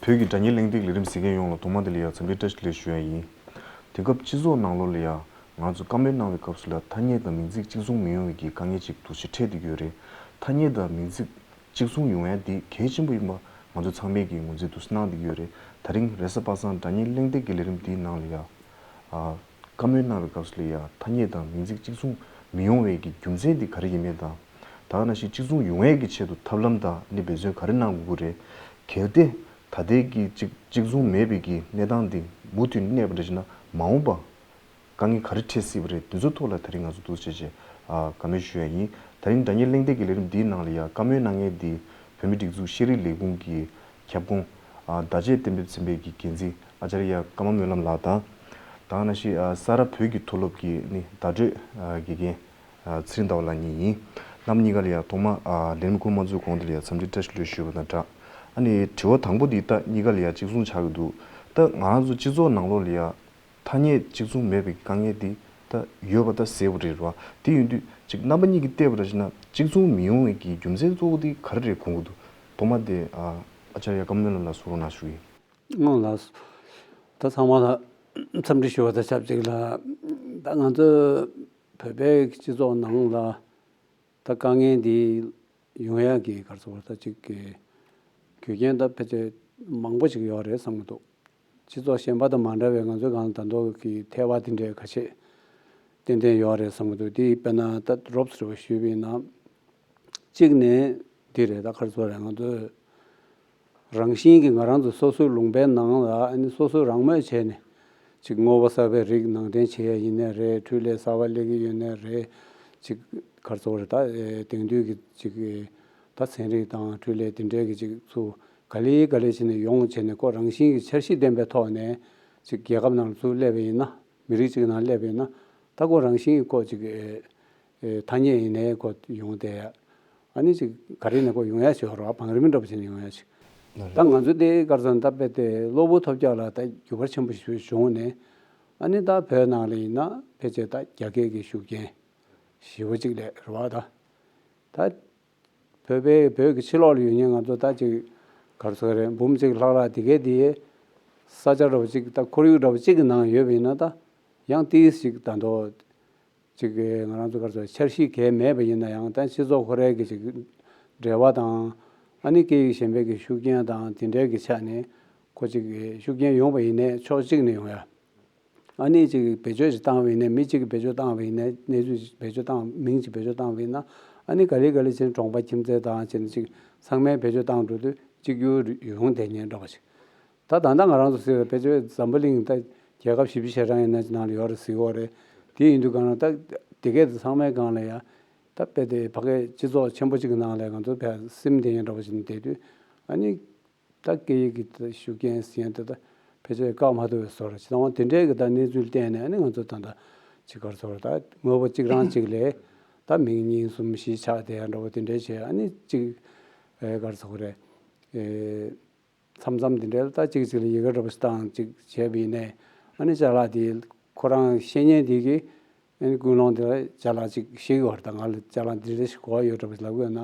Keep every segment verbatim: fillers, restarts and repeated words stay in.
བོད་ཀྱི་སྒྲ་སྙན་གླེང་སྟེགས་ལས་རིམ་གཟིགས་མཁན་ཡོངས་ལ་ཐོག་མ་དེ་ལ་ཡང་འཚམས་འདྲི་བཀྲ་ཤིས་བདེ་ལེགས་ཞུ་ཡ་ཡིན། དེང་སྐབས་སྤྱི་ཚོགས་ནང་ལོགས་ལ་ཡང་ང་ཚོ་བཀའ་མོལ་གནང་བའི་སྐབས་སུ་ལ་ཐ་སྙད་དང་མིང་ཚིག་གཅིག་མཚུངས་མི་ཡོང་བའི་གི་དཀའ་ངལ་ཅིག་འདུག་སེ་འཕྲད་བསྡད་ཀྱི་ཡོད་རེད། ཐ་སྙད་དང་མིང་ཚིག་གཅིག་མཚུངས་ཡོང་ཡ་འདི་གལ་ཆེན་པོ་ཡིན་པ་ང་ཚོ་ཚང་མས་ཀྱི་ངོས་འཛིན་འདུག་སེ་གནང་བསྡད་ཀྱི་ཡོད་རེད། ད་རིང་རེས་གཟའ་པ་སངས་སྒྲ་སྙན་གླེང་སྟེགས་ཀྱི་ལས་རིམ་འདིའི་ནང་ལ་ཡང་ཨ་བཀའ་མོལ་གནང་བའི་སྐབས་སུ་ལ་ཡང་ཐ་སྙད་དང་མིང་ཚིག་གཅིག་མཚུངས་མི་ཡོང་བའི་གི་རྒྱུ་མཚན་འདི་ག་རེ་ཡིན་མིན་དང་། ད་ག་ནང་བཞིན་གཅིག་མཚུངས་ཡོང་ཡས་ཀྱི་ཆེད་དུ་ཐབས་ལམ་དང་ནི་འབད་བརྩོན་ག་རེ་གནང་དགོས་ཀྱི་རེད། གལ་ཏེ་ད་ལྟའི་གི་གཅིག་གཅིག་མཚུངས་མེད་པའི་གི་གནས་སྟངས་འདི་མུ་མཐུད་གནས་པ་འདྲ་བྱས་ན་མ་འོངས་པ་དཀའ་ངལ་ག་རེ་འཕྲད་སྲིད་པ་རེད། འདི་ཚོ་ཐོག་ལ་ད་རིང་ང་ཚོ་འདུག་སེ་བྱས་བྱས་ཨ་བཀའ་མོལ་ཞུ་ཡ་ཡིན། ད་རིང་སྒྲ་སྙན་གླེང་སྟེགས་ཀྱི་ལས་རིམ་འདིའི་ནང་ལ་ཡང་བཀའ་མོལ་གནང་མཁན་འདི་བོད་མིའི་སྒྲིག་འཛུགས་ཤེས་རིག་ལས་ཁུངས་ཀྱི་ཁྱབ་ཁོངས་ཨ་བརྡ་ཆད་གཏན་འབེབས་ཚན་པའི་གི་འགན་འཛིན་ཨ་ཙརྱ་ཀརྨ་སྨོན་ལམ་ལགས་དང་། ད་ག་ནང་བཞིན་ཨ་ས་རཱ་བོད་ཀྱི་མཐོ་སློབ་ཀྱི་ནི་བརྡ་སྤྲོད་ཨ་དགེ་རྒན་ཨ་ཚེ་རིང་ཟླ་བ་ལགས་གཉིས་ཡིན། རྣམ་གཉིས་ཀ་ལ་ཡང་ཐོག་མ་ཨ་ལས་རིམ་འགོ་མ་འཛུགས་གོང་དེ་ལ་ཡང་འཚམས་འདྲི་བཀྲ་ཤིས་བདེ་ལེགས་ཞུ་བ་དང་སྦྲགས། ཨ་ནི་དྲི་བ་དང་པོ་འདི་ད་གཉིས་ཀ་ལ་ཡང་གཅིག་མཚུངས་ཆགས་ཀྱི་འདུག་ད་ང་རང་ཚོ་སྤྱི་ཚོགས་ནང་ལོགས་ལ་ཡང་ཐ་སྙད་གཅིག་མཚུངས་མེད་པའི་དཀའ་ངལ་འདི་ད་ཡོད་པ་ད་གསལ་པོ་རེད་རེད་བ། དེ་ཡིན་དུས་ཅིག་རྣམ་པ་གཉིས་ཀྱིས་བལྟས་པ་འདྲ་བྱས་ན་གཅིག་མཚུངས་མི་ཡོང་བའི་གི་རྒྱུ་མཚན་གཙོ་བོ་དེ་ག་རེ་རེད་དགོངས་ཀྱི་འདུག་ཐོག་མ་དེ་ཨ་ཨ་ཙརྱ་ཀརྨ་སྨོན་ལམ་ལགས་གསུང་རོགས་གནང་ཞུ་གི་ཡིན། ཨང་ལགས། ད་ཚང་མ་ལ་འཚམས་འདྲི་ཞུ་བ་དང་ཆབས་ཅིག་ལ། ད་ང་ཚོ་བོད་པའི་སྤྱི་ཚོགས་ནང་ལ་ད་དཀའ་ངལ་འདི་ཡོང་ཡག་གི་ག་རེ་ཟེར་དགོས་རེད། ད་ཅིག་གི་རྒྱུ་རྐྱེན་ད་ཕལ་ཆེར་མང་པོ་ཅིག་ཡོད་རེད་བསམ་གྱི་འདུག་སྤྱི་ཚོགས་གཞན་པ་དང་མ་འདྲ་བའི་ང་ཚོའི་སྒང་ལ་ད་མདོ་གི་ཐལ་བ་དེ་འདྲའི་ཁ་ཤས་ཏན་ཏན་ཡོད་རེད་བསམ་གྱི་འདུག་དེ་དཔེར་ན་ད་རོབ་ཙམ་ཞུས་པ་ཡིན་ན། གཅིག་ནས་འདི་རེད། ད་ག་རེ་ཟེར་དགོས་རེད། ང་ཚོས་རང་བཞིན་གྱིས་ང་རང་ཚོ་སོ་སོའི་ལུང་པའི་ནང་ལ་ཨ་ནི་སོ་སོས་རང་མོས་བྱས་ནས་ཅིག་དངོས་པོ་གསར་པའི་རིགས་ནང་འདྲེན་བྱེད་ཡས་ཡིན་ནའི་རེད། འཕྲུལ་ལས་གསར་པ་སླེབས་ཀྱི་ཡོད་ནའི་རེད། ཅིག་ག་རེ་ཟེར་དགོས་རེད། ད་ཨེ་དེང་དུས་ཀྱི་ཅིག་ད་ཚན་རིག་དང་འཕྲུལ་ལས་དེ་འདྲའི་གི་ཅིག་ཚུར་ག་ལེ་ག་ལེ་བྱས་ནས་ཡོང་བྱས་ནས་ཁོ་རང་བཞིན་གྱི་འཆར་གཞི་ལྡན་པའི་ཐོག་ནས་ཅིག་རྒྱལ་ཁབ་ནང་ལ་ཚུར་སླེབས་པ་ཡིན་ན། མི་རིགས་གཅིག་ནང་སླེབས་པ་ཡིན་ན། ད་ཁོ་རང་བཞིན་གྱི་ཁོ་ཅིག་ཨེ་ཨེ་ཐ་སྙད་ཡིན་ནའི་ཁོ་ཡོང་བསྡད་ཡ། ཨ་ནི་ཅིག་ག་རེ་ནས་ཁོ་ཡོང་ཡ་ཞིག་ཡོད་རེད་བ། བང་རིམ་འདྲ་པོ་བྱས་ནས་ཡོང་ཡ་ཞིག་ད་ང་ཚོ་དེ་ག་རེ་ཟེར་ན་ད་དཔེ་དེ་གློ་བུར་ཐོལ་རྒྱག་ལ་ད་འགྱུར་བ་ཆེན་པོ་ཞིག་བྱུང་ནས། ཨ་ནི་ད་བོད་ནང་ལ་ཡིན་ན་ཕལ་ཆེར་ད་རྒྱ་སྐད་ཀྱི་ཤུགས་རྐྱེན་ཞེ་པོ་ཅིག་སླེབས་རེད་བ། ད་ད་བོད་པའི་བོད་ཀྱི་ཕྱི་ལོགས་ལ་ཡོད་མཁན་ང་ཚོ་ད་ཅིག་ག་རེ་ཟེར་དགོས་རེད། འབུམ་གཅིག་ལྷག་ལྷག་དེ་གའི་དེ་ས་ཆ་འདྲ་པོ་ཅིག་ད་ཁོར་ཡུག་འདྲ་པོ་ཅིག་གི་ནང་ཡོད་པ་ཡིན་ན། ད་ཡང་ཏིས་ཅིག་ད་མདོ་ཅིག་གི་ང་རང་ཚོ་ག་རེ་ཟེར། འཆར་གཞི་གལ་མེད་པ་ཡིན་ན་ཡང་། ད་སྤྱི་ཚོགས་ཁོ་རའི་གི་ཅིག་འབྲེལ་བ་དང་། ཨ་ནི་སྐད་ཡིག་གཞན་པའི་གི་ཤུགས་རྐྱེན་དང་དེ་འདྲའི་གི་ཆ་ནས་ཁོ་ཅིག་གི་ཤུགས་རྐྱེན་ཡོང་བ་ཡིན་ནའི་ཕྱོགས་གཅིག་ནས་ཡོང་ཡ། ཨ་ནི་ཅིག་བེད་སྤྱོད་ཅིག་བཏང་བ་ཡིན་ནའི། མི་གཅིག་གིས་བེད་སྤྱོད་བཏང་བ་ཡིན་ནའི། གནས་ཚུལ་ཅིག་བེད་སྤྱོད་བཏང་། མིང་ཅིག་བེད་སྤྱོད་བཏང་བ་ཡིན་ན། ཨ་ནི་ག་ལེ་ག་ལེ་བྱས་ནས་གྲོང་པ་ཁྱིམ་མཚེས་དང་བྱས་ནས་ཅིག་ཚང་མས་བེད་སྤྱོད་བཏང་འགྲོ་དུས་གཅིག་གྱུར་ཡོང་བསྡད་མཁན་འདྲ་པོ་ཅིག་ད་ད་ལྟ་ང་རང་ཚོ་ཟེར་བའི་ཕལ་ཆེར་འཛམ་བུ་གླིང་ད་རྒྱལ་ཁབ་བཞི་བཅུ་ཞེ་གྲངས་ཡིན་ན་ནང་ལ་ཡོད་རེད་ཟེར་གྱི་ཡོད་རེད། དེ་ཡིན་དུས་གང་ལ་ད་དེ་གས་དེ་ཚང་མའི་སྒང་ལ་ཡ་ད་དཔེ་དེ་ཕ་གིའི་སྤྱི་ཚོགས་ཆེན་པོ་གཅིག་གི་ནང་ལ་ང་ཚོ་ཕར་སིམ་བསྡད་མཁན་འདྲ་པོ་ཞིག་བསྡད་དུས། ཨ་ནི་ད་སྐད་ཡིག་གི་ད་ཤུགས་རྐྱེན་ཟེར་མཁན་དེ་ད་ཕལ་ཆེར་བཀག་མ་ཐུབ་པའི་བཟོ་འདྲ་ཅིག་ད་དེ་འདྲའི་གི་ད་གནས་ཚུལ་བལྟས་ནས། ཨ་ནི་ང་ཚོ་ད་ད་ཅིག་ག་རེ་ཟེར་དགོས་རེད། ད་དངོས་པོ་གཅིག་རང་གཅིག་ལ་ད་མིང་གཉིས་གསུམ་བཞི་ཆགས་བསྡད་ཡ་འདྲ་པོ་དེ་འདྲའི་བྱས། ཨ་ནི་ཅིག་ཨེ་ག་རེ་ཟེར་དགོས་རེད། ཨེ། མཚམས་མཚམས་དེ་འདྲའི་ལ་ད་གཅིག་གཅིག་ལ་ཡི་གེ་འདྲ་པོ་ཞིག་བཏང་ཅིག་བྱས་པ་ཡིན་ནའི། ཨ་ནི་ཅ་ལག་དེ་ཁོ་རང་ཤེས་མཁན་དེ་གིས་ཨ་ནི་ཀུན་སློང་དེ་ལ་ཅ་ལག་ཅིག་ཤེས་ཀྱི་ཡོད་རེད། ད་ང་ལ་ཅ་ལག་འདི་འདྲ་ཞིག་དགོས་པ་ཡོད་འདྲ་པོ་ཞིག་ལབ་ཀྱི་ཡོད་ན།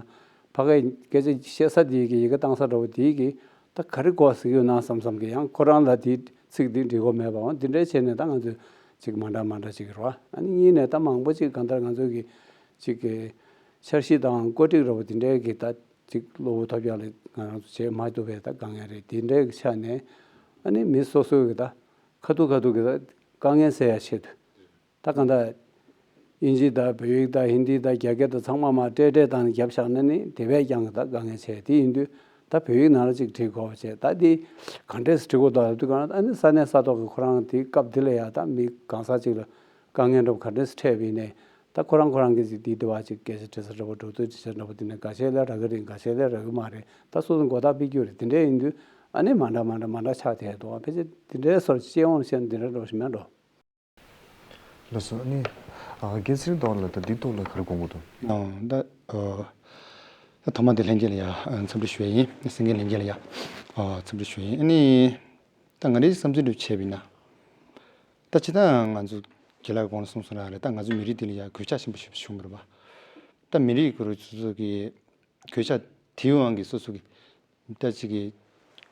ཕ་གིའི་སྐད་ཆ་བཤད་ས་དེ་གིས། ཡི་གེ་བཏང་ས་འདྲ་པོ་དེ་གིས་ད་ག་རེ་དགོས་ཟེར་གྱི་ཡོད་ན་བསམ་བསམ་གྱི། ཡང་ཁོ་རང་ལ་དེ་ཚིག་དེ་འགྲིག་གི་མེད་པའང་། དེ་འདྲའི་བྱས་ནས་ད་ང་ཚོས་ཅིག་མ་འདྲ་མ་འདྲ་ཅིག་རེད་བ། ཨ་ནི་གཉིས་ནས་ད་མང་པོ་ཅིག་གང་ལྟར་ང་ཚོ་གི་ཅིག་གི་འཆར་གཞི་དང་བཀོད་སྒྲིག་འདྲ་པོ་དེ་འདྲའི་གི་ད་ཅིག་གློ་བུར་ཐོལ་རྒྱག་ལ་ང་རང་ཚོ་བྱེད་མ་ཐུབ་པའི་ད་དཀའ་ངལ་རེད། དེ་འདྲའི་ཆ་ནས་ཨ་ནི་མི་སོ་སོའི་གི་ད་ཁ་ཐུག་ཁ་ཐུག་གི་ད་དཀའ་ངལ་སེལ་ཡ་ཆེད་དུ། ད་གང་ལྟར་དབྱིན་ཇི་དང་བོད་ཡིག་དང་ཧིན་དི་དང་རྒྱ་སྐད་དང་ཚང་མ་མར་སྤྲད་སྤྲད་བཏང་ནས་བརྒྱབ་བཞག་ན་ནི་དེ་བས་ཀྱང་གི་ད་དཀའ་ངལ་ཆེ། དེ་ཡིན་དུས་ད་བོད་ཡིག་ནང་ལ་ཅིག་བྲིས་དགོས་པ་བྱས། ད་འདི་ག་འདྲས་སེ་བྲིས་དགོས་འདུག་ལབ་དུས་གང་ལ་ཨ་ནི་ས་གནས་ས་ཐོག་གི་ཁོ་རང་དེའི་སྐབས་འདི་ལ་ཡ་ད་མི་གང་ཟག་ཅིག་ལ་དཀའ་ངལ་འདྲ་པོ་ག་འདྲས་སེ་འཕྲད་པ་ཡིན་ནའི། ད་ཁོ་རང་ཁོ་རང་གིས་ཅིག་འདི་འདི་བ་ཅིག་སྐད་ཆ་དྲི་ས་འདྲ་པོ། འགྲོ་དུས་དྲི་ས་འདྲ་པོ། དེ་ནས་འགའ་ཤས་ལ་རག་གི་རེད། འགའ་ཤས་ལ་རག་གི་མ་རེད། ད་སོ་སོ་མགོ་བཏགས་ཕུད་རྒྱུ་རེད། དེ་འདྲ་ཡིན་དུས་ཨ་ནི་མ་འདྲ་མ་འདྲ་མ་འདྲ་ཆགས་བསྡད་འདུག་ཕལ་ཆེར་དེ་འདྲའི་སོར་སྤྱི་ཡོངས་བཤད་ན་དེ་འདྲ་འདྲ་པོ་ཞིག་མེད་འགྲོ། ལགས་སོ། ཨ་ནི་ཨ་རྒན་ཚེ་རིང་ཟླ་བ་ལགས། ད་འདི་ཐོག་ལ་ག་རེ་དགོངས་ཀྱི་འདུག་ཨ་ད་ཨ་ད་ཐོག་མ་དེ་ལྷན་རྒྱས་ལ་ཡ་འཚམས་འདྲི་ཞུ་ཡ་ཡིན། གསན་མཁན་ལྷན་རྒྱས་ལ་ཡ་ཨ་འཚམས་འདྲི་ཞུ་ཡ་ཡིན། ཨ་ནི་ད་ང་རའི་བསམ་ཚུལ་འདྲ་བྱས་པ་ཡིན་ན། ད་སྤྱིར་བཏང་ང་ཚོ་རྒན་ལགས་གོང་ལ་གསུངས་སོང་ར་རེད། ད་ང་ཚོ་མི་རིགས་འདི་ལ་ཡ་གོད་ཆག་ཆེན་པོ་ཞིག་བྱུང་བ་རེད་པ། ད་མི་རིགས་ཁོ་རང་སོ་སོ་གི་གོད་ཆག་དེའི་དབང་གིས་སོ་སོ་གི་ད་ཅིག་གི་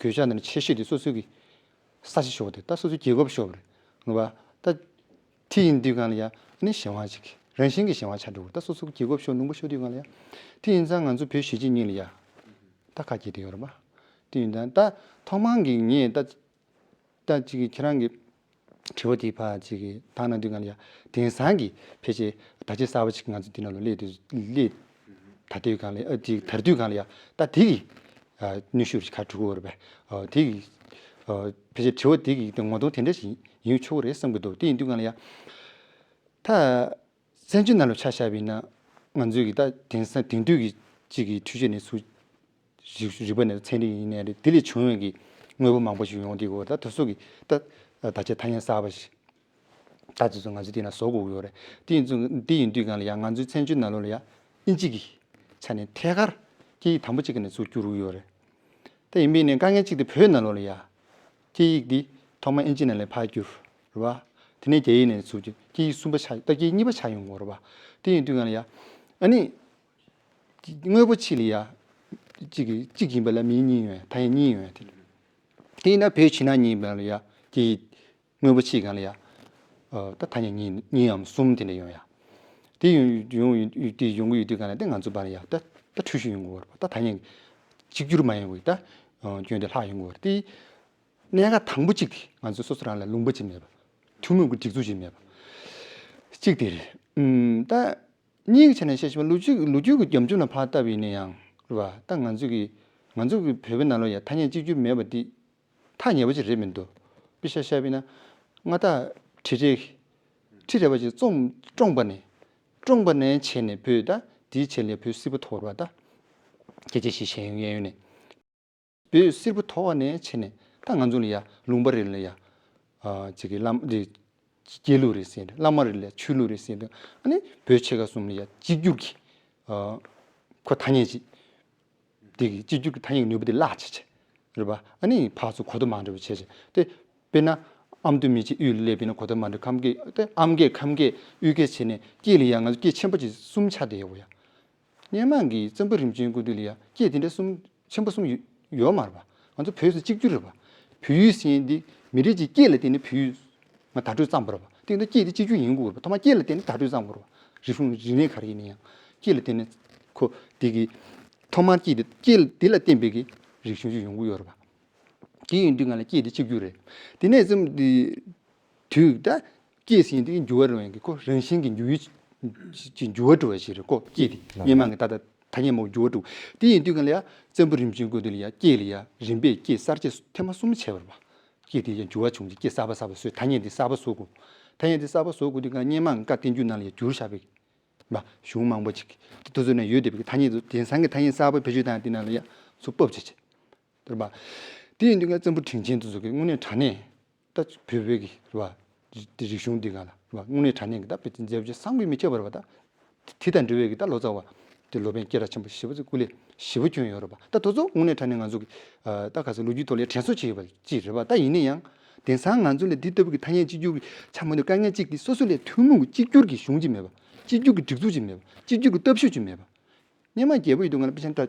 གོད་ཆག་འདི་ནི་ཆེ་ཤོས་དེ་སོ་སོའི་གི་ས་ཆ་ཤོར་བ་དེ། ད་སོ་སོའི་རྒྱལ་ཁབ་ཤོར་བ་རེད། ངོ་མ་ད་དེ་ཡིན་དུས་གང་ལ་ཡ་ཨ་ནི་གཞན་དབང་ཅིག་རང་བཞིན་གྱི་གཞན་དབང་ཆགས་འགྲོ་གི་རེད། ད་སོ་སོའི་རྒྱལ་ཁབ་ཤོར་ལུང་པ་ཤོར་དུས་གང་ལ་ཡ། དེ་ཡིན་ཙང་ང་ཚོ་བོད་གཞིས་བྱེས་གཉིས་ལ་ཡ་ད་ཁ་གྱེས་དེ་ཡོད་རེད་པ། དེ་ཡིན་ཙང་ད་ཐོག་མར་གི་ངས་ད་ད་ཅིག་ཁྱེད་རང་གི་དྲི་བ་དེ་ཕར་ཅིག་གི་བཏང་ན་དུས་གང་ལ་ཡ་དེང་སང་གི་ཕལ་ཆེར་བརྡ་ཆད་གསར་པ་ཅིག་ང་ཚོ་འདི་ནང་ལ་སླེབས་དུས་སླེབས་ད་དུས་གང་ལ་ཡ་ཨ་ཅིག་དར་དུས་གང་ལ་ཡ་ད་དེ་གི་ཨ་ནུས་ཤུགས་ཁ་གྲུ་གོ་རེད་པས། ཨ་དེ་གི་ཨ་ཕལ་ཆེར་དྲི་བ་དེ་གི་ངོ་གདོང་དེ་འདྲ་ཞིག་ཡིན་ཆོག་གི་རེད་བསམ་གི་འདུག་དེ་ཡིན་དུས་གང་ལ་ཡ་ད། བཙན་བྱོལ་ནང་ལ་ཆ་བཞག་པ་ཡིན་ན་ང་ཚོའི་གི་ད་དེང་སང་དེང་དུས་ཀྱི་གཅིག་གི་འཕྲུལ་ཆས་ནས་ཚུར་རིག་རིག་པ་ནས་ཚན་རིག་ཡིན་ནའི་རེད། དེ་ལས་བྱུང་བའི་གི་དངོས་པོ་མང་པོ་ཞིག་ཡོང་དུས་གོ་ད་དེ་ཚོ་གི་ད་ད་ཆ་ཐ་སྙད་གསར་པ་ཞིག་ད་དེ་ཚོ་ང་ཚོ་དེ་ན་བཟོ་དགོས་ཀྱི་ཡོད་རེད། དེ་ཡིན་ཚུལ་དེ་ཡིན་དུས་གང་ལ་ཡང་ང་ཚོའི་བཙན་བྱོལ་ནང་ལོགས་ལ་ཡང་ཨིན་ཇི་གི་ཆ་ནས་ཐད་ཀར་སྐད་ཡིག་དང་པོ་གཅིག་གི་ནས་ཚུར་བསྒྱུར་གྱི་ཡོད་རེད། ད་ཡིན་པས་ནས་དཀའ་ངལ་གཅིག་དེ་བོད་ནང་ལོགས་ལ་ཡ། སྐད་ཡིག་འདི་ཐོག་མར་ཨིན་ཇི་ནང་ལ་ཕར་བསྒྱུར། རེད་བ། དེ་ནས་རྒྱ་ཡིག་ནས་ཚུར་བསྒྱུར་སྐད་ཡིག་གསུམ་པ་ཆགས་ད་སྐད་ཡིག་གཉིས་པ་ཆགས་ཡོང་གི་རེད་བ། དེ་ཡིན་དུས་གང་ལ་ཡ། ཨ་ནི། དངོས་པོ་གཅིག་ལ་ཡ། གཅིག་གི་གཅིག་ཡིན་པ་ལ་མིང་གཉིས་ཡོད་ཐ་སྙད་གཉིས་ཡོད་དེ། དེ་ཡིན་ན་བོད་ཕྱི་ནང་གཉིས་པ་ལ་ཡ། སྐད་ཡིག་དངོས་པོ་གཅིག་གང་ལ་ཡ། ཨ་ད་ཐ་སྙད་གཉིས་གཉིས་འམ་གསུམ་དེ་འདྲ་ཡོང་ཡ། དེ་ཡོང་ཡོང་ཡོང་དེ་ཡོང་གི་ཡོད་དུས་གང་ལ་དེ་ང་ཚོ་བར་ལ་ཡ་ད་ད་འཁྲུལ་ཞིག་ཡོང་གི་ཡོད་རེད་པ། ད་ཐ་སྙད་གཅིག་གྱུར་མ་ཡོང་གི་ད་སྐྱོན་དེ་ལྷག་ཡོང་གི་ཡོད་རེད་དེ། གནད་འགག་དང་པོ་གཅིག་དེ་ང་ཚོ་སོ་སོ་རང་ལ་ལུང་པ་གཅིག་མེད་པ། ཐུན་མོང་གི་སྒྲིག་འཛུགས་གཅིག་མེད་པ། གཅིག་དེ་རེད། ཨུམ་ད་གཉིས་ཀྱི་ཆ་ནས་བཤད་ཤེས་པ་ལོ་རྒྱུས་ལོ་རྒྱུས་ཀྱི་རྒྱབ་ལྗོངས་ལ་ཕར་བལྟས་པ་ཡིན་ན་ཡང་རེད་བ། ད་ང་ཚོ་གི་ང་ཚོ་གི་བོད་པའི་ནང་ལོགས་ཡ་ཐ་སྙད་གཅིག་གྱུར་མེད་པ་འདི་ཐག་ཉེ་པོ་ཅིག་རེད་མི་འདུག་དཔེ་ཆ་བཞག་པ་ཡིན་ན་མངའ་བདག་ཁྲི་ཁྲི་ཁྲི་རལ་པ་ཅིག་བཙོངས་བཀྲོངས་པ་ནས་བཀྲོངས་པ་ནས་བྱས་ནས་བོད་ད་དེའི་ཆེད་ལ་བོད་སིལ་བུ་ཐོར་བ་ད་སྐད་ཆ་ཞིག་བཤད་ཡོང་ཡ་ཡོད་ནས། བོད་སིལ་བུ་ཐོར་བ་ནས་བྱས་ནས་ད་ང་ཚོ་ལ་ཡ་ལུང་པ་རེ་ལ་ཡ་ཨ་ཅིག་གི་བླ་མ་རེ་སྐྱེས་ལུགས་རེ་ཟེར་བླ་མ་རེ་ལ་ཡ་ཆོས་ལུགས་རེ་ཟེར་དང་ཨ་ནི་བོད་ཆོལ་ཁ་གསུམ་ལ་ཡ་གཅིག་གྱུར་གྱི་ཨ་ཁོ་ཐ་སྙད་ཅིག་དེ་གི་གཅིག་གྱུར་གྱི་ཐ་སྙད་ཀྱི་ནུས་པ་དེ་བརླག་བྱས་བྱས་རེད་པ། ཨ་ནི་ཕར་ཚུར་གོ་བརྡ་མ་འདྲ་བ་བྱས་བྱས་དེ་དཔེར་ན་ཨ་མདོ་སྨད་ཆེན་དབུས་ལ་སླེབས་པ་ཡིན་ན་གོ་བརྡ་མ་འདྲ་ཁམས་སྐད་དེ་ཨམ་སྐད་ཁམས་སྐད་དབུས་སྐད་བྱས་ནས་སྐད་ལ་ཡ་ང་ཚོ་སྐད་ཆེན་པོ་ཅིག་གསུམ་ཆགས་བསྡད་ཡོད་པ་ཡ། སྔོན་མ་གི་བཙན་པོ་རིམ་བྱོན་སྐུ་དུས་ལ་ཡ་སྐད་དེ་འདྲ་གསུམ་ཆེན་པོ་གསུམ་ཡོད་ཡོད་མ་རེད་པ། ང་ཚོ་བོད་སུ་གཅིག་གྱུར་རེད་པ། བོད་ཡིག་ཟེར་མཁན་འདི་མི་རིགས་ཀྱི་སྐད་ལ་བརྟེན་ནས་བོད་ཡིག་ང་བརྡ་སྤྲོད་བརྩམས་པ་རེད་པ། དེ་འདྲ་སྐད་དེ་གཅིག་གྱུར་ཡིན་དགོས་རེད་པ། ཐོག་མར་སྐད་ལ་བརྟེན་ནས་བརྡ་སྤྲོད་བརྩམས་དགོས་རེད་པ། རིག་གཞུང་རིག་གནས་ག་རེ་ཡིན་ན་ཡང་སྐད་ལ་བརྟེན་ནས་ཁོ་དེ་གི་ཐོག་མར་སྐད་དེ་སྐད་དེ་ལ་བརྟེན་པའི་གི་རིག་གཞུང་ཞིག་ཡོང་གི་ཡོད་རེད་པ། དེ་ཡིན་དུས་ང་ལ་སྐད་དེ་གཅིག་གྱུར་རེད། དེ་ནས་ཙམ་དེ་དུས་ད་སྐད་ཟེར་མཁན་དེ་འགྱུར་བ་འགྲོ་ཡིན་གི་ཁོ་རང་བཞིན་གྱི་འགྱུར་ཡུལ་གྱི་འགྱུར་བ་འགྲོ་བ་ཞིག་རེད་ཁོ་སྐད་དེ་སྔོན་མ་གི་ད་ལྟ་ཐ་སྙད་མང་པོ་འགྱུར་བ་འགྲོ། དེ་ཡིན་དུས་གང་ལ་ཡ་བཙན་པོ་རིམ་བྱོན་སྐུ་དུས་ལ་ཡ་སྐད་ལ་ཡ་རིམ་པས་སྐད་གསར་བཅད་ཐེངས་མ་གསུམ་བྱས་པ་རེད་པ། སྐད་དེ་ཡ་འགྱུར་བ་བྱུང་རྗེས་སྐད་གསར་པ་གསར་པ་བཟོས་ཐ་སྙད་དེ་གསར་པ་བཟོ་དགོས། ཐ་སྙད་དེ་གསར་པ་བཟོ་དགོས་དུས་གང་སྔོན་མ་བཀའ་བསྟན་འགྱུར་ནང་ལ་ཡ་བསྒྱུར་བཞག་པའི་མ་གཞུང་མང་པོ་ཅིག་དེ་དེ་ཚོ་ནས་ཡོད་བསྡད་པའི་ཐ་སྙད་དེ་དེང་སང་གི་ཐ་སྙད་གསར་པ་བེད་སྤྱོད་བཏང་དེ་ནང་ལ་ཡ་ཚུར་ཕབ་བྱས་བྱས། རེད་པ། དེ་ཡིན་དུས་ང་བཙན་པོ་དྲིན་ཆེན་དེ་ཚོ་གི་དངོས་གནས་དྲང་གནས་ད་བོད་བོད་ཀྱི་རེད་པ། དེ་རིག་གཞུང་འདི་ག་ལ་རེད་པ། དངོས་གནས་དྲང་གནས་ཀྱི་ད་བོད་དེ་མཛད་རྗེས་བསམ་གྱིས་མི་ཁྱབ་པ་རེད་པ། ད་དེ་དང་འབྲེལ་བའི་གི་ད་ལོ་ཙཱ་བ་དེ་ལོ་པཎ་སྐད་གྲགས་ཆེན་པོ་ཞེ་པོ་ཅིག་སྐུ་ལས་ཞེ་པོ་བསྐྱོན་ཡོད་རེད་པ། ད་དེ་ཚོ་དངོས་གནས་དྲང་གནས་ང་ཚོ་གི་ད་ག་ཚོད་ལོ་རྒྱུས་ཐོག་ལ་དྲན་གསོ་བྱེད་ཡོད་པ་ཅིག་རེད་པ། ད་ཡིན་ན་ཡང་དེང་སང་ང་ཚོ་ལ་འདི་ལྟ་བུ་གི་ཐ་སྙད་གཅིག་གྱུར་གྱི་ཆགས་མ་ཐུབ་དཀའ་ངལ་གཅིག་དེ་སོ་སོ་ལ་ཐུན་མོང་གི་གཅིག་གྱུར་གྱི་གཞུང་ཅིག་མེད་པ། གཅིག་གྱུར་གྱི་སྒྲིག་འཛུགས་ཅིག་མེད་པ། གཅིག་གྱུར་གྱི་སྟོབས་ཤུགས་ཅིག་མེད་པ། སྔོན་མ་རྒྱལ་པོ་ཡིན་དུས་ང་ལ་དཔེ་ཆ་ད་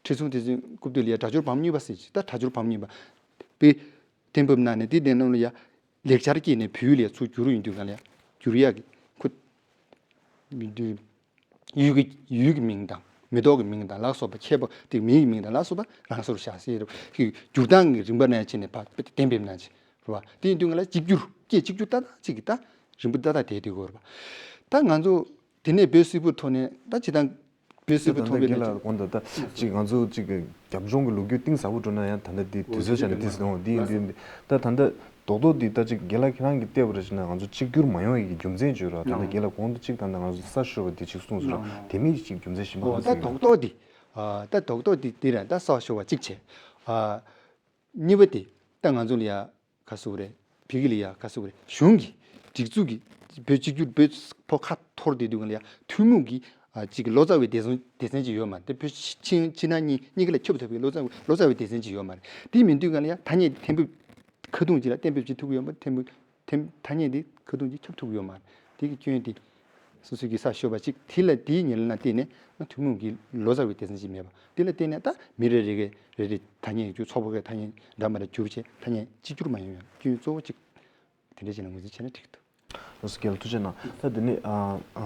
ཁྲི་སྲོང་ལྡེ་བཙན་སྐུ་དུས་ལ་ཡ་སྒྲ་སྦྱོར་བམ་གཉིས་པ་ཟེར་ཅིག་ད་སྒྲ་སྦྱོར་བམ་གཉིས་པ་དཔེ་གཏན་ཕབ་གནང་ནས་དེ་དེ་ནང་ལ་ཡ་ལེགས་སྦྱར་སྐྱེས་ནས་བོད་ཡིག་ལ་ཡ་ཚུར་བསྒྱུར་ཡིན་དུས་ང་ལ་ཡ་བསྒྱུར་ཡག་གི་ཁོ་མི་འདུག་ཡུལ་གྱི་ཡུལ་གྱི་མིང་དང་མི་ཐོག་གི་མིང་དང་ལ་སོགས་པ་ཁྱད་པར་དེ་མིང་གི་མིང་དང་ལ་སོགས་པ་རང་སོར་བཞག་ཟེར་གི་བསྒྱུར་སྟངས་ཀྱི་རིམ་པ་ནང་བྱས་ནས་ཕར་གཏན་འབེབས་གནང་ཅིག་རེད་པ། དེ་ཡིན་དུས་ང་ལ་གཅིག་གྱུར་སྐད་གཅིག་གྱུར་ཏག་ཏག་ཅིག་གི་ད་རིམ་པ་ཏག་ཏག་དེ་དུས་དགོས་རེད་པ། ད་ང་ཚོ་དེ་ནས་བོད་སིལ་བུར་ཐོག་ནས་ད་ཇི་ལྟར་བོད་སིལ་བུར་ཐོག་པའི་ནས་ད་ཅིག་ཅིག་ང་ཚོ་ཅིག་གི་རྒྱབ་ལྗོངས་ཀྱི་ལོ་རྒྱུས་གཏིང་ཟབ་པོ་འགྲོ་ན་ཡང་ད་ལྟ་འདི་དུས་ཚོད་བྱས་ནས་འདི་ཟེར་འོང་འདི་ཡིན་འདི་ཡིན་ད་ད་ལྟ་རྡོག་རྡོག་འདི་ད་ཅིག་རྒན་ལགས་ཁྱེད་རང་གིས་བལྟས་པ་རེད་ཅེ་ན་ང་ཚོ་གཅིག་གྱུར་མ་ཡོང་ཡག་གི་རྒྱུ་མཚན་ཅིག་ཡོད་ར། ད་ལྟ་རྒན་ལགས་གོང་དུ་ཅིག་ད་ལྟ་ང་ཚོ་ས་ཤོར་བ་འདི་ཅིག་གསུངས་སོང་ར། དེ་མིན་ཅིག་རྒྱུ་མཚན་གཞན་པ་ཨོ་གང་ད་ཟེར་རྡོག་རྡོག་འདི་ཨ་ད་རྡོག་རྡོག་འདི་འདི་ར་ད་ས་ཤོར་བ་གཅིག་བྱས་ཨ་གཉིས་པ་དེ་ད་ང་ཚོ་ལ་ཡ་ག་ཟེར་དགོས་རེད། བོད་ཀྱི་ལ་ཡ་ག་ཟེར་དགོས་རེད། གཞུང་གི་སྒྲིག་འཛུགས་ཀྱི་བོད་གཅིག་གྱུར་བོད་ཕོ་ཁ་འཐོར་བསྡད་དུས་ལ་ཡ་ཐུན་མོང་གི་ཨ་གཅིག་གི་ལོ་ཙཱ་བའི་སྡེ་ཚན་སྡེ་ཚན་ཅིག་ཡོད་མ་རེད། དེ་བོད་ཕྱི་ཕྱི་ནང་གཉིས་གཉིས་ཀ་ལ་ཁྱབ་ཐུབ་པའི་ལོ་ཙཱ་བའི་ལོ་ཙཱ་བའི་སྡེ་ཚན་ཅིག་ཡོད་མ་རེད། དེ་མིན་དུས་གང་ལ་ཡ་ཐ་སྙད་འདི་ཐེར་འབུམ་ཁ་ཐུང་ཅིག་ལ་གཏན་འབེབས་བྱེད་ཐུབ་ཀྱི་ཡོད་མ་རེད། ཐེར་འབུམ་ཐེར་ཐ་སྙད་འདི་ཁ་ཐུང་ཅིག་ཁྱབ་ཐུབ་ཀྱི་ཡོད་མ་རེད། དེ་གི་སྐྱོན་དེ་ སོ་སོ་གི་ས་ཤོར་བ་གཅིག་དེ་ལ་དེའི་ཉེ་ལམ་ན་བལྟས་ནས་ཐུན་མོང་གི་ལོ་ཙཱ་བའི་སྡེ་ཚན་ཅིག་མེད་པ་དེ་ལ་བལྟས་ནས་ད་མི་རེ་རེ་གི་རེ་རེ་ཐ་སྙད་ཀྱི་ཚོགས་པ་གི་ཐ་སྙད་འདྲ་མི་འདྲ་བསྒྱུར་བྱས་ཐ་སྙད་གཅིག་གྱུར་མ་ཡོང་ཡང་སྐྱོན་གཙོ་བོ་གཅིག་དེ་འདྲ་བྱས་ནས་ངོས་འཛིན་བྱས་ན་འགྲིག་གི་འདུག་ལགས་སོ། རྒན་ལགས་ཐུགས་རྗེ་གནང་། ད་དེ་ནས་ཨ་ཨ་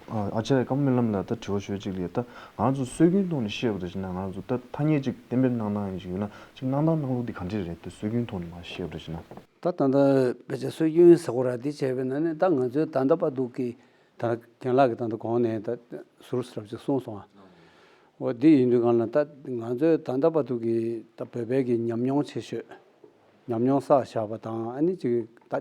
ཨ་ཨ་ཅར་ཀརྨ་སྨོན་ལམ་ལགས་ད་དྲི་བ་ཞུ་ཡ་གཅིག་ལ་ད་ང་ཚོ་སྲོལ་རྒྱུན་ཐོག་ནས་བཤད་པ་འདྲ་བྱས་ན་ང་ཚོ་ད་ཐ་སྙད་ཅིག་གཏན་འབེབས་གནང་སྟངས་ཡིན་ཅིག་ཡོད་ན་ཅིག་གནང་སྟངས་གནང་ལུགས་འདི་ག་འདྲས་རེད། ད་སྲོལ་རྒྱུན་ཐོག་ནས་མར་བཤད་པ་འདྲ་བྱས་ན། ད་ད་ལྟ་ཕལ་ཆེར་སྲོལ་རྒྱུན་ཟེར་དགོས་ར་འདི་བྱས་པས་ན་ནི་ད་ང་ཚོའི་ད་ལྟ་བར་དུ་གི་ད་རྒན་ལགས་ཀྱིས་ད་ལྟ་གོང་ནས་ད་ཟུར་ཟུར་ཅིག་གསུངས་སོང་ཨ། འོ་འདི་ཡིན་དུས་གང་ལ་ད་ང་ཚོའི་ད་ལྟ་བར་དུ་གི་ད་བོད་པའི་གི་ཉམས་མྱོང་ཆེ་ཤོས་ཉམས་མྱོང་བསགས་བཞག་པ་དང་ཨ་ནི་ཅིག་ད་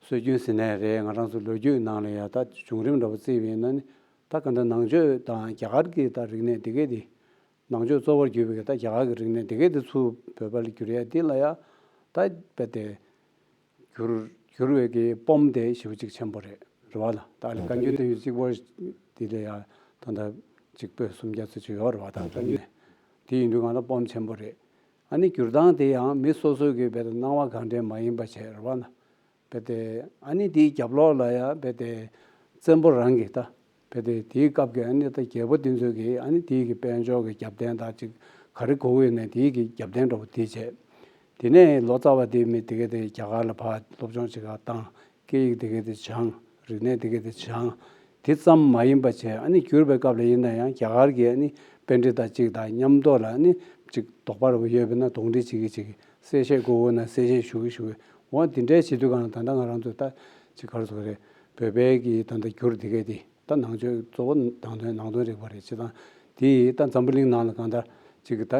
སྲོལ་རྒྱུན་ཟེར་ནའི་རེད། ང་རང་ཚོ་ལོ་རྒྱུས་ནང་ལ་ཡ་ད་བྱུང་རིམ་འདྲ་པོ་བརྩིས་པ་ཡིན་ན་ནི་ད་ག་འདྲ་ནང་ཆོས་དང་རྒྱ་གར་གྱི་ད་རིག་གནས་དེ་གས་དེ། ནང་ཆོས་གཙོ་བོར་གྱུར་པའི་ད་རྒྱ་གར་གྱི་རིག་གནས་དེ་གས་དེ་ཚུར་བོད་པ་ལ་བསྒྱུར་ཡ་དེ་ལ་ཡ་ད་རྦད་དེ་བསྒྱུར་བསྒྱུར་བའི་གི་སྤོམ་དེ་ཞེ་པོ་ཅིག་ཆེན་པོ་རེད། རེད་བ་ལ་ད་ལ་བཀའ་འགྱུར་དེ་ཡུལ་གཅིག་པོ་དེ་ལ་ཡ་ད་ལྟ་གཅིག་པོས་སུམ་བརྒྱ་ཙམ་ཅིག་ཡོད་རེད་བ། ད་ད་ནས་དེ་ཡིན་དུས་གང་ལ་སྤོམ་ཆེན་པོ་རེད། ཨ་ནི་བསྒྱུར་སྟངས་དེ་ཡང་མི་སོ་སོའི་གི་རྦད་དེ་སྣང་བ་གང་དྲན་མ་ཡིན་པ་བྱས་རེད་བ་ལ། རྦད་དེ་ཨ་ནི་དེའི་རྒྱབ་ལོགས་ལ་ཡང་རྦད་དེ་བཙན་པོ་རང་གིས་ད་རྦད་དེ་དེའི་སྐབས་ཀྱི་ཨ་ནི་ད་རྒྱལ་པོ་དེ་ཚོས་ཀྱིས་ཨ་ནི་དེའི་གི་དཔལ་འབྱོར་གྱི་རྒྱབ་རྟེན་དང་ཅིག་ག་རེ་དགོས་ཀྱི་ཡོད་ནའི་དེའི་གི་རྒྱབ་རྟེན་འདྲ་པོ་དེ་བྱས། དེ་ནས་ལོ་ཙཱ་བ་དེ་མི་དེ་ག་དེ་རྒྱ་གར་ལ་ཕར་སློབ་སྦྱོང་བྱེད་གར་བཏང་། སྐད་ཡིག་དེ་ག་དེ་སྦྱངས། རིག་གནས་དེ་ག་དེ་སྦྱངས། དེ་ཙམ་མ་ཡིན་པ་བྱས་ཨ་ནི་བསྒྱུར་བའི་སྐབས་ལ་ཡིན་ན་ཡང་རྒྱ་གར་གྱི་ཨ་ནི་པཎྜི་ཏ་གཅིག་དང་མཉམ་དུ་ལ་ཨ་ནི་ཅིག་དོགས་པ་རུ་ཡོད་པ་ན་དོགས་འདྲི་བྱེད་ཀྱི་ཅིག་གསལ་བཤད་དགོས་འོ་ན་གསལ་བཤད་ཞུ་གི་ཞུ་གི་འོ་དེ་འདྲའི་བྱེད་དུས་གང་ལ་ད་ལྟ་ང་རང་ཚོ་ད་ཅིག་ག་རེ་ཟེར་དགོས་རེད། བོད་པའི་གི་ད་ལྟ་བསྒྱུར་དེ་གས་དེ་ད་ནང་ཆོས་གཙོ་བོ་ནང་དོན་ནང་དོན་རིག་པ་རེད། བྱས་ཙང་དེ་ད་འཛམ་བུ་གླིང་ནང་ལ་གང་ལྟར་ཅིག་ད།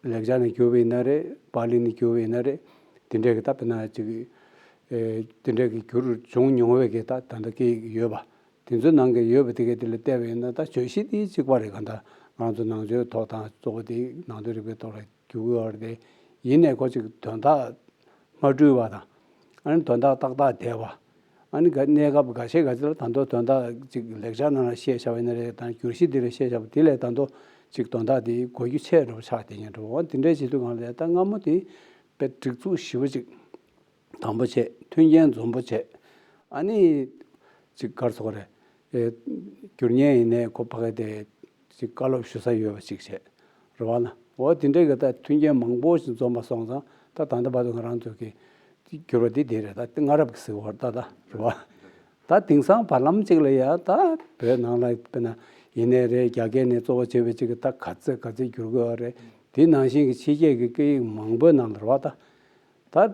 ལེགས་སྦྱར་ནས་བསྒྱུར་བ་ཡིན་ན་རེད། པཱ་ལི་ནས་བསྒྱུར་བ་ཡིན་ན་རེད། དེ་འདྲའི་གི་ད་དཔེར་ན་ཅིག་ཨེ་དེ་འདྲའི་གི་བསྒྱུར་བྱུང་མྱོང་བའི་གི་ད་ད་ལྟ་སྐད་ཡིག་ཡོད་པ། དེ་ཚོའི་ནང་གི་ཡོད་པ་དེ་གའི་དེ་ལ་བལྟས་པ་ཡིན་ན་ད་བརྗོད་གཞི་དེ་གཅིག་པ་རེད། གང་ལྟར་ང་ཚོ་ནང་ཆོས་ཐོག་དང་གཙོ་བོ་དེ་ནང་དོན་རིག་པའི་ཐོག་ལ་བསྒྱུར་གི་ཡོད་རེད་དེ། ཡིན་ནའི་ཁོ་ཅིག་དོན་དག་མ་འཁྲུལ་བ་དང་། ཨ་ནི་དོན་དག་ཏག་ཏག་བསྡད་པ། ཨ་ནི་ག་གནས་སྐབས་འགའ་ཤས་འགའ་ཤས་ལ་ད་དུང་དོན་དག་ཅིག་ལེགས་སྦྱར་ནང་ལ་བཤད་བཞག་པ་ཡིན་ན་རེད་དང་བསྒྱུར་གཞི་འདི་ལ་བཤད་བཞག་པ་དེ་ལས་ད་དུང་ཅིག་དོན་དག་དེ་གོ་རྒྱུ་ཆེ་འགྲོ་ཆགས་བསྡད་ཉེན་འགྲོ་འོ་དེ་འདྲའི་བྱེད་དུས་གང་ལ་ད་སྔ་མོ་དེ་དཔེ་སྒྲིག་འཛུགས་ཞིབ་པོ་ཅིག་དམ་པོ་བྱས་མཐུན་རྐྱེན་འཛོམས་པོ་བྱས་ཨ་ནི་ཅིག་ག་རེ་ཟེར་དགོས་རེད། ཨེ་བསྒྱུར་མཁན་ཡིན་ནའི་ཁོ་ཕ་གི་དེ། ཅིག་བཀའ་སློབ་ཞུ་ས་ཡོད་པ་ཅིག་བྱས། རེད་བ་ལ། འོ་དེ་འདྲའི་གི་ད་མཐུན་རྐྱེན་མང་པོ་ཞིག་འཛོམས་པ་སོང་ཙང་ད་ད་ལྟ་བར་དུ་ང་རང་ཚོ་གི་འགྱུར་བ་འདི་དེ་རེད། ད་སྔ་རབས་ཀྱི་ཟེར་བ་ད་ད་རེད་བ། ད་དེང་སང་བར་ལམ་ཅིག་ལ་ཡ་ད་བོད་ནང་ལ་དཔེར་ན་ཡིན་ནའི་རེད། རྒྱ་སྐད་ནས་གཙོ་བོ་བྱས་པའི་ཅིག་གི་ད་ག་ཚོད་ག་ཚོད་བསྒྱུར་དགོས་བ་རེད། དེ་ནང་བཞིན་གྱི་ཕྱི་རྒྱལ་གྱི་སྐད་ཡིག་མང་པོའི་ནང་ལ་རེད་བ་ད། ད་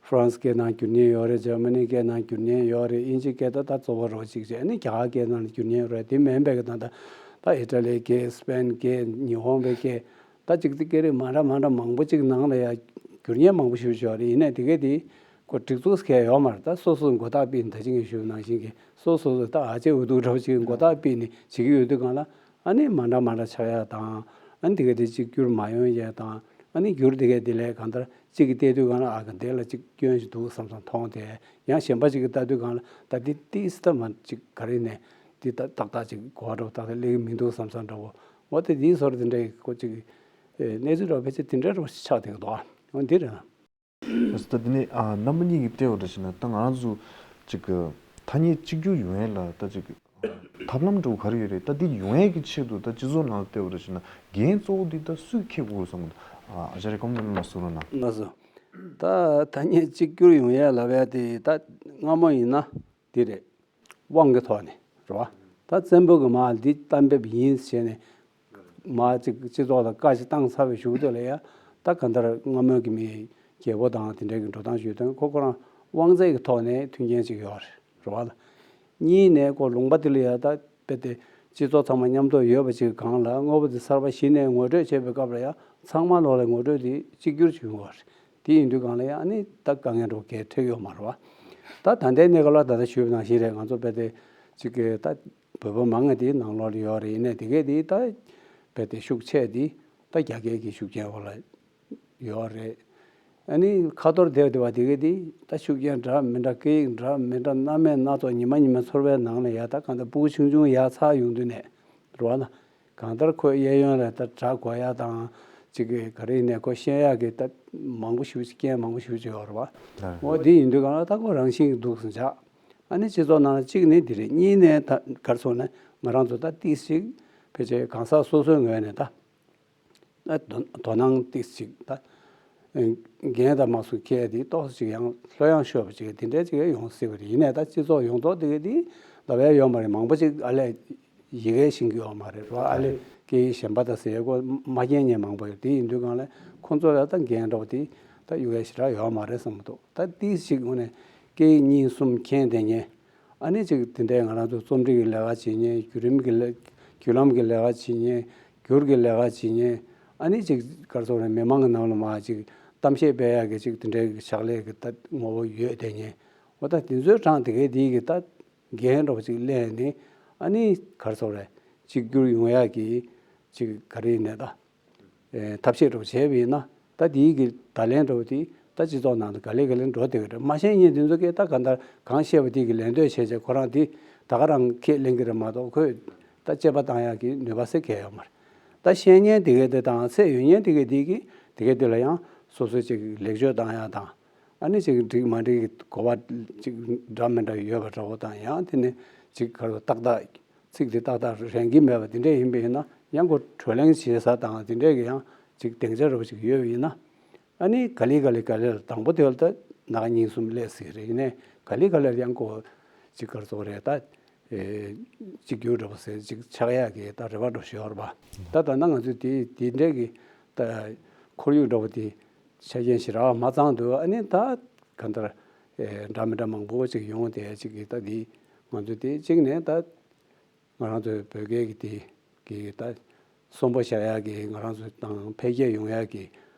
ཧྥ་རན་སི་སྐད་ནང་བསྒྱུར་མཁན་ཡོད་རེད། འཇར་མ་ནི་སྐད་ནང་བསྒྱུར་མཁན་ཡོད་རེད། དབྱིན་ཇི་སྐད་ད་ད་གཙོ་བོ་རོ་གཅིག་བྱས་ནས་རྒྱ་གར་སྐད་ནང་ལ་བསྒྱུར་མཁན་ཡོད་རེད། དེ་མིན་པའི་གི་ད་ད་ད་ཨི་ཊ་ལིའི་སྐད། སི་པེན་སྐད། ཉི་ཧོང་བའི་སྐད། ད་ཅིག་དེ་སྐད་རིགས་མ་འདྲ་མ་འདྲ་མང་པོ་ཅིག་ནང་ལ་ཡ་བསྒྱུར་མཁན་མང་པོ་ཞིག་ཡོད་རེད། ཡིན་ནའི་དེ་གས་དེ་ཁོ་སྒྲིག་འཛུགས་སྐད་ཡོད་མ་རེད། ད་སོ་སོ་མགོ་བཏགས་པས་ད་ཅིག་ངས་ཞུས་ནང་བཞིན་གྱི་སོ་སོ་སོ་ད་ཨ་ཅེ་འུ་ཐུག་འདྲ་བོ་ཅིག་མགོ་བཏགས་པས་ནི་བྱེད་ཀྱི་ཡོད་དུས་གང་ལ་ཨ་ནི་མ་འདྲ་མ་འདྲ་ཆགས་ཡ་དང་། ཨ་ནི་དེ་གས་དེ་གཅིག་གྱུར་མ་ཡོང་ཡ་དང་། ཨ་ནི་འགྱུར་དེ་གས་དེ་ལས་གང་ལྟར་གཅིག་གིས་བལྟས་དུས་གང་ལ་ཨ་ག་འདི་ལ་གཅིག་སྐྱོན་ཞིག་འདུག་བསམ་བསམ་མཐོང་དེ། ཡང་གཞན་པ་གཅིག་གིས་ལྟ་དུས་གང་ལ་ད་འདི་ཏིས་ལྟ་མ་གཅིག་ག་རེ་ནས་འདི་ད་ཏག་ཏག་གཅིག་གོ་བ་འགྲོ་ཏག་ཏག་སླེབས་ཀྱི་མི་འདུག་བསམ་བསམ་འདྲ་བོ། འོ་དེ་འདིའི་ཟོར་དེ་འདྲའི་ཁོ་གཅིག་གནས་ཚུལ་འདྲ་བོ་ཕལ་ཆེར་དེ་འདྲ་འདྲ་བོ་ཞིག་ཆགས་བསྡད་ཀྱི་འདུག་འོ་འདི་རེད། ད་དེ་ནས་ཨ་རྣམ་པ་གཉིས་ཀྱིས་བལྟས་པ་འདྲ་བྱས་ན་ད་ང་རང་ཚོ་གཅིག་གི་ཐ་སྙད་གཅིག་གྱུར་ཡོང་ཡས་ལ་ད་གཅིག་ཐབས་ལམ་འདྲ་བོ་ག་རེ་ཡོད་རེད། ད་འདི་ཡོང་ཡས་ཀྱི་ཆེད་དུ་ད་སྤྱི་ཚོགས་ནང་ལ་བལྟས་པ་འདྲ་བྱས་ན་འགན་གཙོ་བོ་འདི་ད་སུས་འཁྱེར་དགོས་བསམ་གི་འདུག་ཨ་ཨ་ཅར་ཀརྨ་སྨོན་ལམ་ལགས་གསུང་རོགས་གནང་། ལགས་སོ། ད་ཐ་སྙད་གཅིག་གྱུར་ཡོང་ཡས་ལབ་ཡ་དེ་ད་སྔ་མོ་ཡིན་ན་དེ་རེད། དབང་གི་ཐོག་ནས་རེད་བ། ད་བཙན་པོ་གི་མར་འདི་གཏན་འབེབས་ཡིན་ཟེར་ནས་མར་ཅིག་སྤྱི་ཚོགས་ལ་བཀའ་ཞིག་བཏང་ཚར་བའི་གཞུག་དེ་ལ་ཡ་ད་ག་འདར་སྔ་མོའི་གི་མི་རྒྱལ་པོ་དང་དེ་འདྲའི་གི་འགྲོ་སྟངས་ཞུས་དོན་ཁོ་ཁོ་རང་དབང་ཚད་ཀྱི་ཐོག་ནས་མཐུན་རྐྱེན་ཅིག་ཡོད་རེད་བ་ལ། གཉིས་ནས་ཁོ་ལུང་པ་དེ་ལ་ཡ་ད་དཔེ་དེ་སྤྱི་ཚོགས་ཚང་མ་མཉམ་དུ་ཡོད་པ་ཅིག་གང་ལ་དངོས་པོ་དེ་གསར་པ་གཞི་ནས་ངོ་སྤྲོད་བྱེད་པའི་སྐབས་ལ་ཡ་ཚང་མ་ལོག་ལ་ངོ་སྤྲོད་དེ་གཅིག་གྱུར་བྱུང་བ་རེད། དེ་ཡིན་དུས་གང་ལ་ཡང་ཨ་ནི་ད་དཀའ་ངལ་འགྲོ་གལ་འཕྲད་ཡོད་མ་རེད་བ། ད་ད་ལྟའི་གནས་སྐབས་ལ་ད་ལྟ་ཞུས་པ་ནང་བཞིན་རེད། ང་ཚོ་རྦད་དེ་གཅིག་གི་ད་བོད་པ་མང་ང་དེའི་ནང་ལོགས་ལ་ཡོད་རེད། ཡིན་ནའི་དེ་གས་དེ་ད་རྦད་དེ་ཤུགས་ཆེ་དེ་ད་རྒྱ་སྐད་ཀྱི་ཤུགས་རྐྱེན་འོག་ལ་ཡོད་རེད། ཨ་ནི་ཁ་ཐོར་བསྡད་བསྡད་པ་དེ་གས་དེ་ད་ཤུགས་རྐྱེན་འདྲ་མི་འདྲ་སྐད་ཡིག་འདྲ་མི་འདྲ་སྣ་མིན་སྣ་ཚོགས་ཉི་མ་ཉི་མའི་ཚོར་བའི་ནང་ལ་ཡ་ད་གང་ལྟར་སྤུ་གུ་ཆུང་ཆུང་ཡར་ཚར་ཡོང་དུས་ནས་རེད་བ་ལ། གང་ལྟར་ཁོས་གཡས་གཡོན་ལ་ད་གྲྭ་གོ་ཡ་དང་ཅིག་གི་ག་རེ་ཡིན་ནའི་ཁོ་ཤེས་ཡ་གི་ད་མང་པོ་ཞེ་པོ་ཅིག་རྐྱེན་མང་པོ་ཞེ་པོ་ཅིག་ཡོད་རེད་བ། ལགས། འོ་དེ་ཡིན་དུས་གང་ལ་ད་ཁོ་རང་བཞིན་གྱི་འདུག་སེ་ཆགས། ཨ་ནི་སྤྱི་ཚོགས་ནང་ལ་གཅིག་ནི་དེ་རེད། གཉིས་ནས་ད་ག་རེ་ཟེར་ན་ང་རང་ཚོ་ད་ཏིག་ཙམ་ཅིག་ཕལ་ཆེར་གང་ཟག་སོ་སོའི་ངོས་ནས་ད་ད་དོ་དོ་སྣང་ཏིག་ཙམ་ཅིག་ད་འགན་དང་མ་སུ་འཁྱེར་དེ་ཏོག་ཙམ་ཅིག་ཡང་ལྷོད་ཡངས་ཤོར་བ་ཅིག་དེ་འདྲའི་ཅིག་ཡོང་སྲིད་པ་རེད། ཡིན་ནའི་ད་སྤྱི་ཚོགས་ཡོངས་རྫོགས་དེ་ག་དེ་ལབ་ཡ་ཡོད་མ་རེད། མང་པོ་ཅིག་ཨ་ལས་ཡི་གེ་ཤེས་ཀྱི་ཡོད་མ་རེད་རོ། ཨ་ལས་སྐད་ཡིག་གཞན་པ་དང་ཟེར་ཡ་ཁོ་མ་མཁྱེན་མཁན་མང་པོ་ཡོད། དེ་ཡིན་དུས་གང་ལས་ཁོང་ཚོ་ལ་ད་འགན་འདྲ་བོ་དེ་ད་གཡུག་ཡ་ཞེ་དྲག་ཡོད་མ་རེད་བསམ་གྱི་འདུག་ད་ཏིག་ཙམ་ཅིག་དངོས་གནས་སྐད་ཡིག་གཉིས་གསུམ་མཁྱེན་བསྡད་མཁན། ཨ་ནི་ཅིག་དེ་འདྲའི་ང་རང་ཚོ་རྩོམ་སྒྲིག་གི་ལས་ཀ་བྱེད་མཁན། བརྒྱུད་རིམ་གྱི་ལས་བརྒྱུད་ལམ་གྱི་ལས་ཀ་བྱེད་མཁན། བསྒྱུར་གྱི་ལས་ཀ་བྱེད་མཁན། ཨ་ནི་ཅིག་ག་རེ་ཟེར་དགོས་རེད། མི་མང་གི་ནང་ལ་མར་ཅིག་གཏམ་བཤད་སྤེལ་ཡག་གི་ཅིག་དེ་འདྲའི་ཕྱག་ལས་ཀྱི་ད་ངོ་བོ་ཡོད་བསྡད་མཁན། འོ་ད་དེ་ཚོའི་གྲས་དེ་གའི་དེའི་གི་ད་འགན་འདྲ་བོ་ཅིག་ལེན་ནས། ཨ་ནི་ག་རེ་ཟེར་དགོས་རེད། གཅིག་གྱུར་ཡོང་ཡག་གི་ཅིག་ག་རེ་ཡིན་ནའི་ད་ཨེ་ཐབས་ཤེས་འདྲ་བོ་བྱས་པ་ཡིན་ན། ད་དེའི་གི་བརྡ་ལན་འདྲ་བོ་དེ་ད་སྤྱི་ཚོགས་ནང་དུ་ག་ལེ་ག་ལེ་འགྲོ་བསྡད་ཀྱི་རེད། མ་ཤེས་མཁན་དེ་ཚོ་གིས་ད་གང་ལྟར་གང་བཤད་པ་དེ་གི་ལད་ཟློས་བྱས་བྱས་ཁོ་རང་དེ་ད་ག་རང་ཁས་ལེན་གྱི་རེད་མ་གཏོགས། ཁོས་ད་དཔྱད་པ་བཏང་ཡག་གི་ནུས་པ་ཟེར་གང་ཡང་ཡོད་མ་རེད། ད་ཤེས་མཁན་དེ་གའི་དེ་དང་ཚད་ཡོད་མཁན་དེ་གའི་དེ་གི་དེ་གའི་དེ་ལ་ཡང་སོ་སོ་ཅིག་ལེགས་བཅོས་བཏང་ཡག་དང་། ཨ་ནི་ཅིག་འགྲིག་མ་འགྲིག་གི་གོ་བ་ཅིག་འདྲ་མི་འདྲ་ཡོད་པ་འདྲ་བོ་དང་། ཡང་དེ་ནས་ཅིག་ག་རེ་ཏག་ཏག་ཚིག་དེ་ཏག་ཏག་རན་གྱི་མེད་པ་དེ་འདྲས་ཡིན་པ་ཡིན་ན། ཡང་ཁོ་གྲོས་གླེང་བྱེད་ས་དང་དེ་འདྲས་ཀྱི་ཡང་ཅིག་སྡིངས་ཆ་འདྲ་བོ་ཅིག་ཡོད་པ་ཡིན་ན། ཨ་ནི་ག་ལེ་ག་ལེ་ག་ལེ་ལ་དང་པོ་དེ་ལ་ད་ནག་གཉིས་གསུམ་སླེབས་སྲིད་རེད། ཡིན་ནའི་ག་ལེ་ག་ལེ་ལ་ཡང་ཁོ་ཅིག་ག་རེ་ཟེར་དགོས་རེད། ད་ཨེ་གཅིག་གྱུར་འདྲ་བོ་ཟེར་ཅིག་ཆགས་ཡག་གི་ད་རེ་བ་འདྲ་བོ་ཞིག་ཡོད་རེད་པ། ད་ད་ལྟ་ང་ཚོས་དེ་དེ་འདྲས་ཀྱི་ད་ཁོར་ཡུག་འདྲ་བོ་དེ་ཆ་རྐྱེན་ཞེ་དྲག་མ་ཚང་དུས། ཨ་ནི་ད་གང་ལྟར་ཨེ་འདྲ་མི་འདྲ་མང་པོ་ཅིག་ཡོང་བསྡད་ཅིག་གི། ད་འདི་ང་ཚོ་དེ་གཅིག་ནས་ད་ང་རང་ཚོའི་བོད་སྐད་ཀྱི་དེ་གི་ད་གསོན་པོ་བཞག་ཡག་གི། ང་རང་ཚོ་དང་འཕེལ་རྒྱས་ཡོང་ཡག་གི་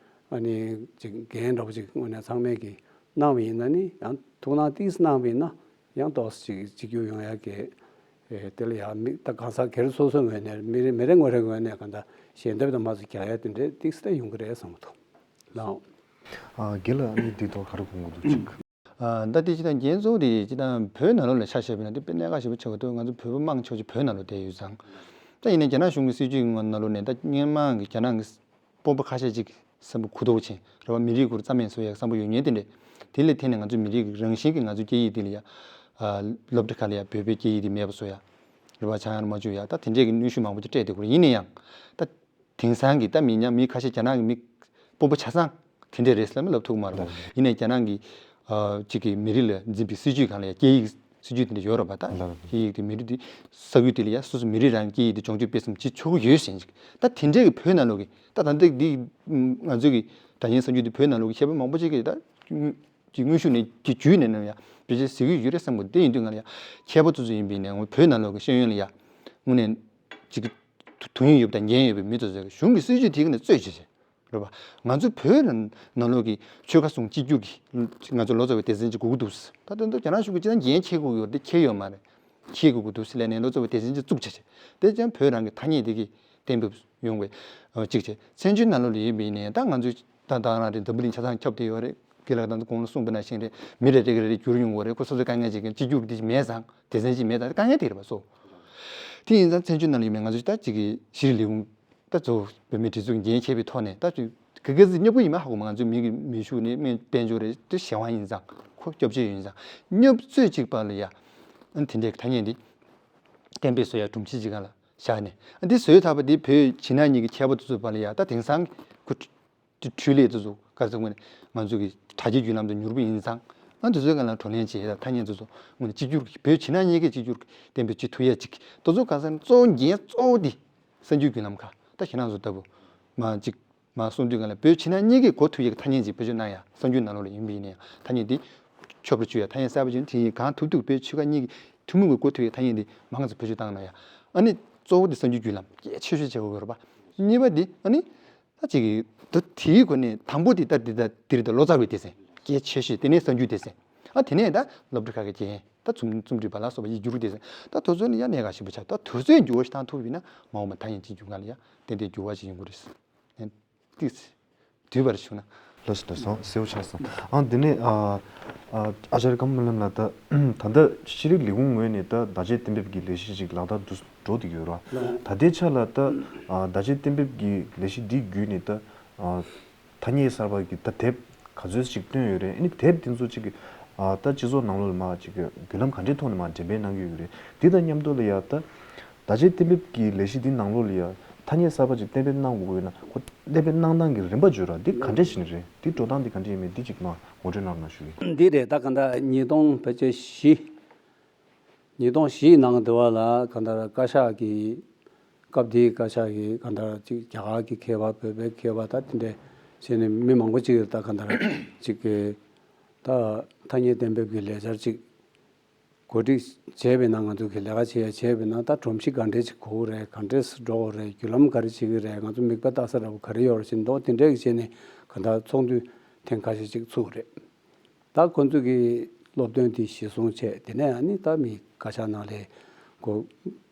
ཨ་ནི་ཅིག་འགན་འདྲ་བོ་ཅིག་དངོས་གནས་ཚང་མས་ཀྱི་གནང་བ་ཡིན་ན། ནི་ཡང་ཐུགས་སྣང་ཏིག་ཙམ་གནང་བ་ཡིན་ན། ཡང་ཏོག་ཙམ་ཅིག་གཅིག་གྱུར་ཡོང་ཡག་གི། ཨེ་དེ་ལ་ཡང་མི་ད་གང་ཟག་སྒེར་སོ་སོའི་ངོས་ནས། མི་རེ་མི་རེ་ངོ་རེའི་ངོས་ནས་གང་ལྟར་ཞལ་འདེབས་དང་མ་སུ་རྒྱག་ཡ་དེ་འདྲས་ཏིག་ཙམ་ཡོང་གི་རེད་བསམ་གྱི་འདུག་ལགས། ཨ་རྒན་ལགས་ཨ་ནི་འདི་ཐོག་ག་རེ་དགོངས་ཀྱི་འདུག་ཅིག་ཨ་ད་དེ་སྤྱིར་བཏང་རྒྱན་གཙོ་བོ་དེ་སྤྱིར་བཏང་བོད་ནང་ལོགས་ལ་ཆ་བཞག་པ་ཡིན་ན་དེ་དཔེ་གནད་འགག་ཞེ་པོ་ཆགས་ཀྱི་འདུག་ང་ཚོ་བོད་པ་མང་ཆེ་བ་ཅིག་བོད་ནང་ལོགས་བསྡད་ཡོད་ཙང་། ད་ཡིན་ནའི་རྒྱ་ནག་གཞུང་གི་སྲིད་བྱུས་ཀྱི་ནང་ལོགས་ནས་ད་སྔོན་མ་གི་རྒྱ་ནག་གི་དཔོན་པོ་ཁ་ཤས་ཅིག་བསམ་བློ་གུ་དོག་ཅན་རེད་བ། མི་རིགས་སྐོར་རྩ་མེད་བཟོ་ཡག་བསམ་བློ་ཡོད་མཁན་དེ་འདྲས། དེ་ལས་ཐད་ནས་ང་ཚོའི་མི་རིགས་ཀྱི་རང་བཞིན་གྱི་ང་ཚོའི་སྐད་ཡིག་དེ་ལ་ཡ་ཨ་སློབ་གྲྭ་ཁག་ལ་ཡ་བོད་པའི་སྐད་ཡིག་དེ་མེད་པ་བཟོ་ཡག་རེད་བ། སྦྱང་ཡག་མ་བཅུག་ཡག་ད་དེ་འདྲས་ཀྱི་གནོན་ཤུགས་མང་པོ་ཅིག་སྤྲད་བསྡད་ཀྱི་རེད། ཡིན་ན་ཡང་ད་དེང་སང་གི་ད་མི་ཉམས་མི་ཁ་ཤས་རྒྱ་ནག་གི་མི་དཔོན་པོ་ཆ་ཚང་དེ་འདྲས་རེད་ཟེར་ལབ་ལབ་ཐུབ་ཀྱི་མ་རེད། ལགས། ཡིན་ནའི་རྒྱ་ནག་གི་ཨ་གཅིག་གི་མི་རིགས་ལ་འཛིན་པའི་སྲིད་བྱུས་སྒང་ལ་ཡ་སྐད་ཡིག་སྲིད་བྱུས་དེ་འདྲ་ཡོད་རེད་པ། ད་ལགས། སྐད་ཡིག་དེ་མི་རིགས་དེ་ས་ཁུལ་དེ་ལ་ཡ་སོ་སོ་མི་རིགས་རང་གི་སྐད་ཡིག་དེ་སྦྱོང་སྤྱོད་སྤེལ་གསུམ་བྱེད་ཆོག་གི་ཡོད་ཟེར་ཅིག་ད་དེ་འདྲས་ཀྱི་བོད་ནང་ལོགས་ཀྱི་ད་ད་ལྟ་འདི་ང་ཚོ་གི་ད་ཡིན་གསར་འགྱུར་འདི་བོད་ནང་ལོགས་ཀྱི་མཁས་པ་མང་པོ་ཅིག་གིས་ད་ཀྱི་དངོས་ཤུགས་ནས་ཀྱི་བརྒྱུད་ནས་ནམ་ཡང་བེད་སྤྱོད་བྱེད་ཀྱི་ཡོད་རེད་བསམ་གྱི་འདུག་དེ་ཡིན་དུས་ང་ལ་ཡ་མཁས་པ་ཚོ་ཚོ་ཡིན་པའི་ནས་བོད་ནང་ལོགས་ཀྱི་ཤེས་ཡོན་ལ་ཡ་དངོས་གནས་ཅིག་དུ་དུ་ཡིན་ཡོད་པ་དང་འགན་ཡོད་པའི་མི་ཚོ་ཚོས་གཞུང་གི་སྲིད་བྱུས་དེ་ག་ནས་རྩོད་བྱེད་བྱེད། རེད་པ། ང་ཚོ་བོད་ནང་ནང་ལོགས་ཀྱི་ཆོལ་ཁ་གསུམ་གཅིག་གྱུར་གྱི་ང་ཚོ་ལོ་ཙཱ་བའི་སྡེ་ཚན་ཅིག་དགོས་ཀྱི་འདུག་ད་དོན་དུ་རྒྱ་ནག་གཞུང་གིས་ཅི་ལྟར་འགན་འཁྱེར་དགོས་ཀྱི་ཡོད་རེད་དེ་འཁྱེར་ཡོད་མ་རེད། འཁྱེར་དགོས་ཀྱི་འདུག་ཟེར་ལབ་ནས་ལོ་ཙཱ་བའི་སྡེ་ཚན་ཅིག་བཙུགས་བྱས་བྱས། དེ་ཀྱང་བོད་རང་གི་ཐ་སྙད་དེ་གི་གཏན་འབེབས་ཡོང་བའི་ཨ་གཅིག་བྱས། བཙན་བྱོལ་ནང་ལོགས་ལ་ཡིན་པ་ཡིན་ནའི་ད་ང་ཚོས་ད་ད་རང་རེད། འཛམ་བུ་གླིང་ཆ་ཚང་ཁྱབ་བསྡད་ཡོད་རེད། རྒན་ལགས་ད་གོང་ལ་གསུངས་པ་ནང་བཞིན་རེད། མི་རེ་རེ་གི་རེ་རེ་འགྱུར་ཡོང་གི་རེད། ཁོ་སོ་སོའི་དཀའ་ངལ་ཅིག་གི་གཅིག་གྱུར་དེ་མེད་ཙང་། སྡེ་ཚན་ཅིག་མེད་ཙང་དཀའ་ངལ་དེ་རེད་པ་སོ། དེ་ཡིན་ཙང་བཙན་བྱོལ་ནང་ལ་ཡིན་པའི་ང་ཚོ་ད་ཅིག་གི་ཤེས་རིག་ལས་ཁུངས་ད་གཙོ་བོ་བོད་མིའི་སྒྲིག་འཛུགས་འགན་འཁྱེར་བའི་ཐོག་ནས་ད་ཅིག་ག་ག་ཟིག་སྙོབ་གི་ཡིན་མ་ཧ་གོ་མ། ང་ཚོའི་མི་གི་མི་ཤུགས་ནི་སྨན་དཔལ་འབྱོར་རེད། དེ་གཞན་དབང་ཡིན་ཙང་ཁོ་སྐྱོབ་བྱེད་ཡིན་ཙང་། སྙོབ་ཚོད་ཅིག་པ་ལ་ཡ་ཨ་ནི་དེ་འདྲའི་ཐ་སྙད་འདི་གཏན་འབེབས་བཟོ་ཡ་སྒྲོམ་གཞི་ཅིག་སྒང་ལ་བཞག་ནས། ཨ་འདི་བཟོས་ཐག་པ་འདི་བོད་ཕྱི་ནང་གཉིས་ཀྱི་ཁྱད་པར་དུ་ཚུད་པ་ལ་ཡ་ད་དེང་སང་ཁོ་འཕྲུལ་ལས་དེ་ཚོ་ག་རེ་ཟེར་དགོས་ནས་ང་ཚོ་གི་དྲ་རྒྱའི་བརྒྱུད་ལམ་དུ་མྱུར་པོ་ཡིན་ཙང་། ང་དེ་ཚོའི་སྒང་ལ་བགྲོ་གླེང་བྱེད་ཡ་ཐ་སྙད་དེ་ཚོ་དངོས་གནས་གཅིག་གྱུར་གྱི་བོད་ཕྱི་ནང་གཉིས་ཀའི་གཅིག་གྱུར་གཏན་འབེབས་བྱེད་ཐུབ་ཡ་ཅིག་དེ་ཚོ་ག་ཟེར་ན་གཙོ་བོ་འགན་གཙོ་བོ་དེ་གསར་འགྱུར་བརྒྱུད་ལམ་ཁག་ད་ཁྱེད་རང་ཚོ་ལྟ་བུ་མ་གཅིག་མ་གསུང་དུས་སྒང་ལ་བོད་ཕྱི་ནང་གཉིས་ཀའི་གོ་ཐུབ་ཡ་གི་ཐ་སྙད་ཅིག་བེད་སྤྱོད་གནང་ཡ། གསར་འགྱུར་ནང་ལོགས་ལ་ཡིན་པ་ཡིན་ན་ཡང་ཐ་སྙད་དེ་ཆོབ་ར་བཅུག་ཡ། ཐ་སྙད་གསར་པ་ཅིག་དེ་ཡིན་གང་ཐུབ་ཐུབ་བོད་ཕྱི་ཁ་གཉིས་ཀྱི་ཐུན་མོང་གི་གོ་ཐུབ་ཡ་ཐ་སྙད་དེ་མང་ཙམ་བེད་སྤྱོད་བཏང་གནང་ཡ། ཨ་ནི་གཙོ་བོ་དེ་གསར་འགྱུར་བརྒྱུད་ལམ་གལ་ཆེ་ཤོས་བྱེད་དགོས་ཀྱི་རེད་པ། གཉིས་པ་དེ་ཨ་ནི། ད་ཅིག་གི་ད་དེའི་སྒོ་ནས་དང་པོ་དེ་ད་འདི་ད་འདིར་ད་ལོ་ཙཱ་བའི་སྡེ་ཚན་གལ་ཆེ་ཤོས། དེ་ནས་གསར་འགྱུར་སྡེ་ཚན། ཨ་དེ་ནས་ད་སློབ་གྲྭ་ཁག་གི་རྒན་ད་རྩོམ་རྩོམ་སྒྲིག་པ་ལ་སོགས་པ་ཡི་འགྱུར་སྡེ་ཚན། ད་དེ་ཚོ་ལ་ཡང་གནད་འགག་ཞིག་པ་ཆགས། ད་དེ་ཚོའི་འགྱུར་བ་ཞིག་བཏང་ཐུབ་ཡིན་ན་མ་འོངས་པ་ཐ་སྙད་གཅིག་གྱུར་སྒང་ལ་ཡང་ཏན་ཏན་འགྱུར་བ་ཞིག་ཡོང་གི་རེད། ཏིག་ཙམ་བསྡུས་པར་ཞུ་ན། ལགས་སོ། ལགས་སོ། གསལ་པོ་ཆགས་སོང་། ཨ་འདི་ནས་ཨ་ཨ་ཨ་ཅར་ཀརྨ་ལགས་ལ་ད་ད་ལྟ་ཤེས་རིག་ལས་ཁུངས་ངོས་ནས་ད་བརྡ་ཆད་གཏན་འབེབས་ཀྱི་ལས་གཞི་ཞིག་ལག་བསྟར་དུ་འགྲོ་བསྡད་ཀྱི་ཡོད་རེད་བ། ད་ལྟའི་ཆ་ལ་ད་ཨ་བརྡ་ཆད་གཏན་འབེབས་ཀྱི་ལས་གཞི་འདི་བརྒྱུད་ནས་ད་ཨ་ཐ་སྙད་གསར་པ་གི་ད་དེབ་ག་ཚོད་ཅིག་བཏོན་ཡོད་རེད། ཨ་ནི་དེབ་དེ་ཚོ་ཅིག་གི་ ཨ་ད་སྤྱི་ཚོགས་ནང་ལོགས་ལ་མར་ཅིག་གི་བརྒྱུད་ལམ་ག་འདྲའི་ཐོག་ནས་མར་འགྲེམས་སྤེལ་གནང་གི་ཡོད་ཀྱི་རེད། འདི་དང་མཉམ་དུ་ལ་ཡ་ད་བརྡ་ཆད་གཏན་འབེབས་ཀྱི་ལས་གཞི་འདི་ནང་ལོགས་ལ་ཡ་ཐ་སྙད་གསར་པ་ཅིག་གཏན་འབེབས་གནང་དགོས་ཀྱི་ཡོད་ན། ཁོ་གཏན་འབེབས་གནང་སྟངས་ཀྱི་རིམ་པ་བརྗོད་ར། འདི་ག་འདྲས་ཞིག་ནས་རེད། འདི་འགྲོ་སྟངས་འདི་ག་འདྲས་ཡིན་མིན་འདི་ཅིག་མར་ངོ་སྤྲོད་གནང་རོགས་གནང་ཞུ་གི་ཡིན། འདི་རེད། ད་ག་འདྲ་ཉིས་སྟོང་ཕལ་ཆེར་བཞི། ཉིས་སྟོང་བཞི་ནང་དུ་བ་ལ་གང་ལྟར་བཀའ་ཤག་གི་སྐབས་དེའི་བཀའ་ཤག་གི་གང་ལྟར་ཅིག་རྒྱ་གར་གྱི་མཁས་པ་བོད་པའི་མཁས་པ་ད་དེ་འདྲས་བྱས་ནས་མི་མང་པོ་ཅིག་ད་གང་ལྟར་ཅིག་གི་ད་ཐ་སྙད་གཏན་འབེབས་ཀྱི་ལས་འཆར་ཅིག་གོ་སྒྲིག་བྱས་པས་ན། ང་ཚོ་གི་ལས་ཀ་བྱེད་ཡ་བྱས་པས་ན་ད་སྒྲོམ་གཞི་ག་འདྲས་ཅིག་དགོས་རེད། ག་འདྲས་སུ་འགྲོ་དགོས་རེད། བརྒྱུད་ལམ་ག་རེ་བྱེད་ཀྱི་རེད། ང་ཚོ་མིག་དཔེ་ལྟ་ས་འདྲ་པོ་ག་རེ་ཡོད་རེད་ཟེར་མདོག་དེ་འདྲས་ཀྱི་བྱས་ནས་གང་ལྟར་ཚོགས་འདུ་ཐེངས་ཁ་ཤས་ཅིག་ཚུགས་རེད། ད་ཁོ་ཚོས་ཀྱི་སློབ་སྟོན་དེ་གཞི་བཟུང་བྱས། དེ་ནས་ཨ་ནི་ད་མི་བཀའ་ཤག་ནང་ལ་གོ་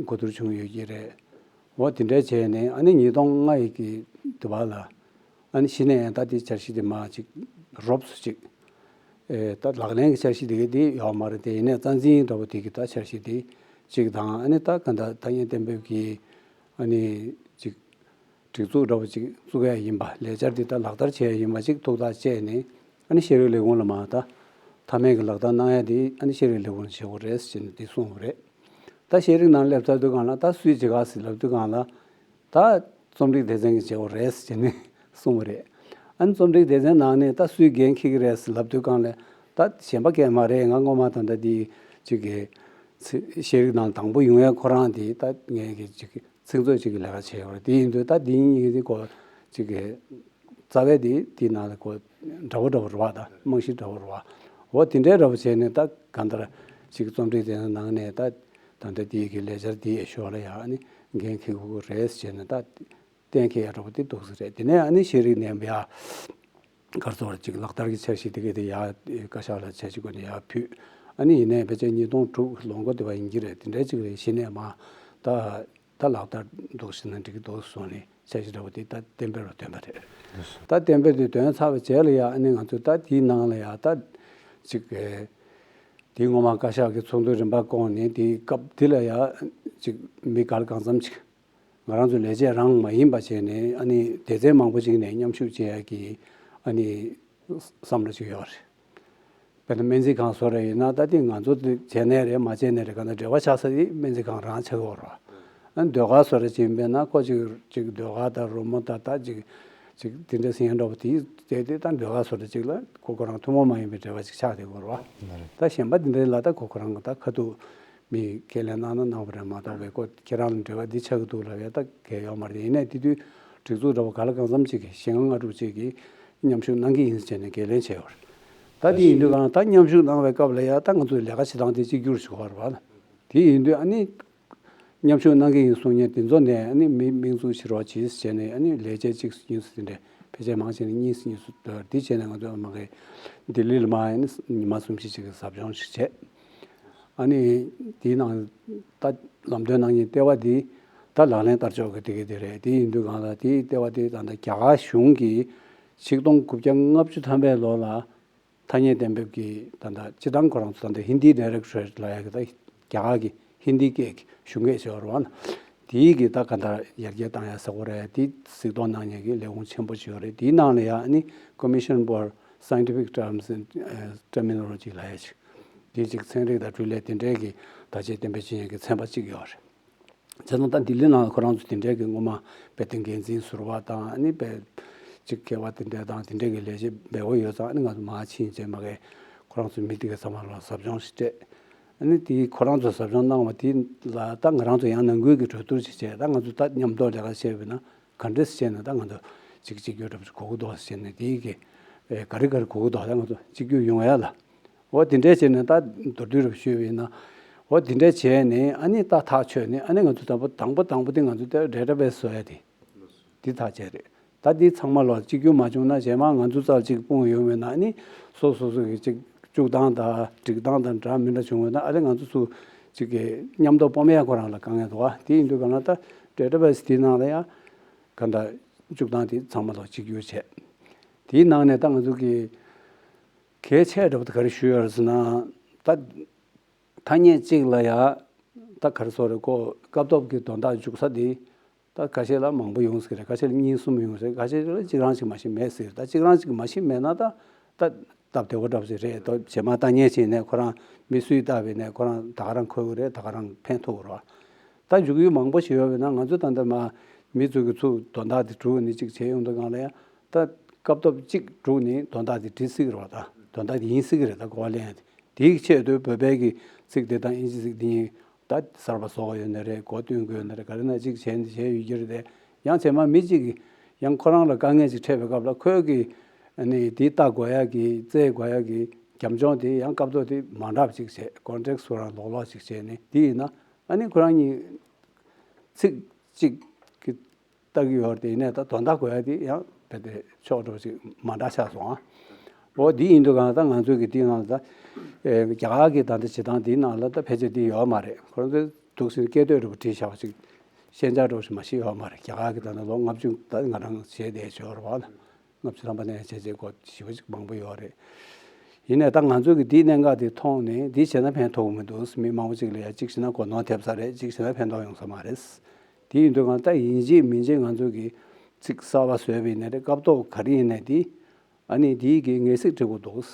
གོ་བསྡུར་བྱུང་ཡོད་ཀྱི་རེད། འོ་དེ་འདྲ་བྱས་ནས་ཨ་ནི་ཉིས་སྟོང་ལྔ་ཡི་གི་དུ་བ་ལ་ཨ་ནི་གཞི་ནས་ད་དེ་འཆར་གཞི་དེ་མར་ཅིག་རོབ་ཙམ་ཅིག་ཨེ་ད་ལག་ལེན་གྱི་འཆར་གཞི་དེ་གི་དེ་ཡོད་མ་རེད། དེ་ཡིན་ནའི་རྩ་འཛིན་འདྲ་པོ་དེ་གི་ད་འཆར་གཞི་དེ་ཅིག་དང་། ཨ་ནི་ད་ག་འདྲ་ཐ་སྙད་གཏན་འབེབས་ཀྱི་ཨ་ནི་ཅིག་སྒྲིག་འཛུགས་འདྲ་པོ་ཅིག་བཙུགས་ཡ་ཡིན་པ། ལས་འཆར་འདི་ད་ལག་བསྟར་བྱེད་ཡ་ཡིན་པ་ཅིག་ཐུགས་ཐག་བཅད་ནས་ཨ་ནི་ཤེས་རིག་ལས་ཁུངས་ལ་མར་ད་མཐའ་མའི་གི་ལག་བསྟར་གནང་ཡ་དེ་ཨ་ནི་ཤེས་རིག་ལས་ཁུངས་ལ་བྱེད་དགོས་རེད་ཟེར་ནས་དེ་གསུངས་པ་རེད། ད་ཤེས་རིག་ནང་སླེབས་ཚར་དུས་སྒང་ལ་ད་སུས་བྱེད་ག་ཟེར་ལབ་དུས་སྒང་ལ་ད་རྩོམ་སྒྲིག་སྡེ་ཚན་གྱིས་བྱེད་དགོས་རེད་ཟེར་ནས་གསུངས་པ་རེད། ཨ་ནི་རྩོམ་སྒྲིག་སྡེ་ཚན་ནང་ནས་ད་སུས་འགན་འཁྱེར་གྱི་རེད་ཟེར་ལབ་དུས་སྒང་ལ་ད་གཞན་པ་གང་ཡང་མ་རེད། ང་སྔོན་མ་ད་ལྟ་དེ་ཅིག་གི་ཤེས་རིག་ནང་དང་པོ་ཡོང་ཡ་ཁོ་རང་དེ་ད་ངས་གི་ཅིག་གི་ཚིག་མཛོད་ཅིག་གི་ལས་ཀ་བྱས་ཡོད་རེད། དེ་ཡིན་དུས་ད་འདི་གཉིས་ཀྱི་སྐོར་ཅིག་གི་རྩ་བའི་དེ་དེའི་ནང་ལ་སྐོར་འདྲ་པོ་འདྲ་པོ་རེད་པ། ད་རྨང་གཞི་འདྲ་པོ་རེད་པ། འོ་དེ་འདྲའི་འདྲ་པོ་བྱས་ནས་ད་གང་ལྟར་ཅིག་རྩོམ་སྒྲིག་དེ་ནང་ནས་ད་ད་ལྟ་དེའི་གི་ལས་འཆར་དེའི་ཞོར་ལ་ཡ་ཨ་ནི་འགན་འཁྱེར་དགོས་ཀྱི་རེད་ཟེར་ནས་ད་གཏན་འཁེལ་ཡ་འདྲ་པོ་དེ་འདུག་ས་རེད། དེ་ནས་ཨ་ནི་ཤེས་རིག་ནས་ཡ་ག་རེ་ཟེར་ཅིག་ལག་བསྟར་གྱི་འཆར་གཞི་དེ་ག་དེ་ཡ་བཀའ་ཤག་ལ་འཆར་གཞི་སྒོ་ནས་ཡར་ཕུལ། ཨ་ནི་ཡིན་ནའི་ཕལ་ཆེར་ཉིས་སྟོང་དྲུག་ལོ་འགོ་དེ་བ་ཡིན་གྱི་རེད། དེ་འདྲའི་ཅིག་རེད། གཞི་ནས་མར་ད་ད་ལག་བསྟར་འདུག་ཟེར་ན་འགྲིག་གི་འདུག་གསུངས་ནས་འཆར་གཞི་འདྲ་པོ་དེ་ད་གཏན་འབེབས་ལ་བཏོན་པ་རེད། ད་གཏན་འབེབས་དེ་བཏོན་ཚར་བའི་རྗེས་ལ་ཡ་ཨ་ནི་ང་ཚོས་ད་དེའི་ནང་ལ་ཡ་ད་ཅིག་ཨེ་དེའི་སྔོན་མ་བཀའ་ཤག་གི་ཚོགས་འདུ་རིམ་པ་བསྐོངས་ནས་དེའི་སྐབས་དེ་ལ་ཡ་ཅིག་མི་ག་ལ་གང་འཚམ་ཅིག་ང་རང་ཚོ་ལས་བྱེད་རང་མ་ཡིན་པ་བྱས་ནས་ཨ་ནི་སྡེ་ཚན་མང་པོ་ཅིག་ནས་མཉམ་ཞུགས་བྱེད་ཡ་གི་ཨ་ནི་བསམ་བློ་ཅིག་ཡོད་རེད། དཔེར་ན་སྨན་རྩིས་ཁང་བཟོ་འདྲ་ཡིན་ན་ད་དེ་ང་ཚོ་དེ་བྱས་ནའི་རེད་མ་བྱས་ནའི་རེད། གང་ལྟར་འབྲེལ་བ་ཆགས་ས་དེ་སྨན་རྩིས་ཁང་རང་ཆགས་ཀྱི་ཡོད་རེད་པ། ཨ་ནི་ཟློས་གར་བཟོ་འདྲ་ཅིག་ཡིན་པས་ན་ཁོ་ཅིག་ཅིག་ཟློས་གར་དང་རོལ་མོ་དང་ད་ཅིག་ཅིག་དེ་འདྲ་ཟེར་ཡ་འདྲ་པོ་དེ་དེ་དེ་ད་ཟློས་གར་བཟོ་འདྲ་ཅིག་ལ་ཁོ་ཁོ་རང་ཐུན་མོང་མ་ཡིན་པའི་འབྲེལ་བ་ཅིག་ཆགས་བསྡད་ཀྱི་ཡོད་རེད་པ། ད་གཞན་པ་དེ་འདྲ་ལ་ད་ཁོ་ཁོ་རང་གི་ད་ཁ་ཐུག་མི་ཁས་ལེན་གནང་ན་གནང་བ་རེད་མ་གཏོགས་པའི་ཁོ་ཁྱེད་རང་ལ་འབྲེལ་བ་འདི་ཆགས་ཀྱི་འདུག་ལབ་ཡ་ད་གལ་ཡོད་མ་རེད། ཡིན་ནའི་དེ་དུས་སྒྲིག་འཛུགས་འདྲ་པོ་ག་ལ་གང་འཚམ་ཅིག་གི་བཞི་ལྔ་ལྔ་དྲུག་ཅིག་གིས་མཉམ་ཞུགས་གནང་གི་ཡིན་ཟེར་ནས་འགན་ལེན་བྱས་ཡོད་རེད། ད་དེ་ཡིན་དུས་གང་ལ་ད་མཉམ་ཞུགས་གནང་བའི་སྐབས་ལ་ཡ་ད་ང་ཚོའི་ལས་ཀ་བྱེད་སྟངས་དེ་གཅིག་གྱུར་ཞིག་ཡོད་རེད་པ། དེ་ཡིན་དུས་ཨ་ནི་མཉམ་ཞུགས་གནང་གི་ཡིན་གསུང་མཁན་དེ་ཚོ་ནས་ཨ་ནི་མི་མིང་འཛུགས་བྱེད་རོགས་གྱིས་ཟེར་ནས་ཨ་ནི་ལས་བྱེད་གཅིག་གཉིས་སུ་དེ་འདྲས་ཕལ་ཆེར་མང་ཆེ་ནས་གཉིས་སུ་གཉིས་སུ་འདུག་དེ་བྱས་ནས་ང་ཚོ་མ་གི་ལྡི་ལི་ལ་མར་ཨ་ནི་ཉི་མ་གསུམ་བཞི་ཅིག་གི་ཟབ་སྦྱོང་ཞིག་བྱས། ཨ་ནི་དེའི་ནང་ད་ལམ་སྟོན་གནང་མཁན་ལྟེ་བ་འདི་ད་ལག་ལེན་བསྟར་ཕྱོགས་ཀྱི་དེ་ག་དེ་རེད། དེ་ཡིན་དུས་གང་ལ་དེའི་ལྟེ་བ་དེ་ད་ལྟ་རྒྱ་གར་གཞུང་གིས་ཆིག་སྟོང་དགུ་བརྒྱ་ལྔ་བཅུ་ཐམ་པའི་ལོ་ལ་ཐ་སྙད་གཏན་འབེབས་ཀྱི་ད་ལྟ་སྤྱི་བཏང་ཁོ་རང་ཚོ་ད་ལྟ་ཧིན་དི་ཌའི་རེག་ཊོ་རེཊ་ལབ་ཡ་གི་ད་རྒྱ་གར་གྱི་ཧིན་དི་སྐད་ཀྱི་གཞུང་སྐད་ཟེར་བ་རེད་པ། དེའི་གི་ད་ག་འདྲ་ཡར་རྒྱས་བཏང་ཡ་ཟེར་དགོས་རེད། དེ་གཟིགས་རྟོག་གནང་མཁན་གྱི་ལས་ཁུངས་ཆེན་པོ་ཅིག་ཡོད་རེད། དེའི་ནང་ལ་ཡ་ཨ་ནི་Commission for Scientific Terms and Terminology ལབ་ཡ་ཅིག་དེ་ཅིག་ཚན་རིག་དང་འཕྲུལ་ལས་དེ་འདྲའི་གི་བརྡ་ཆད་གཏན་འབེབས་བྱེད་མཁན་གྱི་ཚན་པ་གཅིག་ཡོད་རེད། བྱས་ཙང་ད་ལྡི་ལི་ནང་ལ་ཁོ་རང་ཚོ་དེ་འདྲའི་གི་སྔོན་མ་དཔེ་དེ་འགན་འཛིན་ཟུར་པ་དང་ཨ་ནི་དཔེ་ཅིག་མཁས་པ་དེ་འདྲ་དང་དེ་འདྲའི་གི་ལས་བྱེད་འབེལ་པོ་ཡོད་ཙང་ཨ་ནི་ང་ཚོ་མར་ཕྱིན་བྱས་མ་གི་ཁོ་རང་ཚོ་མི་དེ་གི་ཚང་མ་ལ་ཟབ་སྦྱོང་ཞིག་སྤྲད། ཨ་ནི་དེ་ཁོ་རང་ཚོ་ཟབ་སྦྱོང་གནང་བ་དེ་ལ་ད་ང་རང་ཚོ་ཡང་ནང་ཁུལ་གྱི་གྲོས་བསྡུར་ཞིག་བྱས། ད་ང་ཚོ་ད་མཉམ་དུ་ལས་ཀ་བྱས་པ་ཡིན་ན་ག་འདྲས་བྱས་ན་ད་ང་ཚོ་གཅིག་གཅིག་གྱུར་འདྲ་པོ་ཞིག་དགོས་ཀྱི་འདུག་ཟེར་ནས་དེ་གི་ཨེ་ག་རེ་ག་རེ་དགོས་ཀྱི་འདུག་ད་ང་ཚོ་གཅིག་གྱུར་ཡོང་ཡ་ལ། འོ་དེ་འདྲས་བྱས་ནས་ད་མདོར་བསྡུས་རུ་ཞུས་པ་ཡིན་ན། འོ་དེ་འདྲས་བྱས་ནས་ཨ་ནི་ད་ཐག་ཆོད་ནས་ཨ་ནི་ང་ཚོ་ད་དང་པོ་དང་པོ་དང་པོ་དེ་ང་ཚོ་ད་ཌེ་ཊ་བེ་སི་བཟོ་ཡ་དེ། འདི་ཐག་བཅད་རེད། ད་འདི་ཚང་མ་ལ་གཅིག་གྱུར་མ་བྱུང་ན་རྗེས་མ་ང་ཚོ་རྩར་གཅིག་སྤུངས་ཡོང་བས་ན་ཨ་ནི་སོ་སོ་སོ་གི་གཅིག་བཅུག་སྟངས་དང་སྒྲིག་སྟངས་དང་འདྲ་མི་འདྲ་བྱུང་བས་ན་ཨ་ནི་ང་ཚོ་ཚུར་གཅིག་གི་མཉམ་དུ་སྤོ་མེད་ཁོ་རང་ལ་དཀའ་ངལ་འདུག་ཨ། དེ་ཡིན་དུས་གང་ལ་ད་ཌེ་ཊ་བེ་སི་དེའི་ནང་ལ་ཡང་གང་ལྟར་བཅུག་སྟངས་དེ་ཚང་མ་ལ་གཅིག་གྱུར་བྱས། དེའི་ནང་ནས་ད་ང་ཚོ་གི་གལ་ཆེ་འདྲ་པོ་དེ་ག་རེ་ཞུ་ཡོད་རེད་ཟེར་ན། ད་ཐ་སྙད་གཅིག་ལ་ཡ་ད་ག་རེ་ཟེར་དགོས་རེད། ཁོ་སྐབས་ཐོག་གི་དོན་དག་འཇུག་ས་དེ་ད་ཁ་ཤས་ལ་མང་པོ་ཡོང་སྲིད་རེད། ཁ་ཤས་ལ་གཉིས་གསུམ་ཡོང་སྲིད། ཁ་ཤས་ལ་གཅིག་རང་གཅིག་མ་གཏོགས་མེད་སྲིད། ད་གཅིག་རང་གཅིག་མ་གཏོགས་མེད་ན་ད་ ད་སྟབས་བདེ་བོ་འདྲ་པོ་ཞིག་རེད། ད་རྗེས་མ་ལྟ་ཉན་བྱས་ནས་ཁོ་རང་མི་སུས་ལྟ་བས་ནས་ཁོ་རང་ད་ག་རང་འཁོད་གི་རེད། ད་ག་རང་ཕན་ཐོགས་ཀྱི་རེད། ད་འཇུག་ཡུལ་མང་པོ་ཞིག་ཡོད་པས་ན་ང་ཚོ་ད་ལྟ་མ་མི་ཚོ་གི་ཚུར་དོན་དག་དེ་སྒྲུག་ནས་ཅིག་བྱས་ཡོང་དུས་སྒང་ལ་ཡང་ད་སྐབས་ཐོབ་ཅིག་སྒྲུག་ནས་དོན་དག་དེ་འགྲིག་སྲིད་ཀྱི་རེད་པ། ད་དོན་དག་དེ་ཡིན་སྲིད་ཀྱི་རེད། ད་གོ་བ་ལེན་ཡ་དེ་དེའི་ཆེད་དུ་བོད་པའི་གི་ཚིག་དེ་དང་ཨིན་ཇི་ཚིག་འདི་གཉིས་ད་གསར་པ་བཟོ་དགོས་ཡོད་ནི་རེད། གོ་སྟོན་དགོས་ཡོད་ནི་རེད། ག་རེ་ན་ཅིག་བྱས་འདི་བྱས་ཡོད་ཀྱི་རེད་དེ། ཡང་རྗེས་མ་མི་གཅིག་གིས་ཡང་ཁོ་རང་ལ་དཀའ་ངལ་ཅིག་འཕྲད་པའི་སྐབས་ལ་ཁོས་ཀྱིས་ཨ་ནི་དེ་ལྟ་དགོས་ཡ་གི་བཙལ་དགོས་ཡ་གི་རྒྱབ་ལྗོངས་དེ་ཡང་སྐབས་ཐོག་དེ་མ་འདྲ་བ་ཅིག་བྱས། ཀོན་ཊེག་སི་ཁོ་རང་ལོག་ལོག་ཅིག་བྱས་ནས་དེ་ཡིན་ན་ཨ་ནི་ཁོ་རང་གཉིས་ཚིག་གཅིག་གི་ལྟ་གི་ཡོད་རེད། དེ་ནས་ད་དོན་དག་གོ་ཡ་དེ་ཡང་རྦད་དེ་ཕྱོགས་འགྲོ་ཞིག་མ་འདྲ་ཆགས་སོང་ཨ། འོ་དེ་ཡིན་དུས་གང་ལ་ད་ང་ཚོའི་གི་དེའི་ནང་ལ་ད་ཨེ་རྒྱ་གར་གི་ད་ལྟ་བྱེད་སྟངས་དེའི་ནང་ལ་ད་ཕལ་ཆེར་དེ་ཡོད་མ་རེད། ཁོ་ཚོས་འདུག་ཟེར་སྐད་དོད་འདྲ་པོ་བྲིས་བཞག་པ་ཞིག་ཤེས་བྱ་འདྲ་པོ་ཞིག་མ་ཤེས་ཡོད་མ་རེད། རྒྱ་གར་གི་ད་ལྟ་ལོ་ལྔ་བཅུ་ད་ང་རང་བྱས་བསྡད་ཡོད་རེད་པ། ལྔ་བཅུ་ཐམ་པ་ནས་བྱས་རྗེས་སྐོར་ཞེ་པོ་ཅིག་མང་པོ་ཡོད་རེད། ཡིན་ནའི་ད་ང་ཚོས་ཀྱི་འདིའི་གནད་འགག་དེ་མཐོང་ནས་འདི་བྱས་ན་ཕན་ཐོགས་ཀྱི་མི་འདུག་མི་མང་པོ་ཅིག་ལ་ཡ་གཅིག་བྱས་ན་གོ་ནོར་ཐེབས་ས་རེད། གཅིག་བྱས་ན་ཕན་ཐོགས་ཡོང་ས་མ་རེད། དེ་ཡིན་དུས་གང་ལྟར་ཡིན་གཅིག་མིན་གཅིག་ང་ཚོས་ཀྱི་ཚིག་གསར་པ་བཟོས་པ་ཡིན་ན་རེད། སྐབས་ཐོག་ག་རེ་ཡིན་ནའི་དེ་ཨ་ནི་དེའི་གི་ངེས་ཚིག་འབྲི་དགོས་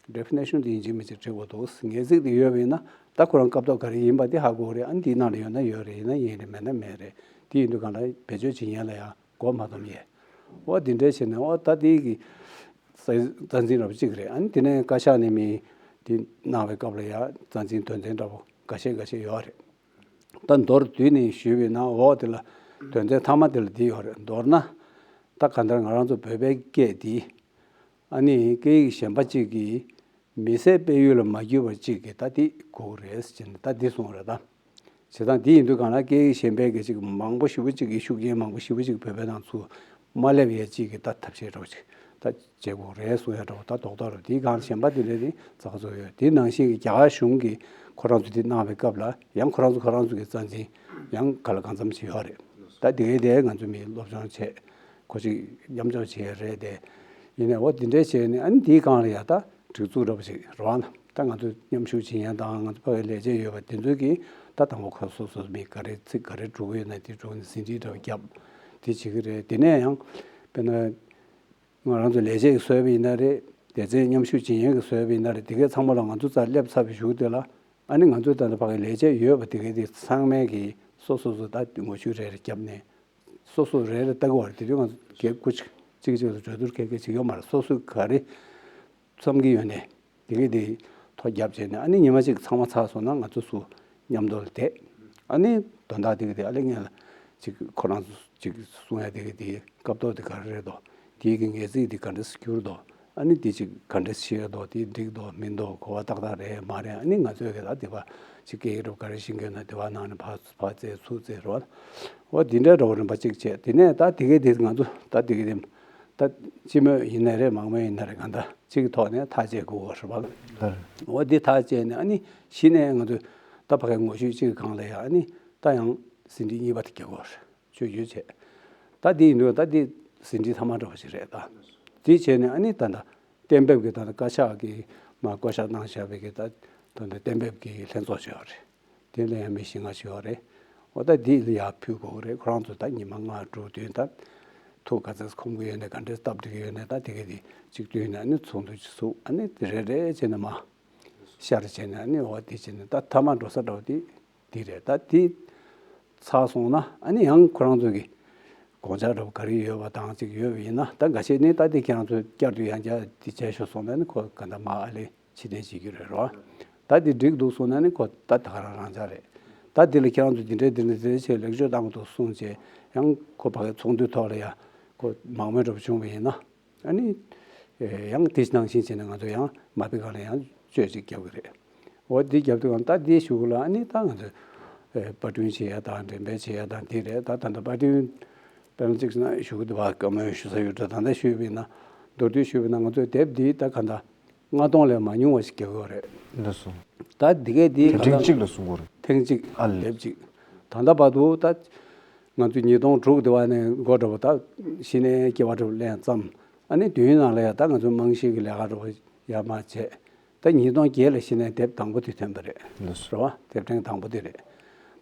འདུག་ཌེ་ཕི་ནེ་ཤན་དེ་ཡིན་གཅིག་མིན་གཅིག་འབྲི་དགོས་འདུག་ངེས་ཚིག་དེ་ཡོད་པ་ཡིན་ན་ད་ཁོ་རང་སྐབས་ཐོག་ག་རེ་ཡིན་པ་དེ་ཧ་གོ་གི་རེད། ཨ་ནི་དེའི་ནང་ལ་ཡོད་ན་ཡོད་རེད། ཡིན་ན་ཡིན་རེད། མེད་ན་མེད་རེད། དེ་ཡིན་དུས་གང་ལ་བེད་སྤྱོད་བྱེད་མཁན་ལ་ཡང་མགོ་མ་འཐོམ་ཡས། འོ་དེ་འདྲ་བྱས་ནས་འོ་ད་དེ་གི་རྩ་འཛིན་འདྲ་པོ་གཅིག་རེད། ཨ་ནི་དེ་ནས་བཀའ་ཤག་ནས་མི་དེ་གནང་བའི་སྐབས་ལ་ཡང་རྩ་འཛིན་དོན་ཚན་འདྲ་པོ་འགའ་ཤས་འགའ་ཤས་ཡོད་རེད། ད་མདོར་བསྡུས་ནས་ཞུས་པ་ཡིན་ན་འོ་དེ་ལ་དོན་ཚན་མཐའ་མ་དེ་ལ་འདི་ཡོད་རེད། མདོར་ན་ད་གང་ལྟར་ང་རང་ཚོ་བོད་པའི་སྐད་འདི་ཨ་ནི་སྐད་ཡིག་གཞན་པ་གཅིག་གིས་མི་སེར་སྤེལ་ཡུལ་ལ་མ་གྱུར་པ་གཅིག་གིས་ད་འདི་དགོས་ཀྱི་རེད་ཟེར་ནས་ད་འདི་གསུངས་རེད་ད། བྱེད་སྟངས་འདི་ཡིན་དུས་གང་ལ་སྐད་ཡིག་གཞན་པའི་གི་ཅིག་མང་པོ་ཞེ་པོ་ཅིག་གི་ཤུགས་རྐྱེན་མང་པོ་ཞེ་པོ་ཅིག་བོད་པའི་ནང་ཚུར་མ་སླེབས་ཡས་ཅིག་གི་ད་ཐབས་ཤེས་འདྲ་པོ་ཅིག་ད་བྱེད་དགོས་རེད་གསུང་ཡ་འདྲ་པོ་ད་རྡོག་རྡོག་རེད། དེའི་སྒང་གཞན་པ་དེ་འདྲ་དེ་ཙག་ཙོག་ཡོད། དེ་ནང་བཞིན་གི་རྒྱ་གར་གཞུང་གིས་ཁོ་རང་ཚོ་དེ་གནང་བའི་སྐབས་ལ་ཡང་ཁོ་རང་ཚོ་ཁོ་རང་ཚོ་གི་རྩ་འཛིན་ཡང་ག་ལ་གང་འཚམ་ཞིག་ཡོད་རེད། ད་དེ་གའི་དེ་ང་ཚོ་མི་སློབ་སྦྱོང་བྱས་ཁོ་ཅིག་མཉམ་འཇོག་བྱས་རེད་དེ། ཡིན་ནའི་འོ་དེ་འདྲ་བྱས་ནས་ཨ་ནི་དེའི་སྒང་ལ་ཡ་ད་སྒྲིག་འཛུགས་འདྲ་པོ་ཞིག་རེད་བ། ད་ང་ཚོ་མཉམ་ཞུགས་བྱེད་མཁན་དང་ང་ཚོ་ཕ་གི་ལས་བྱེད་ཡོད་པ་དེ་ཚོས་ཀྱིས་ད་དང་པོ་ཁོ་སོ་སོ་མི་ག་རེ་ཚིག་ག་རེ་སྒྲུག་གི་ཡོད་ན་དེ་སྒྲུག་ནས་ཟིན་བྲིས་འདྲ་པོ་བརྒྱབ་དེ་བྱེད་ཀྱི་རེད། དེ་ནས་ཡང་དཔེར་ན་ང་རང་ཚོ་ལས་བྱེད་ཀྱི་བཟོས་པ་ཡིན་ན་རེད། སྡེ་ཚན་མཉམ་ཞུགས་བྱེད་མཁན་གྱི་བཟོས་པ་ཡིན་ན་རེད། དེ་གའི་ཚང་མ་ལ་ང་ཚོ་རྩར་སླེབས་ཚར་བའི་གཞུག་དེ་ལ་ཨ་ནི་ང་ཚོ་ད་ལྟ་ཕ་གི་ལས་བྱེད་ཡོད་པ་དེ་གའི་དེ་ཚང་མས་ཀྱིས་སོ་སོ་སོ་ད་ངོ་བཤུས་རེ་རེ་བརྒྱབ་ནས། སོ་སོ་རེ་རེ་ལྟ་གི་བར་དེ་དུས་ང་ཚོ་གེ་སྐུ་གཅིག་གཅིག་གཅིག་ལ་གྲོས་བསྡུར་གེ་གེ་བྱེད་ཀྱི་ཡོད་མ་རེད། སོ་སོས་ག་རེ་བསམ་གྱི་ཡོད་ནས་དེ་གས་དེ་ཐོ་རྒྱབ་བྱས་ནས་ཨ་ནི་ཉི་མ་གཅིག་ཚང་མ་ཚར་སོང་ན་ང་ཚོ་ཚུར་མཉམ་དུ་ལ་བསྡད། ཨ་ནི་དོན་དག་དེ་གས་དེ་ཨ་ལེ་ངས་ལ་གཅིག་ཁོ་རང་ཚོ་གཅིག་གསུང་ཡ་དེ་གས་དེ་སྐབས་ཐོག་དེ་ག་རེ་རེད་དོ། དེའི་གི་ངེས་ཚིག་དེ་ག་འདྲས་སེ་གྱུར་དོ། ཨ་ནི་དེ་ཅིག་ག་འདྲས་བྱེད་དོ། དེ་འགྲིག་དོ་མིན་དོ་གོ་བ་ཏག་ཏག་རེད་མ་རེད། ཨ་ནི་ང་ཚོས་གི་ད་དེ་བ་ཅིག་སྐད་ཡིག་རུ་ག་རེ་ཤེས་མཁན་ན་དེ་བ་ནང་ནས་ཕར་ཕར་བཙལ་ཚུར་བཙལ་རོགས། འོ་དེ་འདྲའི་འགྲོ་བ་རིམ་པ་གཅིག་བྱས། དེ་ནས་ད་དེ་གའི་དེ་ང་ཚོ་ད་དེ་གའི་དེ་ད་སྤྱི་མོས་ཡིན་ན་རེད་མང་མོས་ཡིན་ན་རེད། གང་ད་གཅིག་གི་ཐོག་ནས་ཐག་བཅད་དགོས་པ་རེད་པ། འོ་དེ་ཐག་བཅད་ནས་ཨ་ནི་གཞི་ནས་ང་ཚོས་ད་ཕ་གའི་ངོ་བཤུས་གཅིག་གི་སྒང་ལ་ཡ་ཨ་ནི་ད་ཡང་ཟིན་བྲིས་གཉིས་པ་དེ་རྒྱག་དགོས་རེད། ཆོས་བརྒྱུད་བྱས། ད་འདི་ཡིན་དུས་ད་འདི་ཟིན་བྲིས་ཐ་མ་འདྲ་བ་ཞིག་རེད་ད། དེ་བྱས་ནས་ཨ་ནི་ད་ད་གཏན་འབེབས་ཀྱི་ད་ད་བཀའ་ཤག་གིས་མ་བསྐོ་བཞག་གནང་བཞག་པའི་གི་ད་ད་ད་གཏན་འབེབས་ཀྱི་ལྷན་ཚོགས་ཞིག་ཡོད་རེད། དེ་ལ་ཡང་མི་བཞི་ལྔ་ཞིག་ཡོད་རེད། འོ་ད་འདི་ལ་ཡར་ཕུལ་དགོས་རེད། ཁོ་རང་ཚོ་ད་ཉི་མ་ལྔ་དྲུག་བདུན་ད་ཐུགས་ག་ཚོད་ཁོམ་གི་ཡོད་ནས་ག་འདྲས་སྟབས་འགྲིག་གི་ཡོད་ནས་ད་དེ་གི་དེ་གཅིག་བསྟུན་ནས་ཨ་ནི་ཚོགས་འདུ་ཅིག་ཚུགས། ཨ་ནི་དེ་རེ་རེ་བྱས་ནས་མ་ཤར་བྱས་ནས་ཨ་ནི་འོ་དེ་བྱས་ནས་ད་ཐ་མ་འགྲོ་ས་འདྲ་བ་དེ། དེ་རེད། ད་དེ་ཚར་སོང་ན་ཨ་ནི་ཡང་ཁོ་རང་ཚོ་གི་དགོངས་འཆར་འདྲ་པོ་ག་རེ་ཡོད་པ་དང་ཅིག་ཡོད་པ་ཡིན་ན་ད་འགའ་ཤས་ནི་ད་དེ་ཁྱེད་རང་ཚོས་བསྐྱར་དུ་ཡང་བསྐྱར་དེ་བྱས་ཤོག་གསུངས་ན་ནི་ཁོ་ག་འདྲ་མ་ཨ་ལེ་ཕྱིར་འཐེན་བྱེད་རྒྱུ་རེད་རོ། ད་དེ་འགྲིག་འདུག་གསུངས་ན་ནི་ཁོ་ད་ད་ག་རང་རང་འཇགས་རེད། ད་དེ་ལ་ཁྱེད་རང་ཚོ་འདི་འདྲས་འདི་འདྲས་འདི་འདྲས་བྱས་ལེགས་བཅོས་བཏང་དགོས་འདུག་གསུངས་བྱས་ཡང་ཁོ་ཕ་གི་ཚོགས་འདུའི་ཐོག་ལ་ཡང་ཁོ་མང་མོས་འདྲ་པོ་བྱུང་བ་ཡིན་ན། ཨ་ནི། ཨེ་ཡང་དེ་ནང་བཞིན་བྱས་ནས་ང་ཚོ་ཡང་མ་དཔེ་སྒང་ལ་ཡང་བཅོས་ཅིག་རྒྱབ་ཀྱི་རེད། འོ་དེ་རྒྱབ་དུས་ཀྱང་ད་དེའི་གཞུག་ལ་ཨ་ནི་ད་ང་ཚོ་ཨེ་པར་སྐྲུན་བྱེད་ཡ་དང་འགྲེམས་སྤེལ་བྱེད་ཡ་དང་དེ་རེད། ད་ད་ལྟ་པར་སྐྲུན་དཔེར་ན་གཅིག་ན་ཞུ་གི་འདུག་བ། བཀའ་མོལ་ཞུ་ས་ཡོད་འགྲོ། ད་ལྟ་ཞུས་པ་ཡིན་ན་མདོར་བསྡུས་ཞུས་པ་ཡིན་ན་ང་ཚོའི་དེབ་འདི་ད་ག་འདྲ་ལྔ་སྟོང་ལས་མ་ཉུང་བ་ཞིག་རྒྱག་གི་ཡོད་རེད། ལགས་སོ། ད་འདི་གས་འདི་དེ་ག་འདྲ་ཐེངས་གཅིག་ལ་གསུང་གི་རེད། ཐེངས་གཅིག་ཨ་ལས། དེབ་གཅིག་ད་ལྟ་བར་དུ་ད་ང་ཚོ་ཉིས་སྟོང་དྲུག་དེ་བ་ནས་འགོ་འདྲ་པོ་ད་གཞི་ནས་སྐྱེ་བ་འདྲ་པོ་ལེན་ཙམ། ཨ་ནི་དུས་ཡུན་ནང་ལ་ཡང་ད་ང་ཚོ་རྨང་གཞི་གི་ལས་ཀ་འདྲ་པོ་ཡར་མར་བྱས། ད་ཉིས་སྟོང་བརྒྱད་ལ་གཞི་ནས་དེབ་དང་པོ་དེ་ཐོན་པ་རེད། ལགས་སོ། རེད་བ། དེབ་ཕྲེང་དང་པོ་དེ་རེད།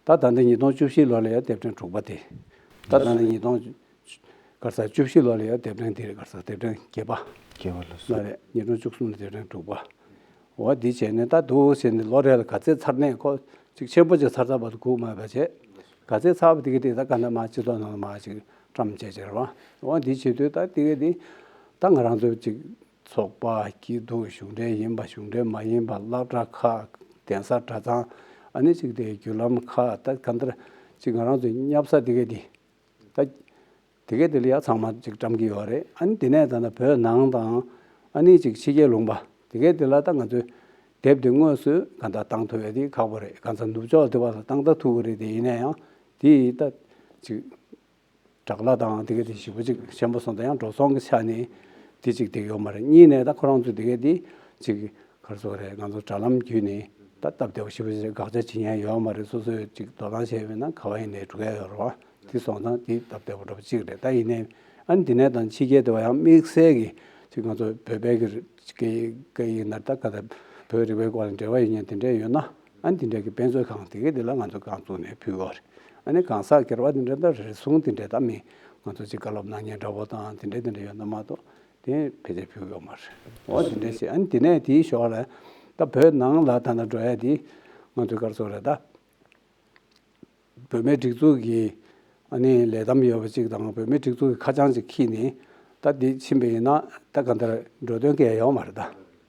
ད་ད་ལྟ་ཉིས་སྟོང་བཅུ་བཞི་ལོ་ལ་ཡང་དེབ་ཕྲེང་དྲུག་པ་དེ། ད་ད་ལྟ་ཉིས་སྟོང་ག་རེ་ཟ་བཅུ་བཞི་ལོ་ལ་ཡང་དེབ་ཕྲེང་དེ་རེད། ག་རེ་ཟ་དེབ་ཕྲེང་བརྒྱད་པ། རྒྱལ་བ་ལ་སོགས། ལ་རེད། ཉིས་སྟོང་བཅུ་གསུམ་ནས་དེ་རིང་དྲུག་པ། འོ་འདི་བྱས་ནས་ད་འདུག་བྱས་ནས་ལོ་རེ་ལ་ག་ཚད་ཚར་ནས་ཁོ་ཅིག་ཆེན་པོ་ཅིག་ཚར་ཚར་བར་དུ་སྒུག་མ་བྱས། ག་ཚད་ཚར་བ་དེ་ག་དེ་ད་ག་འདྲ་མ་སྤྱི་ཚོགས་ནང་ལ་མ་ཅིག་བཀྲམ་བྱས་བྱས་རེད་བ། འོ་འདི་བྱེད་དུས་ད་དེ་ག་དེ་ད་ང་རང་ཚོ་ཅིག་ཚོགས་པ་སྐྱིད་སྡུག་གཞུང་འབྲེལ་ཡིན་པ་གཞུང་འབྲེལ་མ་ཡིན་པ་སློབ་གྲྭ་ཁག་གདན་ས་གྲྭ་ཚང་ཨ་ནི་ཅིག་དེ་བརྒྱུད་ལམ་ཁག་ད་ག་འདྲ་ཅིག་ང་རང་ཚོ་བསྙབ་ས་དེ་ག་དེ། ད་དེ་གས་དེ་ལ་ཡ་ཚང་མ་ཅིག་བཀྲམ་གྱི་ཡོད་རེད། ཨ་ནི་དེ་ནས་ད་ལྟ་བོད་ནང་དང་ཨ་ནི་ཅིག་ཕྱི་རྒྱལ་ལུང་པ་དེ་གས་དེ་ལ་ད་ང་ཚོའི་དེབ་དེ་དངོས་སུ་གང་ལྟར་བཏང་ཐུབ་ཡ་དེ་ཁག་པོ་རེད། གང་ཚ་ནུབ་ཕྱོགས་དེ་བ་ལ་བཏང་ད་ཐུབ་ཀྱི་རེད། དེ་ཡིན་ན་ཡང་དེ་ད་ཅིག་དྲག་ལ་དང་དེ་གས་དེ་ཞིབ་པོ་ཅིག་ཤེས་པོ་སོང་ད་ཡང་འགྲོ་སོང་གི་ཆ་ནས་དེ་ཅིག་དེ་ཡོད་མ་རེད། གཉིས་ནས་ད་ཁོ་རང་ཚོ་དེ་གས་དེ་ཅིག་གར་སོགས་རེད། ང་ཚོ་དྲ་ལམ་བརྒྱུད་ནས་ད་སྟབས་བདེ་པོ་ཞེ་པོ་ཞིག་དགག་བྱ་བྱེད་མཁན་ཡོད་མ་རེད། སོ་སོས་ཅིག་དོ་སྣང་བྱས་པས་ན་ག་བ་ཡིན་ནའི་འགྲོ་གི་ཡོད་རེད་བ། དེ་སོང་ཙང་དེ་སྟབས་བདེ་པོ་འདྲ་པོ་གཅིག་རེད། ད་ཡིན་ནའི་ཨ་ནི་དེ་ནས་དང་ཕྱི་རྒྱལ་དེ་བ་ཡང་དམིགས་བསལ་གྱི་ཅིག་ང་ཚོ་བོད་པའི་གི་སྐད་ཡིག་ན་ད་ག་ད་བོད་རིག་པའི་སྐོར་ལ་འབྲེལ་བ་ཡོད་མཁན་དེ་འདྲས་ཡོད་ན་ཨ་ནི་དེ་འདྲས་ཀྱི་དཔེ་མཛོད་ཁང་དེ་གས་དེ་ལ་ང་ཚོ་རྐང་བཙུགས་ནས་ཕུལ་བ་རེད། ཨ་ནི་གང་ཟག་སྒེར་པ་དེ་འདྲས་ད་རེ་ཟུང་དེ་འདྲས་ད་མི་ང་ཚོ་ཅིག་བཀའ་སློབ་གནང་མཁན་འདྲ་པོ་དང་དེ་འདྲས་དེ་འདྲས་ཡོད་ན་མ་གཏོགས། དེ་ཕལ་ཆེར་ཕུལ་ཡོད་མ་རེད། འོ་དེ་འདྲ་བྱས། ཨ་ནི་དེ་ནས་དེའི་ཞོར་ལ་ད་བོད་ནང་ལ་ད་ལྟ་འགྲོ་ཡ་དེ་ང་ཚོའི་ག་རེ་ཟེར་དགོས་རེད། ད་བོད་མིའི་སྒྲིག་འཛུགས་ཀྱི་ཨ་ནི་ལས་བསྡོམས་ཡོད་པ་ཅིག་དང་བོད་མིའི་སྒྲིག་འཛུགས་ཀྱི་ཁ་བྱང་ཅིག་ཁྱེར་ནས་ད་འདི་ཕྱིན་པ་ཡིན་ན་ད་གང་ལྟར་འགྲོ་དོན་གང་ཡང་ཡོད་མ་རེད། ད་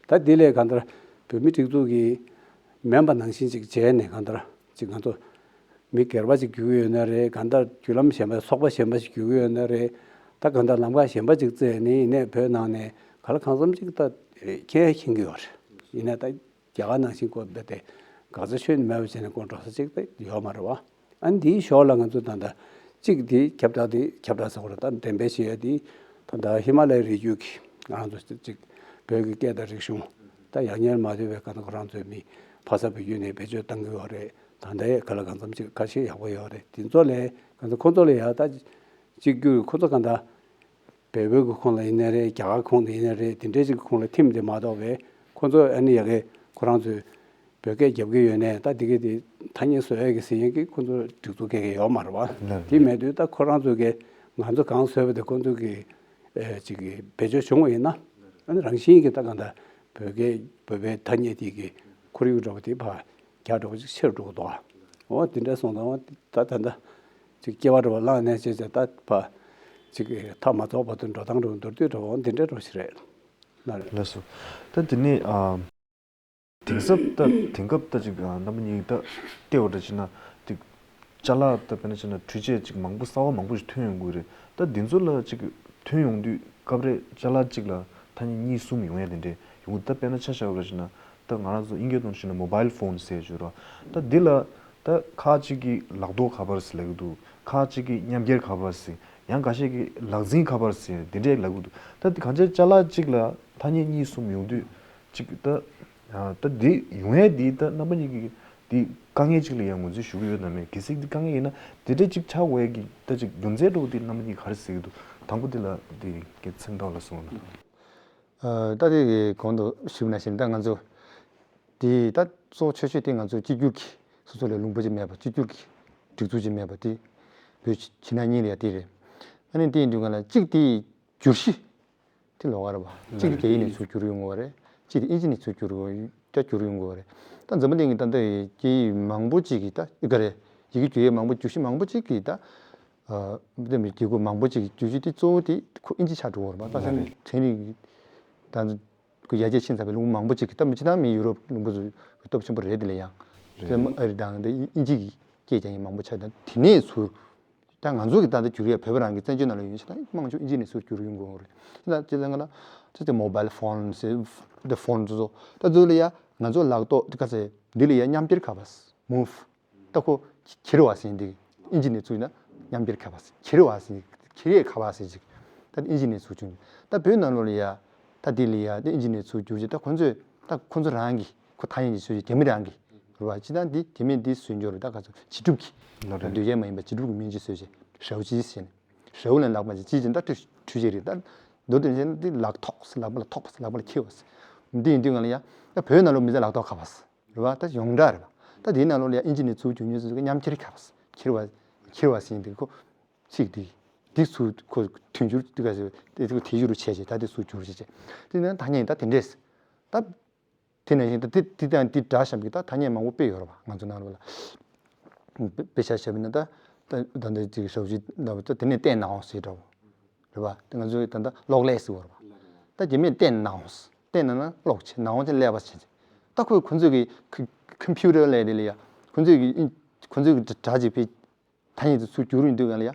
ད་འདི་ལས་གང་ལྟར་བོད་མིའི་སྒྲིག་འཛུགས་ཀྱི་མིན་པ་ནང་བཞིན་ཅིག་བྱས་ནས་གང་ལྟར་ཅིག་ང་ཚོ་མི་སྒེར་པ་ཅིག་འགྱུར་གྱི་ཡོད་ན་རེད། གང་ལྟར་བརྒྱུད་ལམ་གཞན་པ་ཚོགས་པ་གཞན་པ་ཞིག་འགྱུར་གྱི་ཡོད་ན་རེད། ད་གང་ལྟར་ལམ་ཁ་གཞན་པ་ཅིག་བཙལ་ནས་ཡིན་ནའི་བོད་ནང་ནས་ག་ལ་གང་འཚམ་ཅིག་ད་མཁྱེན་ཡ་མཁྱེན་གྱི་ཡོད་རེད། ཡིན་ནའི་ད་རྒྱ་གར་ནང་བཞིན་ཀོ་བེ་དེ་དགག་བྱ་ཁྱོན་ནས་མེད་པ་བྱས་ནས་ཀོ་འགྲོ་ས་ཅིག་ད་ཡོད་མ་རེད་བ། ཨ་ནི་འདིའི་ཞོར་ལ་ང་ཚོ་ད་ལྟ་གཅིག་དེ་ཁྱབ་བསྒྲགས་དེ་ཁྱབ་བསྒྲགས་ཟེར་བ་རེད། ད་འགྲེམས་སྤེལ་བྱེད་ཡ་དེ་ད་ལྟ་ཧི་མ་ལ་ཡའི་རི་རྒྱུད་ཀྱི་ང་རང་ཚོ་གཅིག་བོད་ཀྱི་སྐད་དང་རིག་གཞུང་ད་ཡང་ཉལ་མ་ཐུབ་པའི་ག་ད་ཁོ་རང་ཚོའི་མི་ཕ་ས་བོད་བརྒྱུད་ནས་བེད་སྤྱོད་བཏང་གི་ཡོད་རེད། ད་ལྟ་ཡ་ག་ལ་གང་འཚམ་ཅིག་ཁ་ཤས་ཡག་པོ་ཡོད་རེད། དེ་ཚོ་ལས་ང་ཚོ་ཁོང་ཚོ་ལ་ཡ་ད་གཅིག་གྱུར་ཁོ་ཚོ་གང་ལྟར་བལ་པོའི་གི་ཁོངས་ལ་ཡིན་ནའི་རེད། རྒྱ་གར་ཁོངས་ལ་ཡིན་ནའི་རེད། དེ་འདྲའི་ཅིག་གི་ཁོངས་ལ་ཐིམ་དེ་མ་གཏོགས་པའི་ཁོ་ཚོ་ཨ་ནི་ཡ་གི་ཁོ་རང་ཚོའི་བོད་སྐད་རྒྱབ་ཀྱི་ཡོད་ནའི་ད་དེ་གི་དེ་ཐ་སྙད་བཟོ་ཡས་ཀྱི་ཟེར་མཁན་གྱི་ཁོ་ཚོ་སྒྲིག་འཛུགས་སྐད་ཀྱི་ཡོད་མ་རེད་བ། ལགས། དེ་མེད་དུས་ད་ཁོ་རང་ཚོ་གི་ང་ཚོ་གང་བཟོས་པ་དེ་ཁོ་ཚོ་གི་ཨེ་ཅིག་གི་བེད་སྤྱོད་བྱུང་བ་ཡིན་ན་ཨ་ནི་རང་བཞིན་གྱི་ད་གང་ལྟར་བོད་སྐད་བོད་པའི་ཐ་སྙད་དེ་གི་ཁོར་ཡུག་འདྲ་བོ་དེ་ཕར་རྒྱ་འདྲ་བོ་ཅིག་ཆེ་རུ་འགྲོ་གི་འདུག་འོ་དེ་འདྲ་སོང་ཙང་ད་ད་ད་ཅིག་སྐྱེ་བ་འདྲ་བོ་བླངས་ནས་བྱས་བྱས་ད་ཕར་ཅིག་མཐའ་མ་རྫོགས་བར་དུ་འགྲོ་སྟངས་འདྲ་བོ་མདོར་བསྡུས་འདྲ་བོ་འདི་འདྲ་འདྲ་བོ་ཞིག་རེད། ལགས་རེད། ལགས་སོ། ད་དེ་ནས་ཨ་དེང་སྐབས་ད་དེང་སྐབས་ད་ཅིག་ཨ་རྣམ་པ་གཉིས་ད་བལྟས་པ་འདྲ་བྱས་ན་ཅིག་ཅ་ལག་ད་དཔེར་ན་བྱས་ན་འཕྲུལ་ཆས་ཅིག་མང་པོ་གསར་བ་མང་པོ་ཞིག་ཐོན་ཡོང་གི་རེད། ད་འདི་ཚོ་ལ་ཅིག་ཐོན་ཡོང་དུས་སྐབས་རེ་ཅ་ལག་ཅིག་ལ་ཐ་སྙད་གཉིས་གསུམ་ཡོང་ཡ་དེ་འདྲས་ཡོང་གི། ད་དཔེར་ན་ཆ་བཞག་པ་ཞིག་ན་ད་ང་རང་ཚོ་དབྱིན་སྐད་ཐོག་ནས་བཤད་ན་མོ་བཱའིལ་ཕོན་ཟེར་ཞུ་ར། ད་འདི་ལ་ད་ཁ་ཅིག་གིས་ལག་ཐོགས་ཁ་པར་ཟེར་ལབ་ཀྱི་འདུག་ཁ་ཅིག་གིས་མཉམ་འཁྱེར་ཁ་པར་ཟེར། ཡང་ཁ་ཤས་ཀྱིས་ལག་འཛིན་ཁ་པར་ཟེར་དེ་འདྲས་ལབ་ཀྱི་འདུག་ད་འདི་གང་ཅི་ཅ་ལག་ཅིག་ལ་ཐ་སྙད་གཉིས་གསུམ་ཡོང་དུས་ཅིག་ད་ད་འདི་ཡོང་ཡ་འདི་ད་རྣམ་པ་གཉིས་ཀྱིས་འདི་དཀའ་ངལ་ཅིག་ལ་ཡང་ངོས་འཛིན་ཞུ་གི་ཡོད་ན་མེད། གལ་སྲིད་འདི་དཀའ་ངལ་ཡིན་ན་དེ་འདྲ་ཅིག་ཆགས་འོས་ཀྱི་ད་ཅིག་རྒྱུ་མཚན་འདྲ་བོ་འདི་རྣམ་པ་གཉིས་ག་རེ་ཟེར་གྱི་འདུག་དང་པོ་འདི་ལ་འདི་གི་མཚན་རྟགས་ལ་སོང་ན། ཨ་ད་དེ་གི་གོང་དུ་ཞུས་པ་ནང་བཞིན་ད་ང་ཚོ་དེ་ད་གཙོ་ཆེ་ཤོས་དེ་ང་ཚོ་གཅིག་གྱུར་གྱི་སོ་སོ་ལས་ལུང་པ་ཅིག་མེད་པ་གཅིག་གྱུར་གྱི་སྒྲིག་འཛུགས་ཅིག་མེད་པ་དེ་བོད་ཕྱི་ནང་གཉིས་ལ་ཡ་དེ་རེད། ཨ་ནི་དེ་ཡིན་དུས་ང་ལ་གཅིག་དེ་བསྒྱུར་གཞི་དེ་ལོགས་ཀ་རེད་པ། གཅིག་དེ་རྒྱ་ཡིག་ནས་ཚུར་བསྒྱུར་ཡོང་དགོས་པ་རེད། གཅིག་དེ་ཨིན་ཇི་ནས་ཚུར་བསྒྱུར་ཡོང་དགོས་རེད། ད་འཛམ་བུ་གླིང་གི་ད་ལྟ་སྐད་ཡིག་མང་པོ་ཅིག་གི་ད་ཨི་ཀ་རེད། ཡི་གེ་བསྒྱུར་ཡས་མང་པོ་བསྒྱུར་གཞི་མང་པོ་ཅིག་གི་ད་ཨ་འདི་མི་སྒྱུར་ཁུག་མང་པོ་ཅིག་གི་བསྒྱུར་གཞི་དེ་གཙོ་བོ་དེ་ཁོ་ཨིན་ཇི་ཆགས་འགྲོ་གི་རེད་པ། ད་ལྟ་ཚན་རིག་ད་ཁོ་ཡར་རྒྱས་ཕྱིན་ཚར་བའི་ལུང་པ་མང་པོ་ཅིག་གི་ད་མི་ཕྱི་ནང་མི་ཡུ་རོབ་ལུང་པ་ཚོ་སྟོབས་ཆེན་པོ་རེད། དེ་ལ་ཡང་རེད། ཨ་རི་དང་དེ་ཨིན་ཇི་གི་སྐད་ཀྱང་ཡིན་མང་པོ་ཆགས། ད་དེ་ནས་ཚུར་ད་ང་ཚོ་གི་ད་ལྟ་བསྒྱུར་ཡས་བོད་པ་རང་གི་བཙན་བྱོལ་ནང་ལ་ཡོད་ཕྱིན་ན་དམངས་ཆོས་ཨིན་ཇི་ནས་ཚུར་བསྒྱུར་ཡོང་དགོས་རེད། ད་ཅི་ལ་ང་ལ་ཅི་སྟེ་མོ་བཱའིལ་ཕོན་ཟེར་དེ་ཕོན་ཚོ་ཚོ་ད་ཚོ་ལ་ཡ་ང་ཚོ་ལག་ཐོག་དེ་ག་ཚེ་འདི་ལ་ཡ་མཉམ་འཁྱེར་ཁ་པར་མུབ། ད་ཁོ་འཁྱེར་བ་ཟེར་འདི་ཨིན་ཇི་ནས་ཚུར་ཡིན་ན་མཉམ་འཁྱེར་ཁ་པར་ཟེར། འཁྱེར་བ་ཟེར་འཁྱེར་ཡས་ཁ་པར་ཟེར་ཅིག་ད་ཨིན་ཇི་ནས་ཚུར་བྱུང་། ད་བོད་ནང་ལོགས་ལ་ཡ་ད་འདི་ལ་ཡ་ད་ཨིན་ཇི་ནས་ཚུར་བསྒྱུར་ཅིག་ད་ཁོ་ཚོས་ད་ཁོ་ཚོ་རང་གི་ཁོ་ཐ་སྙད་ཀྱི་སྲོལ་ཞིག་རྒྱ་མི་རང་གི་རེད་བ། ཅི་ད་འདི་རྒྱ་མི་འདི་སྲོལ་འབྱོར་རེད། ད་ག་ཚོད་བྱི་སྒྲུབ་ཀྱི་ལོ་རེད། འདོད་ཡས་མ་ཡིན་པ་བྱི་སྒྲུབ་ཀྱི་སྨན་སྤྱོད་སྲོལ་ཞིག་ཞའོ་ཅི་ཟེར་ནས་ཞའོ་ལན་ལག་པ་ཅིག་ཅི་ཅི་ད་འཕྲུལ་འཕྲུལ་ཆས་རེད། ད་མདོར་དོན་བྱས་ན་འདི་ལག་ཐོགས་ལག་པ་ལ་ཐོགས་པ་ལག་པ་ལ་འཁྱེར་བ་ཟེར། འདི་ཡིན་དུས་ང་ལ་ཡ་ད་བོད་ནང་ལོགས་མི་ཚེ་ལག་ཐོགས་ཁ་པར་ཟེར། རེད་བ། ད་ཡོངས་གྲགས་རེད་བ། ད་དེའི་ནང་ལོགས་ལ་ཡང་ཨིན་ཇི་ནས་ཚུར་བསྒྱུར་ཉེན་ཚུལ་གྱི་མཉམ་འཁྱེར་ཁ་པར་ཟེར། འཁྱེར་བ་འཁྱེར་བ་ཟེར་འདི་ཁོ་ཚིག་འདི་ འདི་ཚུར་ཁོ་དུས་འགྱུར་དུས་ག་ཟེར་དེ་ཚུར་དེ་ཡུ་རུ་བྱས་བྱས་ད་དེ་ཚུར་འགྱུར་བྱས་བྱས་དེ་ནས་ཐ་སྙད་ད་དེ་འདྲས་ད། དེ་ནང་བཞིན་ད་དེ་དེ་དང་དེ་འདྲ་བཤམས་ཀྱི་ད་ཐ་སྙད་མང་པོ་དཔེ་ཡོད་རེད་པ་ང་ཚོ་ནང་ལ་ལ། དཔེ་ཆ་བཤམས་ན་ད་ད་ད་འདི་ཅིག་ཞབས་ཕྱི་ད་དེ་ནས་བསྟན་ནའང་ཟེར་འདྲ་བོ་རེད་པ། དེ་ང་ཚོས་ད་ད་གློག་ཀླད་ཟེར་བ་རེད་པ། ད་རྒྱ་མིས་བསྟན་ནའང་བསྟན་ན་ན་གློག་བྱས་ནའང་བྱས་ཀླད་པ་བྱས། ད་ཁོས་ཁོ་ཚོས་ཀྱི་ཁ་ཁམ་ཕིའུ་ཊར་ལབ་དེ་ལ་ཡ་ཁོ་ཚོས་ཀྱི་ཁོ་ཚོས་ཀྱི་སྒྲ་ཅིག་ཕེ་ཐ་སྙད་དེ་ཚུར་བསྒྱུར་ཡོང་དུས་ག་ལ་ཡ།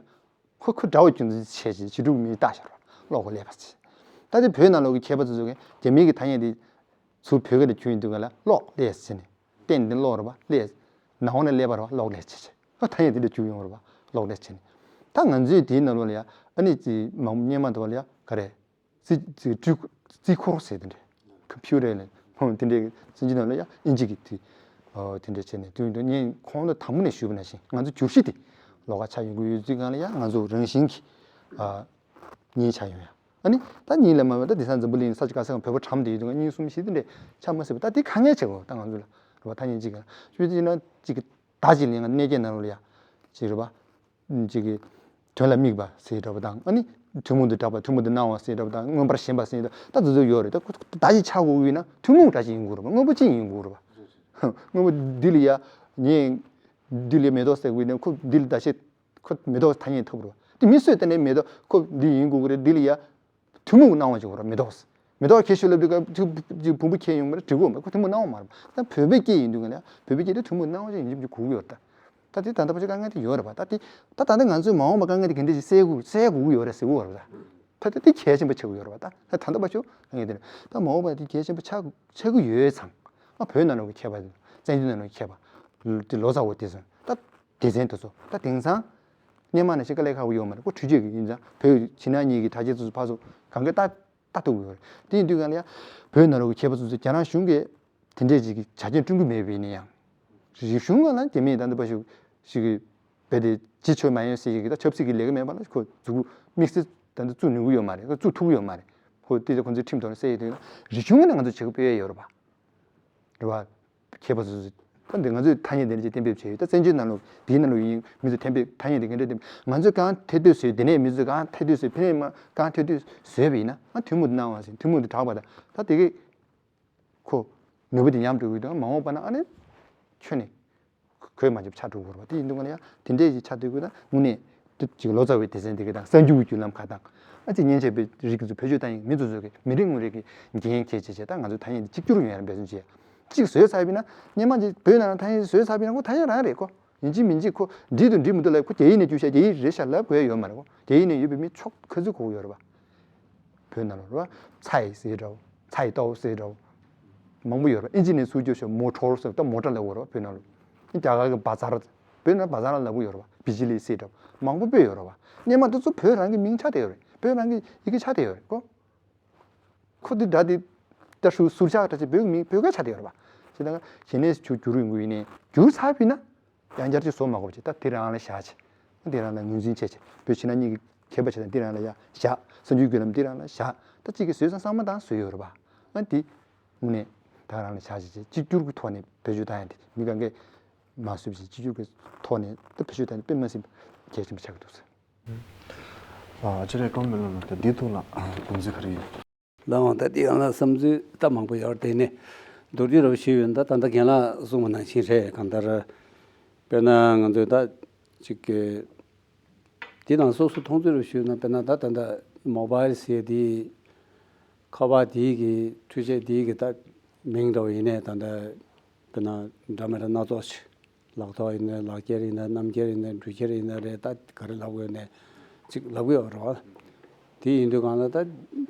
ཁོ་ཁོ་འདྲ་བོ་ཁྱོད་ཚོ་བྱས་བྱས་ཕྱི་དྲུག་མི་བཏགས་ཤར་བ་གློག་གི་ཀླད་པ་བྱས། ད་དེ་བོད་ནང་ལོགས་ཀྱི་མཁས་པ་ཚོ་ཚོ་གིས་རྒྱ་མིའི་གི་ཐ་སྙད་དེ་ཚུར་བོད་སྐད་ལ་བསྒྱུར་ཡོང་དུས་ག་ལ་གློག་ཀླད་ཟེར་ནས་བསྟན་དེ་གློག་རེད་པ་ཀླད། ནང་ནས་ཀླད་པ་རེད་པ་གློག་ཀླད་བྱས་བྱས། ཨ་ཐ་སྙད་དེ་འདྲ་བསྒྱུར་ཡོང་རེད་པ་གློག་ཀླད་བྱས་ནས། ད་ང་ཚོས་དེའི་ནང་ལོགས་ལ་ཡ་ཨ་ནི་ཅི་མང་སྙན་མ་དུ་བ་ལ་ཡ་ག་རེ། རྩིས་རྩིས་རྩིས་འཁོར་ཟེར་དེ་འདྲ། ཁམ་ཕིའུ་ཊར་ལ་ཧོ་དེ་འདྲའི་སེམས་ཅན་ནང་ལ་ཡང་ཨིན་ཇི་གི་དེ་ཨོ་དེ་འདྲ་བྱས་ནས་དུས་དུས་ངས་ཁོང་ལ་དང་པོ་ནས་ཞུས་པ་ནང་བཞིན་ང་ཚོ་བསྒྱུར་གཞི་དེ་ལོགས་ཀ་ཆགས་ཡོང་གི་ཡོད་ཚུལ་སྒང་ལ་ཡང་ང་ཚོ་རང་བཞིན་གྱི་ཨ་གཉིས་ཆགས་ཡོང་ཡ། ཨ་ནི་ད་གཉིས་ལས་མ་འོས་ད་དེང་སང་འཛམ་བུ་གླིང་ས་ཆ་ག་ས་གང་བོད་པ་གྲམ་དེ་ཡོད་དུས་གཉིས་གསུམ་བཞི་དེ་འདྲ་ཆགས་མ་སྲིད་པ་ད་དེ་དཀའ་ངལ་ཆེ་གོ་ད་ང་ཚོ་ལ་རེད་པ། ཐ་སྙད་གཅིག་ག་ཆུ་དེ་ན་གཅིག་གི་ད་གཅིག་ལ་ཡང་གནས་སྐྱེལ་ནང་ལ་ཡ་གཅིག་རེད་པ། ཅིག་གི་དོན་ལ་དམིགས་པ་ཟེར་འདྲ་པོ་དང་ཨ་ནི་ཐུན་མོང་དུ་གྲགས་པ་ཐུན་མོང་དུ་སྣང་བ་ཟེར་འདྲ་པོ་དང་མངོན་པར་ཞེན་པ་ཟེར་འདྲ་ད་དེ་ཚོ་ཡོད་རེད། ད་ཁོ་ད་ཅི་ཆགས་དགོས་ཀྱི་ཡིན་ན་ཐུན་མོང་འདྲ་ཞིག་ཡིན་དགོས་རེད་པ། དངོས་པོ་གཅིག་ཡིན་དགོས་རེད་པ། དངོས་པོ་འདི་ལ་ཡ་ངས་འདི་ལ་མེ་ཏོག་ཟེར་དགོས་ཡིན་ན་ཁོ་འདི་ལ་ད་ཤེས་ཁོ་མེ་ཏོག་ཐ་སྙད་ཐོབ་རེད་པ། དེ་མི་སུས་ད་ནས་མེ་ཏོག་ཁོ་འདི་ཡིན་དགོས་ཀྱི་རེད། འདི་ལ་ཡ་ཐུན་མོང་གི་སྣང་བ་ཅིག་ཡོད་རེད་མེ་ཏོག་མེ་ཏོག་ཁྱེར་ཤོག་ལབ་དུས་སྐབས་ཅིག་ཅིག་བུམ་པ་ཁྱེར་ཡོང་མ་རེད་འགྲིག་གོ་མ་རེད། ཁོ་ཐུན་མོང་སྣང་བ་མ་རེད། ད་བོད་པའི་སྐད་ཡིན་དུས་ཀ་ལ་བོད་པའི་སྐད་དེ་ཐུན་མོང་སྣང་བ་ཅིག་ཡིན་གཅིག་མིན་གཅིག་དགོས་ཀྱི་ཡོད་རེད་ད། ད་དེ་ད་ལྟ་བར་དུ་དཀའ་ངལ་དེ་ཡོད་རེད་པ། ད་དེ་ད་ད་ལྟ་ང་ཚོས་མ་འོངས་པ་དཀའ་ངལ་དེ་ག་འདྲ་ཞིག་སེལ་དགོས་སེལ་དགོས་ཀྱི་ཡོད་རེད་ཟེར་གྱི་ཡོད་རེད་པ། ད་ད་དེ་གལ་ཆེན་པོ་ཆགས་ཀྱི་ཡོད་རེད་པ། ད་ད་ལྟ་བར་དུ་དཀའ་ངལ་དེ་རེད། ད་མ་འོངས་པ་དེ་གལ་ཆེན་པོ་ཆགས་ཆགས་ཀྱི་ཡོད་ཙང་ང་བོད་ནང་ལོགས་ཀྱི་མཁས་པ་བཙན་བྱོལ་ནང་ལོགས་ཀྱི་མཁས་པ་དེ་ལོ་ཙཱ་བ་དེ་ཚོ་ད། སྡེ་ཚན་དེ་ཚོ་ད་དེང་སང་སྔོན་མ་ནང་བཞིན་དཀའ་ལས་ཁག་པོ་ཡོད་མ་རེད། ཁོ་འཕྲུལ་ཆས་ཀྱི་ཡིན་ཙང་བོད་ཕྱི་ནང་གཉིས་ཀྱི་དྲ་རྒྱའི་ཚོ་ཕར་ཚུར་གང་ག་ལྟ་ལྟ་ཐུབ་ཀྱི་ཡོད་རེད། དེ་ཡིན་དུས་གང་ལ་ཡང་བོད་ནང་ལོགས་ཀྱི་མཁས་པ་ཚོ་ཚོས་རྒྱ་ནག་གཞུང་གིས་དེ་འདྲས་ཅིག་གི་ཆ་རྐྱེན་བསྐྲུན་གྱི་མེད་པ་ཡིན་ན་ཡང་རིག་གཞུང་ལ་རྒྱ་མིས་ད་ལྟ་ཕར་ཞུགས་ཤིག་གི་བོད་དེ་ཅི་ཆོད་མ་ཡོང་ཟེར་ཡི་གི་ད་ཆབ་སྲིད་ཀྱི་ལས་ཀ་མེད་པ་ལ་ཁོ་འཛུགས་དམིགས་བསལ་ད་ལྟ་བཙུགས་ནུས་ཀྱི་ཡོད་མ་རེད། ཁོ་བཙུགས་ཐུབ་ཀྱི་ཡོད་མ་རེད། ཁོ་དེ་ཚོ་ཁོ་ཚོའི་ཁྲིམས་ཐོག་ནས་གསལ་ཡོད་དུས་ན་རིག་གཞུང་གི་ནང་ང་ཚོ་བྱེད་སྒོ་སྤེལ་ཡས་ཡོད་རེད་པ། རེད་པ། མཁས་པ་ཚོས་ད་འདི་ང་ཚོས་ཐ་སྙད་དེ་འདྲ་ཅིག་གཏན་འབེབས་བྱས་ཡོད། ད་བཙན་བྱོལ་ནང་ལོགས་དེའི་ནང་ལོགས་ཡིན་མི་ཚོས་གཏན་འབེབས་ཐ་སྙད་དེ་ག་འདྲ་གཏན་འབེབས་ང་ཚོས་གང་ཐེ་བསྡུས་བཟོས་དེ་ནས་མི་ཚོས་གང་ཐེ་བསྡུས་བཟོས་ཕ་ནས་མ་གང་ཐེ་བསྡུས་བཟོས་པ་ཡིན་ན་ང་ཐུན་མོང་དུ་སྣང་བ་ཟིན་ཐུན་མོང་དུ་གྲགས་པ་དང་ད་དེ་གས་ཁོ་ནུས་པ་དེ་ཉམས་འགྲོ་གི་འདུག་མ་འོངས་པ་ན་ཨ་ནི་ཁྱོན་ནས་གོས་མ་ཆོད་ཆགས་འགྲོ་གི་རེད་པ། དེ་ཡིན་དུས་ང་ལ་ཡང་དེ་འདྲས་ཅིག་ཆགས་འདུག་གི་ད་དངོས་གནས་དེ་ཅིག་ལོ་ཙཱ་བའི་སྡེ་ཚན་དེ་གས་དང་གསར་འགྱུར་གྱི་བརྒྱུད་ལམ་ཁག་དང་ཨ་ཅིག་མཉེན་ཆས་པའི་རིགས་ཀྱི་ཚོ་བེད་སྤྱོད་བཏང་ཡིན་མི་ཚོ་ཚོ་གི་མི་རེ་ངོ་རེ་གི་འགན་འཁྱེར་བྱས་བྱས་ད་ང་ཚོའི་ཐ་སྙད་འདི་གཅིག་གྱུར་ཡོང་ཡ་འབད་བརྩོན་བྱས། གཅིག་བཟོས་ཚར་བ་ཡིན་ན་སྔོན་མ་ཅིག་བོད་ནང་ལ་ཐ་སྙད་བཟོས་ཚར་བ་ཡིན་ན་ཁོ་ཐ་སྙད་རང་རེད་ཁོ། ཡིན་གཅིག་མིན་གཅིག་ཁོ་འགྲིག་དང་འགྲིག་མི་འདུག་ལབ་ཁོ་རྒྱ་ཡིག་ནས་བསྒྱུར་བྱས་རྒྱ་ཡིག་རེད་ཤག་ལབ་དགོས་ཡ་ཡོད་མ་རེད་ཁོ། རྒྱ་ཡིག་ནས་ཡོད་པའི་མི་ཕྱོགས་ག་ཚོད་གོ་གི་ཡོད་རེད་པ། བོད་ནང་ལ་རེད་པ། ཚའེ་ཟེར་འདྲ་བོ། ཚའེ་ཏའོ་ཟེར་འདྲ་བོ། མང་པོ་ཡོད་རེད་པ། ཨིན་ཇི་ནས་ཚུར་བསྒྱུར་བྱས་མོ་ཊོར་ཟེར་ད་མོ་ཊ་ལབ་དགོས་རེད་པ་བོད་ནང་ལ། རྒྱ་གར་གྱི་བ་ཛར། བོད་ནང་བ་ཛར་ལབ་ཀྱི་ཡོད་རེད་པ། བི་ཇི་ལི་ཟེར་འདྲ་བོ། མང་པོ་དཔེ་ཡོད་རེད་པ། སྔོན་མ་དེ་ཚོ་བོད་རང་གི་མིང་ཆགས་བསྡད་ཡོད་རེད། བོད་རང་གི་ཡི་གེ་ཆགས་བསྡད་ཡོད་རེད་ཁོ། ཁོ་འདི་སྒྲ་འདི་ད་ཧྲུ་ཟུར་ཆག་འདྲ་ཅིག་བོད་མི་བོད་སྐད་ཆགས་བསྡད་ཡོད་རེད་པ། ཅི་ད་ག་གཞི་ནས་ཆུ་བསྒྱུར་ཡོང་གི་ཡིན་ནའི་བསྒྱུར་ཚར་བ་ཡིན་ན་ཡང་བསྐྱར་ཅིག་བཟོ་མ་དགོས་པ་ཅིག་ད་དེ་རང་ལ་བཞག་ཅིག་དེ་རང་ལ་ངོས་འཛིན་བྱས་ཅིག་བོད་ཕྱི་ནང་གཉིས་ཀྱི་ཁྱད་པར་བྱས་ན་དེ་རང་ལ་ཡ་བཞག་གསར་འགྱུར་བརྒྱུད་ལམ་དེ་རང་ལ་བཞག་ད་གཅིག་གིས་བཟོས་ཙང་གཙང་མ་དང་བཟོས་ཡོད་རེད་པ། ཨ་འདི་དངོས་གནས་ད་རང་ལ་བཞག་ཅིག་ཅིག་གཅིག་གྱུར་གྱི་ཐོག་ནས་བེད་སྤྱོད་བཏང་ཡ་དེ་མི་གང་གས་མ་བཟོས་པ་ཅིག་གཅིག་གྱུར་གྱི་ཐོག་ནས་ད་བེད་སྤྱོད་བཏང་ཡ་དཔེ་མ་སྲིད་གལ་ཆེན་པོ་ཆགས་ཀྱི་འདུག་ཟེར། ཨ་ཅེ་རེ་ཀོང་མེ་ལོ་ལ་ད་འདི་ཐོག་ལ་དགོངས་ཚུལ་ག་རེ་ཡོད། ལའང་ད་འདི་ཡང་ལ་བསམ་ཚུལ་ད་མང་པོ་ཡོད་དེ་ནས་མདོར་བསྡུས་རབ་ཞུས་ཡོད་ད་ད་ལྟ་རྒན་ལགས་གསུངས་པ་ནང་བཞིན་རེད། གང་ལྟར་དཔེར་ན་ང་ཚོས་ད་ཅིག་གི་འདི་ནང་སོ་སོ་མཐོང་ཚུལ་རབ་ཞུས་ན་དཔེར་ན་ད་ད་ལྟ་མོ་བཱལ་ཟེར་དེ་ཁ་པར་དེ་གི་འཕྲུལ་ཆས་དེ་གི་ད་མིང་འདྲ་བ་ཡིན་ནའི་ད་ལྟ་དཔེར་ན་འདྲ་མི་འདྲ་སྣ་ཚོགས་ཤིག་ལག་ཐོག་ཡིན་ན་ལག་འཁྱེར་ཡིན་ན་གནམ་འཁྱེར་ཡིན་ན་འགྲུལ་འཁྱེར་ཡིན་ན་རེད། ད་ག་རེ་ལབ་དགོས་ནས་ཅིག་ལབ་གི་ཡོད་རེད་བ། དེ་ཡིན་དུས་གང་ལ་ད་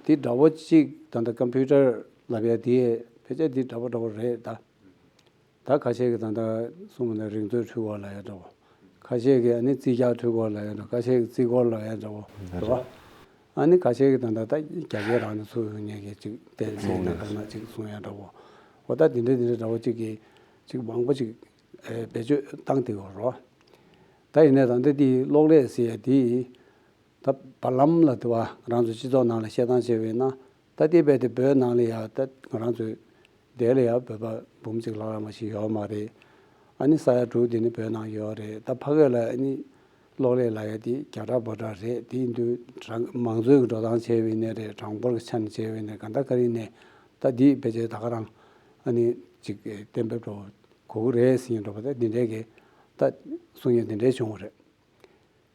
དེ་འདྲ་བོ་ཅིག་ད་ལྟ་ཀམ་པུ་ཊར་ལབ་ཡ་དེ་ཕལ་ཆེར་དེ་འདྲ་བོ་འདྲ་བོ་རེད་ད། ད་ཁ་ཤས་ཀྱིས་ད་ལྟ་གསུངས་པ་ན་རིག་མཛོད་འཕྲུལ་འཁོར་ལབ་ཡ་འདྲ་བོ། ཁ་ཤས་ཀྱིས་ཨ་ནི་རྩིས་རྒྱག་འཕྲུལ་འཁོར་ལབ་ཡ་འདྲ་བོ། ཁ་ཤས་ཀྱིས་རྩིས་འཁོར་ལབ་ཡ་འདྲ་བོ་རེད་བ། ཨ་ནི་ཁ་ཤས་ཀྱིས་ད་ལྟ་ད་རྒྱ་སྐད་རང་ནས་ཚུར་ཡོང་མཁན་གྱི་ཅིག་བསྟན་ཟིན་ན་གང་ན་ཅིག་གསུང་ཡ་འདྲ་བོ། འོ་ད་དེ་འདྲ་དེ་འདྲ་འདྲ་བོ་ཅིག་གིས་ཅིག་མང་པོ་ཅིག་ཨེ་བེད་སྤྱོད་བཏང་བསྡད་ཡོད་རེད། ད་ཡིན་ནའི་ད་ལྟ་དེའི་གློག་ཀླད་ཟེར་ཡ་དེ་ད་བར་ལམ་ལ་དེ་བ་རང་ཚོ་སྤྱི་ཚོགས་ནང་ལ་བཤད་སྟངས་བྱས་པས་ན་ད་དེ་རྦད་དེ་བོད་ནང་ལ་ཡ་ད་ང་རང་ཚོའི་དེ་ལ་ཡ་བོད་པ་འབུམ་གཅིག་ལྷག་ལྷག་མ་ཞིག་ཡོད་མ་རེད། ཨ་ནི་ས་ཡ་དྲུག་དེ་ནི་བོད་ནང་ཡོད་རེད། ད་ཕ་གི་ལ་ཨ་ནི་ གློག་ཀླད་ལབ་ཡ་དེ་རྒྱ་ཕྲག་བོད་ཕྲག་རེད། དེ་ཡིན་དུས་རང་མང་གཙོའི་འགྲོ་སྟངས་བྱས་པ་ཡིན་ནའི་རེད། གྲངས་འབོར་གྱི་ཆ་ནས་བྱས་པ་ཡིན་ནའི་གང་ལྟར་ག་རེ་ཡིན་ནའི་ད་འདི་ཕལ་ཆེར་ད་ག་རང་ཨ་ནི་ཅིག་གཏན་འབེབས་འགྲོ་དགོས་ཀྱི་རེད་ཟེར་མཁན་འདྲ་པོ་ད་འདི་འདྲའི་གི་ད་གསུང་ཡ་འདི་འདྲའི་བྱུང་བ་རེད།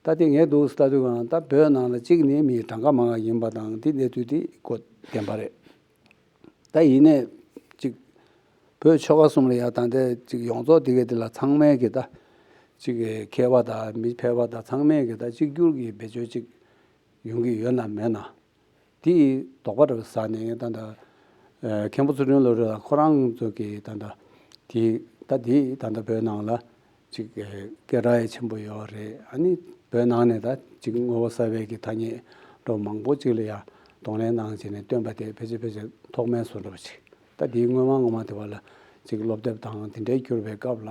ད་དེ་ངས་འདུག་ལྟ་དུས་གང་ད་བོད་ནང་ལ་གཅིག་ནས་མི་གྲངས་ཀ་མང་བ་ཡིན་པ་དང་དེ་གནས་ཚུལ་དེ་ཀོ་བདེན་པ་རེད། ད་ཡིན་ནས་ཅིག་བོད་ཆོལ་ཁ་གསུམ་ལ་ཡ་ད་ལྟ་ཅིག་ཡོངས་རྫོགས་དེ་གའི་དེ་ལ་ཚང་མས་གི་ད་ཅིག་མཁས་པ་དང་མི་ཕལ་པ་དང་ཚང་མས་གི་ད་གཅིག་གྱུར་གི་བེད་སྤྱོད་ཅིག་ཡོང་གི་ཡོད་ན་མེད་ན། དེ་ཡི་དོགས་པ་རེ་ཟ་ནས་ད་ལྟ་མཁན་པོ་ཚུལ་ཁྲིམས་བློ་གྲོས་ལགས་ཁོ་རང་ཚོ་གི་ད་ལྟ་དེ་ད་དེ་ད་ལྟ་བོད་ནང་ལ་ཅིག་སྐད་གྲགས་ཡང་ཆེན་པོ་ཡོད་རེད། ཨ་ནི་བོད་ནང་ནས་ད་ཅིག་ངོ་བོ་གསར་པའི་གི་ཐ་སྙད་འདྲ་མང་པོ་ཅིག་ལ་ཡང་གདོང་ལེན་གནང་བྱས་ནས་བཏོན་པ་དེ་ཕལ་ཆེར་ཕལ་ཆེར་ཐོག་མའི་བཟོ་འདྲ་པོ་ཅིག་ད་དེའི་སྔོན་མ་སྔོན་མ་དེ་བ་ལ་ཅིག་སློབ་དེབ་དང་དེ་འདྲའི་བསྒྱུར་བའི་སྐབས་ལ་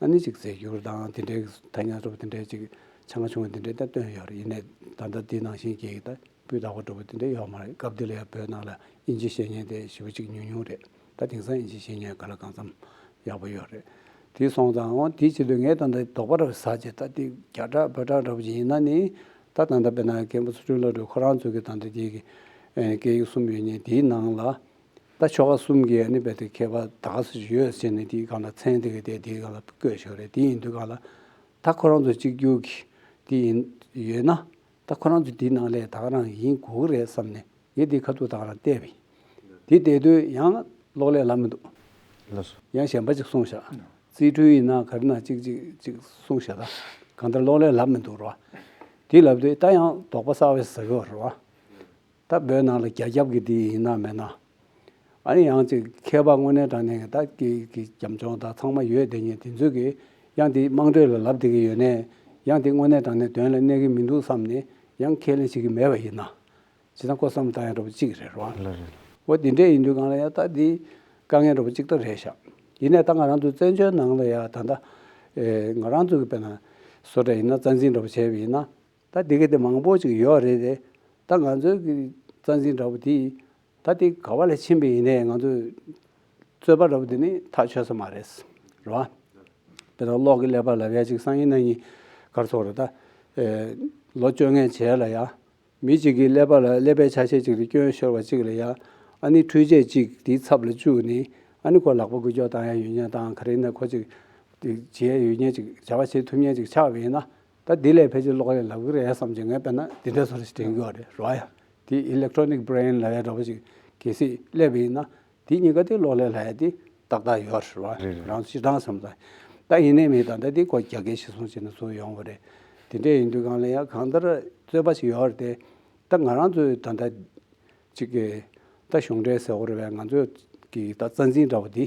ཨ་ནི་ཅིག་རྫས་འགྱུར་དང་དེ་འདྲའི་ཐ་སྙད་འདྲ་པོ་དེ་འདྲའི་ཅིག་ཆ་ང་ཆུང་བ་དེ་འདྲའི་ད་བཏོན་ཡོད་རེད། ཡིན་ནའི་ད་ལྟ་དེ་ནང་བཞིན་གྱི་ད། སྤུས་དག་པ་འདྲ་པོ་དེ་འདྲ་ཡོད་མ་རེད། སྐབས་དེ་ལ་ཡང་བོད་ནང་ལ་ཨིན་ཇི་ཤེས་མཁན་དེ་ཞེ་པོ་ཅིག་ཉུང་ཉུང་རེད། ད་དེང་སང་ཨིན་ཇི་ཤེས་མཁན་ག་ལ་གང་འཚམ་ཡག་པོ་ཡོད་རེད། དེ་སོང་ཙང་འོ་དེ་བྱེད་དུས་ངས་ད་ལྟ་དོགས་པ་འདྲ་པོ་ཟ་བྱས། ད་དེ་རྒྱ་གྲགས་བོད་གྲགས་འདྲ་པོ་ཅིག་ཡིན་ན་ནི་ད་ད་ལྟ་དཔེར་ན་མཁན་པོ་ཚུལ་ཁྲིམས་བློ་གྲོས་ཁོ་རང་ཚོ་གི་ད་ལྟ་དེ་གི་ཨེ་སྐད་ཡིག་གསུམ་ཡོད་མཁན་དེའི་ནང་ལ་ད་ཆོལ་ཁ་གསུམ་གི་ཨ་ནི་རྦད་དེ་མཁས་པ་ད་ག་སུ་ཞིག་ཡོད་ཟེར་ནས་དེའི་སྒང་ལ་མཚན་དེ་གི་དེ་དེའི་སྒང་ལ་བཀོད་བཞག་རེད། དེ་ཡིན་དུས་སྒང་ལ་ད་ཁོ་རང་ཚོ་གཅིག་གྱུར་གི་དེ་ཡིན་ཡོད་ན། ད་ཁོ་རང་ཚོ་དེའི་ནང་ལས་ད་ག་རང་ཡིན་དགོས་ཀྱི་རེད་བསམ་ནས་ངས་དེའི་ཁ་ཐུག་ད་ག་རང་བལྟས་པ་ཡིན། དེ་བལྟས་དུས་ཡང་གློག་ཀླད་ལབ་མི་འདུག་ལགས་སོ། ཡང་གཞན་པ་ཅིག་གསུངས་བཞག་རྩིས་འཕྲུལ་ཡིན་ན་ག་རེ་ན་ཅིག་ཅིག་ཅིག་གསུངས་བཞག་ད་གང་ལྟར་གློག་ཀླད་ལབ་མི་འདུག་རེད་བ། དེ་ལབ་དུས་ད་ཡང་དོགས་པ་གསར་པ་ཟ་གི་ཡོད་རེད་བ། ད་བོད་ནང་ལ་རྒྱ་ཁྱབ་ཀྱི་དེ་ཡིན་ན་མེད་ན། ཨ་ནི་ཡང་ཅིག་མཁས་པ་དངོས་གནས་དྲང་གནས་ཀྱི་ད་ཀྱི་ཀྱི་རྒྱབ་ལྗོངས་དང་ཚང་མ་ཡོད་དེ་ཉིད་དེ་ཚོས་ཀྱི་ཡང་དེ་དམངས་ཁྲོད་ལ་ལབ་བསྡད་ཀྱི་ཡོད་ནས་ཡང་དེ་དངོས་གནས་དྲང་གནས་དོན་ལ་གནས་ཀྱི་མི་འདུག་བསམ་ནས་ཡང་ཁས་ལེན་བྱེད་ཀྱི་མེད་པ་ཡིན་ན། ཇི་ལྟར་ཁོ་བསམ་བཏང་ཡ་འདྲ་པོ་གཅིག་རེད་རོ། ལགས་རེད། འོ་དེ་འདྲས་ཡིན་དུས་གང་ལ་ཡང་ད་དེ་དཀའ་ངལ་འདྲ་པོ་གཅིག་ད་རེད་ཤག་ཡིན་ནའི་ད་ང་རང་ཚོ་བཙན་བྱོལ་ནང་ལ་ཡ་ད་ལྟ་ཨེ་ང་རང་ཚོ་གི་དཔེར་ན་བཟོ་གྲྭ་ཡིན་ན་རྩ་འཛིན་འདྲ་པོ་བྱས་པ་ཡིན་ན། ད་འདི་ག་དེ་མང་པོ་ཅིག་ཡོད་རེད་དེ། ད་ང་ཚོའི་གི་རྩ་འཛིན་འདྲ་པོ་དེ་ད་དེ་ག་བ་ལ་ཕྱིན་པ་ཡིན་ནའི་ང་ཚོའི་རྩོད་པ་འདྲ་པོ་དེ་ནི་ཐག་ཆོད་ས་མ་རེད། རེད་བ། དཔེར་ན་གློག་གི་ཀླད་པ་ལབ་ཡ་ཅིག་སང་ཉིན་གནངས་ཉིན་ག་རེ་ཟེར་དགོས་རེད་ད། ཨེ་ལོ་བཅོ་ལྔའི་རྗེས་ལ་ཡ། མི་གཅིག་གི་ཀླད་པ་ལ་ཀླད་པའི་ཆ་ཤས་ཅིག་ལ་སྐྱོན་ཤོར་བ་ཅིག་ལ་ཡ། ཨ་ནི་འཕྲུལ་ཆས་ཅིག་དེའི་ཚབ་ལ་བཅུག་ནས་ཨ་ནི་ཁོ་ལག་པ་འགུལ་སྐྱོད་བཏང་ཡ་ཡོད་མཁན་དང་ག་རེ་ཡིན་ན་ཁོ་ཅིག་དེ་བྱེད་ཡ་ཡོད་མཁན་ཅིག་བྱ་བ་བྱེད་ཐུབ་མཁན་ཅིག་ཆགས་པ་ཡིན་ན། ད་འདི་ལས་ཕལ་ཆེར་གློག་ཀླད་ལབ་ཀྱི་རེད་བསམ་གྱི་ངས་དཔེར་ན་འདི་འདྲ་བཟོ་འདྲ་ཞིག་དྲན་གྱི་ཡོད་རེད་རོ་ཡ། དེ་electronic brain་ལབ་ཡ་འདྲ་པོ་ཞིག་གལ་སྲིད་སླེབས་པ་ཡིན་ན། དེ་གཉིས་ཀ་དེ་གློག་ཀླད་ལབ་ཡ་དེ་ཏག་ཏག་ཡོད་རེད་བ། རེད་རེད། རང་སྤྱིར་བཏང་བསམ་ཙང་། ད་ཡིན་ནའི་མི་ད་ལྟ་དེ་ཁོ་རྒྱ་སྐད་གཞིར་བཟུང་བྱས་ནས་བཟོས་ཡོང་བ་རེད། དེ་འདྲ་ཡིན་དུས་གང་ལ་ཡ་གང་ལྟར་རྩོད་པ་ཞིག་ཡོད་རེད་དེ། ད་ང་རང་ཚོའི་ད་ལྟ་ཅིག་གི་ད་གཞུང་འབྲེལ་ཟེར་དགོས་རེད་བས། ང་ཚོའི་གི་ད་རྩ་འཛིན་འདྲ་པོ་དེ།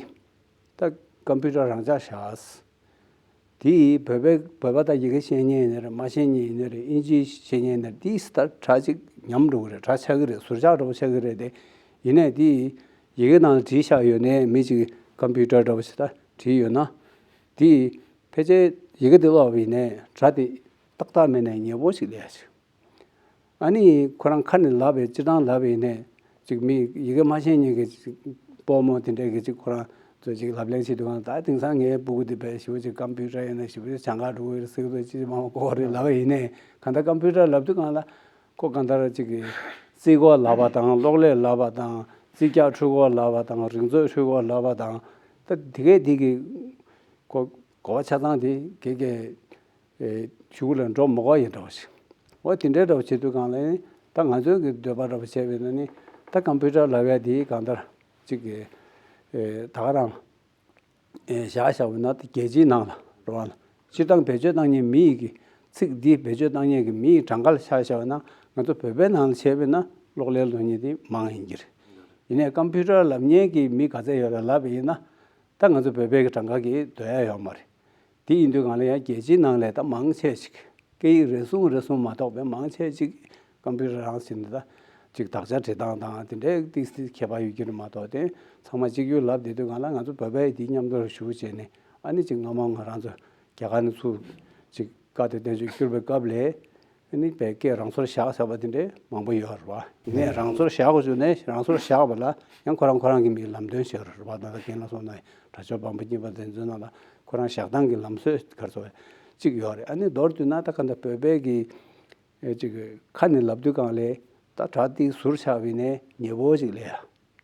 ད་ཀམ་པུ་ཊར་རང་འཇགས་བཞག་དེ་ཡིས་བོད་པའི་བོད་པ་དང་ཡི་གེ་ཤེས་མཁན་ཡིན་ནའི་རེད། མ་ཤེས་མཁན་ཡིན་ནའི་རེད། ཨིན་ཇི་ཤེས་མཁན་ཡིན་ནའི་རེད། དེ་ད་གྲ་ཅིག་ཉམས་འགྲོ་གི་རེད། གྲ་ཆགས་ཀྱི་རེད། ཟུར་ཆག་འདྲ་པོ་ཆགས་ཀྱི་རེད་དེ། ཡིན་ནའི་དེ་ཡི་གེ་ནང་ལ་བྲིས་བཞག་ཡོད་ནའི་མི་ཅིག་ཀམ་པུ་ཊར་འདྲ་པོ་ཞིག་ད་བྲིས་ཡོད་ན། དེ་ཕལ་ཆེར་ཡི་གེ་དེ་ཀློག་པ་ཡིན་ནའི་གྲ་དེ་ཏག་ཏག་མེད་ནའི་ཉེ་པོ་ཞིག་སླེབས་ཡ་ཅིག་ཨ་ནི་ཁོ་རང་ཁ་ནས་ལབ་པའི་སྤྱིར་བཏང་ལབ་པ་ཡིན་ནའི་ཅིག་མི་ཡི་གེ་མ་ཤེས་མཁན་གྱི་ཅིག་སྤོ་རྨོ་དེ་འདྲས་ཀྱི་ཅིག་ཁོ་རང་ཚོས་ཅིག་ལབ་གླེང་བྱེད་དུས་གང་ད་དེང་སང་ངའི་སྤུ་གུ་དེ་དཔེ་ཞེ་པོ་ཅིག་ཀམ་པུ་ཊར་ཡིན་ན་ཞེ་པོ་ཅིག་སྦྱང་ག་འགྲོ་གི་རེད་ཟེར་གི་འདུག་ཅི་མང་པོ་གོ་གི་རེད་ལབ་པ་ཡིན་ནའི་གང་ལྟར་ཀམ་པུ་ཊར་ལབ་དུས་གང་ལ་ཁོ་གང་ལྟར་ཅིག་གི་རྩིས་སྐོར་ལབ་པ་དང་གློག་ཀླད་ལབ་པ་དང་རྩིས་རྒྱག་འཕྲུལ་འཁོར་ལབ་པ་དང་རིག་མཛོད་འཕྲུལ་འཁོར་ལབ་པ་དང་ད་དེ་གས་དེ་གི་གོ་གོ་བ་ཆ་ཚང་དེ་གས་གས། ཨེ་གཞུག་ལ་འགྲོ་མི་དགོས་ཡིན་འདྲ་བ་ཞིག་འོ་དེ་འདྲའི་འདྲ་བ་བྱེད་དུས་གང་ལ་ཡིན་ད་ང་ཚོའི་གི་འདོད་པ་འདྲ་བ་བྱས་པ་ཡིན་ན་ནི་ད་ཀམ་པུ་ཊར་ལབ་ཡ་དེ་གང་ལྟར་ཅིག་གི་ཨེ་ད་ག་རང་ཨེ་བཞག་བཞག་པ་ཡིན་ན་ད་རྒྱལ་སྤྱིའི་ནང་ལ་རེད་བ། སྤྱིར་བཏང་བེད་སྤྱོད་གཏང་མཁན་མི་ཡི་གི་ཚིག་འདི་བེད་སྤྱོད་གཏང་མཁན་གི་མི་ཡི་གྲངས་ཀ་ལ་ཆ་བཞག་པ་ན་ང་ཚོ་བོད་པའི་ནང་ལ་བྱས་པ་ཡིན་ན་གློག་ཀླད་ལབ་མཁན་དེ་མང་ཡིན་གྱི་རེད། ཡིན་ནའི་ཀམ་པུ་ཊར་ལབ་མཁན་གི་མི་ག་ཚད་ཡོད་རེད་ལབ་པ་ཡིན་ན་ད་ང་ཚོ་བོད་པའི་གི་གྲངས་ཀ་གི་འདོད་ཡ་ཡོད་མ་རེད། དེ་ཡིན་དུས་གང་ལ་ཡང་རྒྱལ་སྤྱིའི་ནང་ལས་ད་མང་ཆེ་ཞིག་སྐད་ཡིག་རེ་ཟུང་རེ་ཟུང་མ་གཏོགས་པའི་མང་ཆེ་ཅིག་ཀམ་པུ་ཊར་རང་ཟིན་ད་ཅིག་དག་ཆ་འབྲི་སྟངས་དང་དེ་འདྲའི་ཏིག་ཙི་ཁྱད་པར་ཡོད་ཀྱི་རེད་མ་གཏོགས་དེ་ཚང་མ་གཅིག་གྱུར་ལབ་བསྡད་དུས་གང་ལ་ང་ཚོ་བོད་པའི་དེ་མཉམ་དུ་ཞུགས་བྱས་ནས་ཨ་ནི་ཅིག་སྔ་མ་ང་རང་ཚོ་རྒྱ་གར་ནས་ཚུར་ཅིག་བཀའ་དེ་བསྟན་བཅོས་བསྒྱུར་བའི་སྐབས་ལས། ཨ་ནི་བོད་སྐད་རང་སོར་བཞག་ཟེར་བ་དེ་འདྲའི་མང་པོ་ཡོད་རེད་བ། ཡིན་ནའི་རང་སོར་བཞག་དགོས་བྱུང་ནའི་རང་སོར་བཞག་པ་ལ་ཡང་ཁོ་རང་ཁོ་རང་གི་མིའི་ལམ་སྟོན་བྱེད་རེད་བ། ད་ལྟ་རྒན་ལགས་སོང་ན་དྲ་ཕྱོགས་བམ་པོ་གཉིས་པ་དེ་ཚོའི་ནང་ལ་ཁོ་རང་བཞག་སྟངས་ཀྱི་ལམ་སྲོལ་ག་རེ་ཟེར་བས་ གཅིག་ཡོད་རེད། ཨ་ནི་མདོར་བསྡུས་ན་ད་ག་འདྲ་བོད་པའི་གི་ཨེ་ཅིག་ཁ་ནས་ལབ་དུས་སྒང་ལ་ད་དྲ་ཏིག་ཟུར་ཆག་པ་ཡིན་ནའི་ཉེ་པོ་ཅིག་ལབ་ཡ་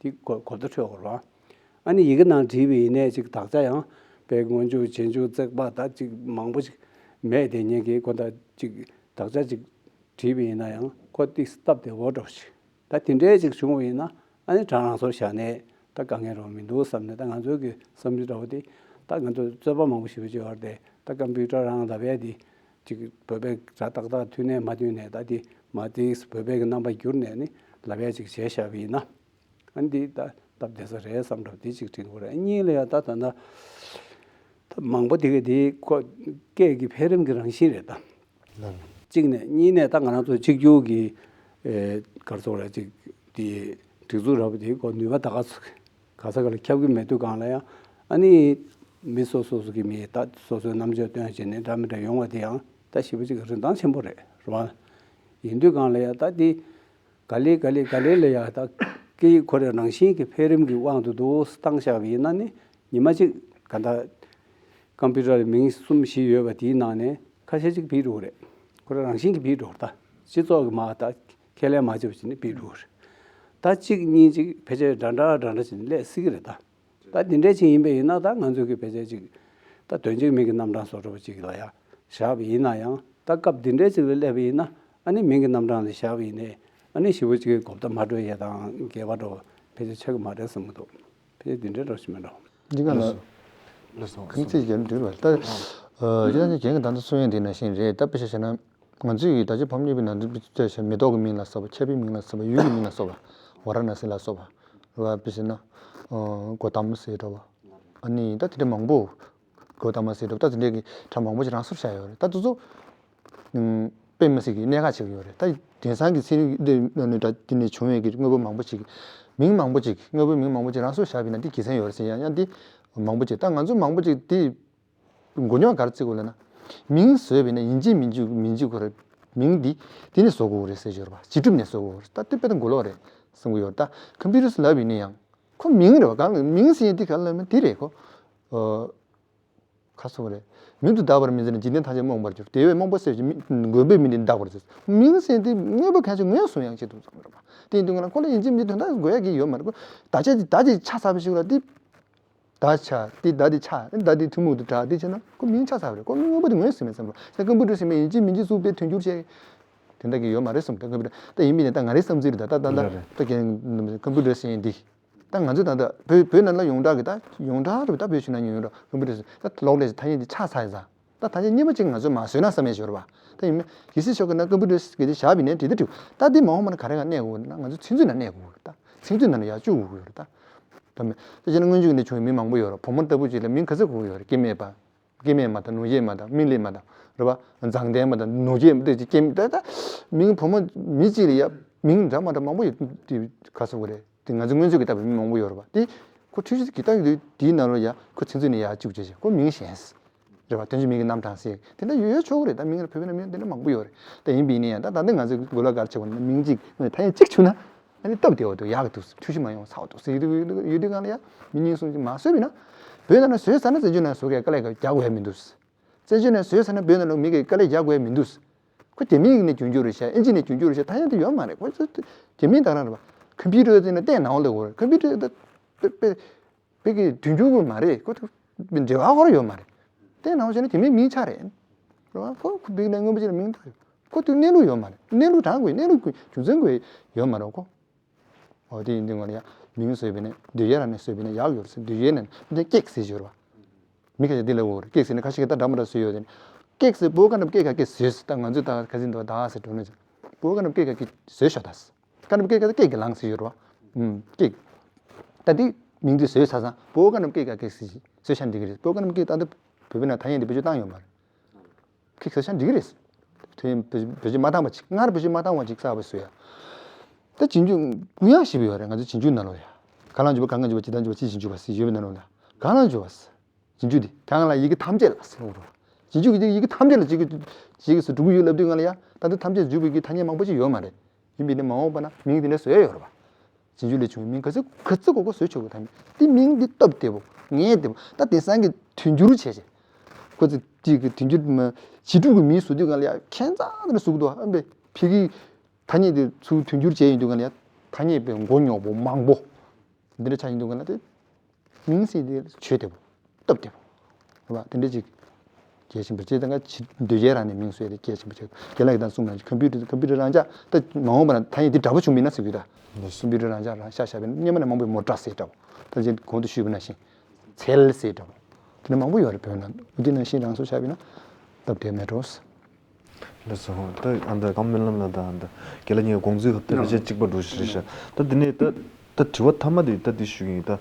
དེ་གོ་གོ་བརྡ་འཕྲོད་དགོས་རེད་བ། ཨ་ནི་ཡི་གེ་ནང་བྲིས་པ་ཡིན་ནའི་ཅིག་དག་ཆ་ཡང་དཔེ་སྔོན་འཇུག་རྗེས་འཇུག་བརྩེགས་པ་ད་ཅིག་མང་པོ་ཅིག་མེད་དེ་ཉན་གི་ཁོ་ད་ཅིག་དག་ཆ་ཅིག་བྲིས་པ་ཡིན་ན་ཡང་ཁོ་ཏིག་སྟབས་བདེ་བོ་འདྲ་བོ་ཞིག་ད་དེ་འདྲའི་ཅིག་བྱུང་བ་ཡིན་ན་ཨ་ནི་དྲ་རང་སོར་བཞག་ནས་ད་དཀའ་ངལ་རོ་མི་འདུག་བསམ་ནས། ད་ང་ཚོའི་གི་བསམ་ཚུལ་འདྲ་བོ་དེ་ད་ང་ཚོ་རྩོད་པ་མང་པོ་ཞིག་བྱེད་ཡོད་རེད་དེ། ད་ཀམ་པུ་ཊར་རང་ལབ་ཡ་དེ་ཅིག་བོད་པའི་སྒྲ་ཏག་ཏག་མཐུན་ནས་མ་མཐུན་ནས་ད་དེ་མ་དེ་བོད་པའི་གི་རྣམ་པ་བསྒྱུར་ནས་ནི་ལབ་ཡ་ཅིག་བྱས་བཞག་པ་ཡིན་ན། ཨ་ནི་འདི་ད་སྟབས་བདེ་ས་རེད་བསམ་འདྲ་བོ་དེ་གཅིག་དྲན་གྱི་ཡོད་རེད། གཉིས་ལ་ཡང་ད་ད་ན་ད་མང་པོ་དེ་ག་དེ་ཁོ་སྐད་ཀྱི་འཕེལ་རིམ་གྱི་རང་བཞིན་རེད་ད། ལགས། གཅིག་ནས། གཉིས་ནས་ད་ང་རང་ཚོ་གཅིག་གྱུར་གྱི་ཨེ་ག་རེ་ཟེར་དགོས་རེད། ཅིག་དེ་སྒྲིག་འཛུགས་འདྲ་བོ་དེ་ཁོ་ནུས་པ་ད་ག་ཚོད་ག་ས་ག་ལ་ཁྱབ་ཀྱི་མེད་དུས་སྒང་ལ་ཡང་ཨ་ནི་མི་སོ་སོ་སོ་གི་མི་ད་སོ་སོའི་རྣམ་དཔྱོད་བཏོན་བྱས་ནས་འདྲ་མི་འདྲ་ཡོང་བ་དེ་ཡང་ད་ཞེ་པོ་ཅིག་རིན་ཐང་ཆེན་པོ་རེད་རེད་བ། ཡིན་དུས་སྒང་ལ་ཡང་ད་དེ། ག་ལེ་ག་ལེ་ག་ལེ་ལ་ཡ་ད་སྐད་ཡིག་ཁོ་རའི་རང་བཞིན་གྱི་འཕེལ་རིམ་གྱི་དབང་དུ་འདུག་བཏང་བཞག་པ་ཡིན་ན་ནི་ཉི་མ་གཅིག་ག་ད་ཀམ་པུ་ཊར་ལ་མིང་གསུམ་བཞི་ཡོད་པ་དེའི་ནང་ནས་ཁ་ཤས་ཅིག་བིད་འགྲོ་གི་རེད། ཁོ་རའི་རང་བཞིན་གྱིས་བིད་འགྲོ་གི་རེད། ད་སྤྱི་ཚོགས་ཀྱི་མ་ད་ཁས་ལེན་མ་བྱས་པ་བྱས་ནས་བིད་འགྲོ་གི་རེད། ད་གཅིག་གཉིས་ཅིག་ཕལ་ཆེར་འདྲ་འདྲ་འདྲ་འདྲ་བྱས་ནས་སླེབས་སྲིད་ཀྱི་རེད་ད། ད་འདི་འདྲའི་ཅིག་ཡིན་པ་ཡིན་ན་ད་ང་ཚོས་ཀྱི་ཕལ་ཆེར་ཅིག་ད་དོན་གཅིག་མིང་གི་རྣམ་གྲངས་བཟོ་འདྲ་པོ་ཅིག་ལ་ཡ་བཞག་པ་ཡིན་ན་ཡང་ད་སྐབས་འདི་འདྲའི་ཅིག་ལ་སླེབས་པ་ཡིན་ན་ཨ་ནི་མིང་གི་རྣམ་གྲངས་ལ་བཞག་པ་ཡིན་ནའི་ཨ་ནི་ཞེ་པོ་ཅིག་གི་གོ་བརྡ་མ་འཕྲོད་ཡས་དང་འགལ་བ་འདྲ་པོ་ཕལ་ཆེར་ཆགས་ཀྱི་མ་རེད་བསམ་གྱི་འདུག་ཕལ་ཆེར་འདི་འདྲའི་འདྲ་པོ་ཞིག་མིན་འགྲོ། འདི་ག་ལ་ལགས་སོ། ལགས་སོ། ཁོང་ཚོས་རྒྱབ་འགྲིག་པ་ལྟར། ཨ་ཡང་ཅིག་རྒན་གྱིས་ད་ལྟ་གསུང་ཡས་འདི་ནང་བཞིན་རེད། ད་དཔེ་ཆ་བཞག་ན། ང་ཚོས་ཀྱི་ད་ཆ་ཕམ་ཉེས་པའི་ནང་དུ་དཔེ་ཆ་མེ་ཏོག་གི་མིང་ལ་སོགས་པ། ཆར་པའི་མིང་ལ་སོགས་པ། ཡུལ་གྱི་མིང་ལ་སོགས་པ། ཝ་ར་ཎ་སི་ལ་སོགས་པ། རེད་བ། དཔེ་བྱས་ན། ཨ་གོ་ཏམ་ཟེར་འདྲ་བ། ཨ་ནི་ད་དེ་འདྲ་མང་པོ། གོ་ཏམ་ཟེར་འདྲ་བ། ད་དེ་འདྲའི་གི་སྒྲ་མང་པོ་ཞིག་རང་སོར་བཞག་ཡོད་རེད། ད་དེ་ཚོ། ཨུམ། དཔེ་མི་སྲིད་ཀྱི་གནད་འགག་ཆེ་གི་ཡོད་རེད། ད་དེང་སང་གི་ཚན་རིག་འདི་ནི་ད་དེ་ནས་བྱུང་བའི་གི་དངོས་པོ་མང་པོ་ཞིག་མིང་མང་པོ་ཞིག་དངོས་པོའི་མིང་མང་པོ་ཞིག་རང་སོར་བཞག་པ་ཡིན་ན་དེ་དགེ་མཚན་ཡོད་རེད་ཟེར་ཡང་ཡང་དེ་མང་པོ་ཞིག་ད་ང་ཚོ་མང་པོ་ཞིག་དེ། མགོ་རྙོག་ག་རེ་བརྩི་དགོས་ལབ་ན། མིང་བཟོས་པ་ཡིན་ན་ཡིན་གཅིག་མིན་གཅིག་མིན་གཅིག་ཁོ་རང་མིང་འདི་འདི་ནས་བཟོ་དགོས་རེད་ཟེར་ཡོད་རེད་པ། བྱིས་གྲུབ་ནས་བཟོ་དགོས་རེད། ད་དེ་དཔེ་ད་མགོ་ལོག་རེད་བསམ་གྱི་ཡོད་རེད། ད་ཀམ་པུ་ཊར་ལབ་ཡིན་ན་ཡང་ཁོ་མིང་རེད་པ། གང་ལ་མིང་ཟེར་ཡིན་དེ་ག་ལ་ལབ་ན་འདི་རེད་ཁོ། ཨ། ག་རེ་ཟེར་དགོས་རེད། མིང་དུ་བཏགས་པར་མི་འཛིན་ན། འཇིག་རྟེན་ཐམས་ཅད་རྨོངས་པར་འགྱུར། དེ་བས་རྨོངས་པ་སེལ་ཞིང་མི་དགོས་པའི་མིང་འདི་བཏགས་པར་འཛིན། མིང་ཟེར་ཡིན་དེ་དངོས་པོ་གང་ཞིག་ངོས་བཟུང་ཡང་ཆེད་དུ་བཟུང་རེད་པ། དེ་ཡིན་དུས་ང་ལ་ཁོ་ལ་ཡིན་གཅིག་མིན་གཅིག་དོན་དག་དགོས་ཡ་གི་ཡོད་མ་རེད་ཁོ། ད་ཆ་ད་ཅིག་ཆ་ཚ་པོ་ཞིག་ལ་འདི། ད་ཆ་དེ་ད་དེ་ཆ་ད་དེ་ཐུན་མོང་དུ་གྲགས་དེ་བྱས་ན་ཁོ་མིང་ཆགས་ཚར་བ་རེད། ཁོ་མིང་དངོས་པོ་དེ་ངོས་ཟིན་མེད་བསམ་རོགས། ཀམ་པུ་ཊར་ཟེར་མཁན་ཡིན་གཅིག་མིན་གཅིག་སུ་དཔེ་དོན་འགྱུར་བྱས། དེ་འདྲ་གི་ཡོད་མ་རེད་བསམ། ད་ཀམ་པུ་ཊར་ད་ཡིན་མིན་ནས་ད་ང་རའི་བསམ་ཚུལ་རེད། ད་ད་ད་ད་རེད་རེད། ད་ཀམ་པུ་ཊར་ཟེར་མཁན་འདི་ད་ང་ཚོ་ད་ད་བོད་བོད་ནང་ལ་ཡོངས་གྲགས་ཀྱི་ད་ཡོངས་གྲགས་རེད། ད་བོད་ཕྱི་ནང་ཡོངས་གྲགས་ཀམ་པུ་ཊར་ཟེར་ད་ལོག་ལས་ད་ཐ་སྙད་འདི་ཆགས་ཚར་ཡིན་ཙང་། ད་ཐ་སྙད་རྙིང་པ་ཅིག་ང་ཚོས་མ་བཟོས་ན་བསམ་ཡས་ཞོར་བ། ད་ཡིན་མིན་གལ་སྲིད་ཤོག་གི་ན་ཀམ་པུ་ཊར་གི་དེ་བཞག་པ་ཡིན་ན་འགྲིག་ད་འགྲིག་ད་འདི་མ་འོངས་པ་ན་ག་རེ་ག་གནས་དགོས་ན་ང་ཚོ་ཚིག་མཛོད་ནང་གནས་དགོས་ད། ཚིག་མཛོད་ནང་ལ་ཡར་བཅུག་དགོས་ཀྱི་ཡོད་རེད་ད། ད་མེད་ད་བྱས་ན་སྔོན་འཇུག་ནས་བྱུང་བའི་མི་མང་པོ་ཡོད་རེད། བུ་མོ་ལྟ་བུ་ཅིག་ལ་མིང་ག་ཚོད་དགོས་ཀྱི་ཡོད་རེད། སྐྱེ་དམན་པ། སྐྱེ་དམན་མ་དང་ནུ་རྒྱས་མ་དང་མི་ལས་མ་དང་རེད་པ། མཛངས་ལྡན་མ་དང་ནུ་རྒྱས་མ་དེ་ཅིག་སྐྱེ་དམན་ད་ད་མིང་བུ་མོ་མི་གཅིག་ལ་ཡ་མིང་འདྲ་མ་འདྲ་མང་པོ་ཡོད་དེ་ག་ཟེར་དགོས་རེད། དེ་ང་ཚོ་སྔོན་ཚོད་ཀྱི་ལྟ་བའི་མི་མང་པོ་ཡོད་རེད་པ། དེ་ཁོ་འཁྲུལ་ཞིག་གི་ལྟ་ཡོད་དུས་དེའི་ནང་ལ་ཡ་ཁོ་ཚིག་མཛོད་ནས་ཡར་བཅུག་བྱས་བྱས་ཁོ་མིང་གཞན་རེད་པ། དོན་གཅིག་མིང་གི་རྣམ་གྲངས་ཟེར་དེ་འདྲ་ཡོད་ཡོད་ཆོག་གི་རེད། ད་མིང་ལ་བོད་པའི་ནང་མིང་དེ་འདྲ་མང་པོ་ཡོད་རེད། ད་ཡིན་པ་ཡིན་ན་ཡང་ད་ད་ལྟ་ང་ཚོའི་གོ་ལ་ག་རེ་བྱེད་དགོས་ན་མིང་གཅིག་ཐ་སྙད་གཅིག་བྱུང་ན་ཨ་ནི་སྟབས་བདེ་བ་འདུག་ཡག་གི་འདུག་འཁྲུལ་ཞིག་མ་ཡོང་ཚ་བ་འདུག་ཟེར་ཡོད་དུས་ཡོད་དུས་གང་ལ་ཡ་མི་ཉན་གསུང་གཅིག་མ་བཟོས་པ་ཡིན་ན་བོད་ནང་ལ་བཟོས་ཚར་ན་བཙན་བྱོལ་ནང་བཟོ་མཁན་དཀའ་ལས་རྒྱག་དགོས་ཡ་མི་འདུག་བཙན་བྱོལ་ནས་བཟོས་ཚར་ན་བོད་ནང་ལ་མི་གིས་དཀའ་ལས་རྒྱག་དགོས་ཡ་མི་འདུག་ཁོ་རྒྱ་མི་ནས་རྒྱུན་འཁྱོངས་རེད་ཤག་ཨིན་ཇི་ནས་རྒྱུན་འཁྱོངས་རེད་ཤག་ཐ་སྙད་དེ་ཡོད་མ་རེད། ཁོ་ཚོ་རྒྱ་མི་དང་རང་རེད་པ། ཁམ་པུ་ཊར་ཟེར་ན་བལྟས་ནའང་ལས་འོ་རེད། ཁམ་པུ་ཊར་ད་དཔེ་དཔེ་དཔེ་གི་དུས་འགྱུར་དགོས་མ་རེད། ཁོ་ཚོ་འབྲེལ་བ་ཁོ་རང་ཡོད་མ་རེད། བལྟས་ནའང་བྱས་ན་རྒྱ་མི་མིང་ཆགས་རེད། རེད་པ། ཁོ་ཁོ་བིག་ནས་སྔོན་པོ་ཅིག་ལ་མིང་ཐོགས་ཡོད། ཁོ་དུས་གནས་ལུགས་ཡོད་མ་རེད། གནས་ལུགས་དྲང་དགོས་གནས་ལུགས་རྒྱུ་མཚན་དགོས་ཡོད་མ་རེད་ཁོ། འོ་དེ་ཡིན་དུས་ང་ལ་ཡ་མིང་བཟོས་པ་ཡིན་ན་འདོད་ཡ་རང་ནས་བཟོས་པ་ཡིན་ན་ཡག་ཡོད་རེད་ཟེར། འདོད་ཡའི་ནང་འདི་ཀེག་ཟེར་ཞིག་ཡོད་རེད་པ། མི་ཁ་ཤས་འདི་ལ་འོ་རེད། ཀེག་ཟེར་ནས་ཁ་ཤས་ཀྱིས་ད་འདྲ་མི་འདྲ་བཟོས་ཡོད་དེ། ཀེག་ཟེར་པོ་ཀ་ནབ་ཀེག་ཀ་ཀེག་ཟེར་ཟེར། ད་ང་ཚོས་ད་ཁ་སིན་དུ་ད་ཟེར་འགྲོ་ནས་ཟེར། པོ་ཀ་ནབ་ཀེག་ཀ་ཀེག་ཟེར་ཤོག་ད་ཟེར། ཀ་ནབ་ཀེག་ཀ་ད་ཀེག་གི་ལངས་ཟེར་ཡོད་རེད་པ། ཨུམ་ཀེག་ད་འདི་མིང་འདི་བཟོས་ཚར་ཙང་པོ་ཀ་ནབ་ཀེག་ཀ་ཀེག་ཟེར་ཟེར་ཤག་འགྲིག་གི་རེད། པོ་ཀ་ནབ་ཀེག་ད་འདི་བོད་པའི་ནང་ཐ་སྙད་འདི་བེད་སྤྱོད་བཏང་ཡོད་མ་རེད། ཁྱེད་ཁ་ཤས་འགྲིག་གི་རེད། དེ་ཡིན་བེད་སྤྱོད་མ་བཏང་བ་ཅིག་སྔར་བེད་སྤྱོད་མ་བཏང་བ་ཅིག་གསར་པ་བཟོས་ཡ། ད་རྗེས་འཇུག་གུ་ཡངས་ཞེས་པ་ཡོད་རེད། ང་ཚོ་རྗེས་འཇུག་ནང་ལོགས་ཡ། ག་ལ་འཇུག་པ་གང་ག་འཇུག་པ་ཇི་ལྟར་འཇུག་པ་ཅི་བཞིན་འཇུག་པ་ཟེར་ཡོད་པའི་ནང་ལོགས་ལ། གང་ལ་འཇུག་པ་ཟེར། རྗེས་འཇུག་འདི་གང་ལ་ཡི་གེ་ཐམས་ཅད་ལ་ཟེར་ལོ། རྗེས་འཇུག་གི་ཡི་གེ་ཐམས་ཅད་ལ་ཅིག་གི་ཅིག་གི་སུ་འགྲོ་གི་ཡོད་ལབ་དུས་ང་ལ་ཡ། ད་ལྟ་ཐམས་ཅད་འཇུག་པའི་གི་ཐ་སྙད་མང་པོ་ཅིག་ཡོད་མ་རེད། ཡིན་པས་ནི་མ་འོངས་པ་ན་མིང་འདི་འདྲ་བཟོ་ཡ་ཡོད་རེད་པ། རྗེས་འཇུག་ལས་བྱུང་བའི་མིང་ག་ཚོད་ག་ཚོད་གོ་གོ་བཟོས་ཆོག་གི་ད་མིན། དེ་མིང་འདི་སྟབས་བདེ་པོ་ངེས་བདེ་པོ་ད་དེང་སང་གི་དུས་འགྱུར་བྱས་བྱས། ཁོ་ཚོ་གཅིག་གི་དུས་འགྱུར་མ་བྱིས་ཕྲུག་གི་མིང་བཟོ་དུས་གང་ལ་ཡ་ཁྱད་མཚར་ནས་བཟོ་གི་འདུག་ཨ་འབའ་ཕ་གི་ཐ་སྙད་དེ་ཚུར་དུས་འགྱུར་བྱས་ཡིན་དུས་གང་ལ་ཡ་ཐ་སྙད་པའི་མགོ་རྙོག་པོ་མང་པོ་འདི་འདྲ་ཆགས་ཡིན་དུས་གང་ལ་དེ། མིང་ཟེར་དེ་ཆོས་བདེ་པོ། སྟབས་བདེ་པོ། རེད་པ། དེ་འདྲ་ཅིག་གལ་ཆེན་པོ་ཅིག་ད་ག་ཅིག་འདོད་རྒྱལ་རང་ནས་མིང་བཟོས་ཏེ་གལ་ཆེན་པོ་ཅིག་རྒན་ལགས་ཀྱིས་ད་གསུངས་ན་ཁམ་པུ་ཊར་ཁམ་པུ་ཊར་རང་འཇགས་ད་མ་འོངས་པ་ན་ཐ་སྙད་འདི་འདྲ་པོ་བྱུང་མིན་ན་ཟེར་གྱི་ད། ཁམ་པུ་ཊར་རང་འཇགས་རང་ཤ་ཤ་བས་སྔོན་མ་ནས་མང་པོས་མོ་ཊ་ཟེར་འདྲ་པོ། ད་ཅིག་གོང་དུ་ཞུས་པ་ནང་བཞིན་ཚལ་ཟེར་འདྲ་པོ། དེ་ནས་མང་པོ་ཡོད་རེད་བོད་ནང་དུ། འདི་ནང་བཞིན་རང་བཟོ་བྱས་པ་ཡིན་ན་སྟབས་བདེ་མེད་འགྲོ། ལགས་སོ། ད་ཨ་ད་ཀརྨ་སྨོན་ལམ་ལགས་དང་ད་རྒན་ལགས་གཉིས་དགོངས་ཚུལ་ད་ཕལ་ཆེར་གཅིག་པ་འགྲོ་ཞིག་རེད་ཤག་ད་འདི་ནས་ད་ད་དྲི་བ་མཐའ་མ་དེ་ད་འདི་ཞུ་གི་ཡིན། ད་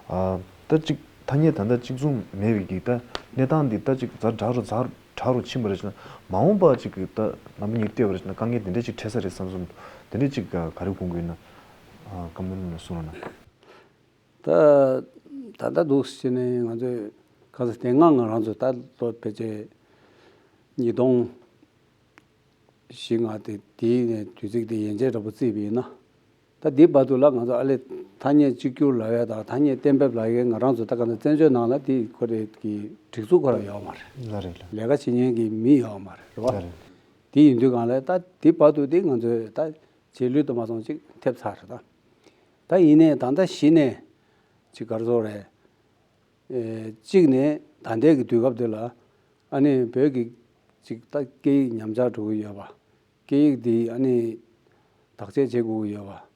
ཨ་ད་གཅིག་ཐ་སྙད་ད་ལྟ་གཅིག་མཚུངས་མེད་པའི་གི་ད་གནས་སྟངས་འདི་ད་ཅིག་ཛ་དྲག་རུ་ཛ་དྲག་རུ་ཕྱིན་པ་རེད་ཤག་ན་མ་འོངས་པ་ཅིག་གི་ད་རྣམ་པ་གཉིས་བལྟས་པ་རེད་ཤག་ན་དཀའ་ངལ་དེ་འདྲ་ཅིག་འཕྲད་ས་རེད་བསམ་སོང་། དེ་འདྲ་ཅིག་ག་རེ་དགོངས་ཀྱི་ཡོད་ན་ཨ་ཀརྨ་སྨོན་ལམ་ལགས་གསུང་རོགས་གནང་། ད་ད་ལྟ་འདུག་ཟེར་ནས་ང་ཚོས་ག་ས་དེ་སྔ་ང་རང་ཚོ་ད་ལོ་ཕལ་ཆེར་ཉིས་སྟོང་བཞི་ལྔ་དེ་དེའི་ནས་དུས་ཚིགས་དེ་ཡན་ཆད་འདྲ་པོ་བརྩིས་པ་ཡིན་ན། ད་འདི་བར་དུ་ལ་ང་ཚོ་ཨ་ལས་ཐ་སྙད་གཅིག་གྱུར་ལབ་ཡ་དང་ཐ་སྙད་གཏན་འབེབས་ལབ་ཡ་ང་རང་ཚོ་ད་ག་ནས་བཙན་བྱོལ་ནང་ལ་དེ་ཁོ་རེ་གི་སྒྲིག་འཛུགས་ཁོ་རང་ཡོད་མ་རེད། ལ་རེད་ལ། ལས་ཀ་བྱེད་མཁན་གྱི་མི་ཡོད་མ་རེད་རེད་བ། ལ་རེད། དེ་ཡིན་དུས་གང་ལ་ད་འདི་བར་དུ་དེ་ང་ཚོས་ད་རྗེས་ལུས་དུ་མ་སོང་ཅིག་ཐེབས་ཚར་རེད་ད། ད་ཡིན་ནའི་ད་ལྟ་གཞི་ནས་ཅིག་ག་རེ་ཟེར་དགོས་རེད། ཨེ་གཅིག་ནས་ད་ལྟའི་གི་དུས་སྐབས་འདི་ལ་ཨ་ནི་བོད་ཀྱི་ཅིག་ད་སྐད་ཡིག་ཉམས་ཆག་འགྲོ་གི་ཡོད་པ། སྐད་ཡིག་འདི་ཨ་ནི་བདག་གཅེས་བྱེད་དགོས་ཀྱི་ཡོད་པ།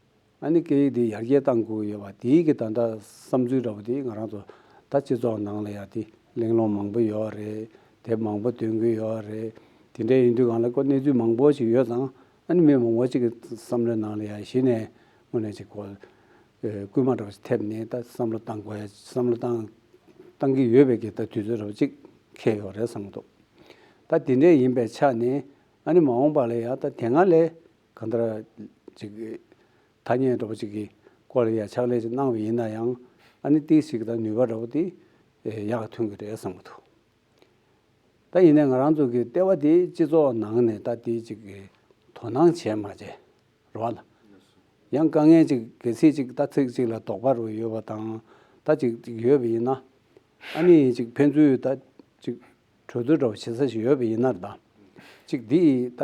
ཨ་ནི་སྐད་ཡིག་འདི་ཡར་རྒྱས་གཏང་དགོས་ཀྱི་ཡོད་པ། དེའི་གི་ད་ལྟ་བསམ་ཚུལ་འདྲ་པོ་དེ་ང་རང་ཚོ་ད་སྤྱི་ཚོགས་ནང་ལ་ཡ་དེ་གླེང་སློང་མང་པོ་ཡོད་རེད། དེབ་མང་པོ་འདོན་གྱི་ཡོད་རེད། དེ་འདྲ་ཡིན་དུས་གང་ལ་ཁོ་གནས་ཚུལ་མང་པོ་ཞིག་ཡོད་ཙང་ཨ་ནི་མི་མང་པོ་ཅིག་གི་བསམ་བློའི་ནང་ལ་ཡ་གཞི་ནས་དངོས་གནས་ཅིག་གོ་ཨེ་སྐུལ་མ་འདྲ་བ་ཞིག་ཐེབས་ནས་ད་བསམ་བློ་བཏང་དགོས་ཡ་བསམ་བློ་བཏང་བཏང་གི་ཡོད་པའི་གི་ད་དུས་ཚོད་འདྲ་བ་ཅིག་འཁེལ་ཡོད་རེད་བསམ་གྱི་འདུག་ད་དེ་འདྲས་ཡིན་པའི་ཆ་ནས་ཨ་ནི་མ་འོངས་པ་ལ་ཡ་ད་དེ་སྔ་ལས་གང་ལྟར་ཅིག་ཐ་སྙད་འདྲ་བ་ཅིག་གི་སྐོར་ལ་ཡ་ཕྱག་ལས་ཅིག་གནང་བ་ཡིན་ན་ཡང་ཨ་ནི་ཏིག་ཞིག་ད་ནུས་པ་འདྲ་བོ་དེ་ཡག་ཐོན་གི་རེད་བསམ་གྱི་འདུག་ད་ཡིན་ནའི་ང་རང་ཚོ་གི་ལྟེ་བ་དེ་སྤྱི་ཚོགས་ནང་ནས་ད་དེ་ཅིག་གི་དོ་སྣང་བྱས་མ་བྱས་རེད་བ་ལ། ཡང་དཀའ་ངལ་ཅིག་གལ་སྲིད་ཅིག་ད་ཚིག་ཅིག་ལ་དོགས་པ་རུ་ཡོད་པ་དང་ད་ཅིག་ཅིག་ཡོད་པ་ཡིན་ན་ཨ་ནི་ཅིག་ཕན་ཚུན་ད་ཅིག་གྲོས་བསྡུར་འདྲ་བོ་བྱེད་ས་ཞིག་ཡོད་པ་ཡིན་ན་རེད་ད། ཅིག་འདི་ད་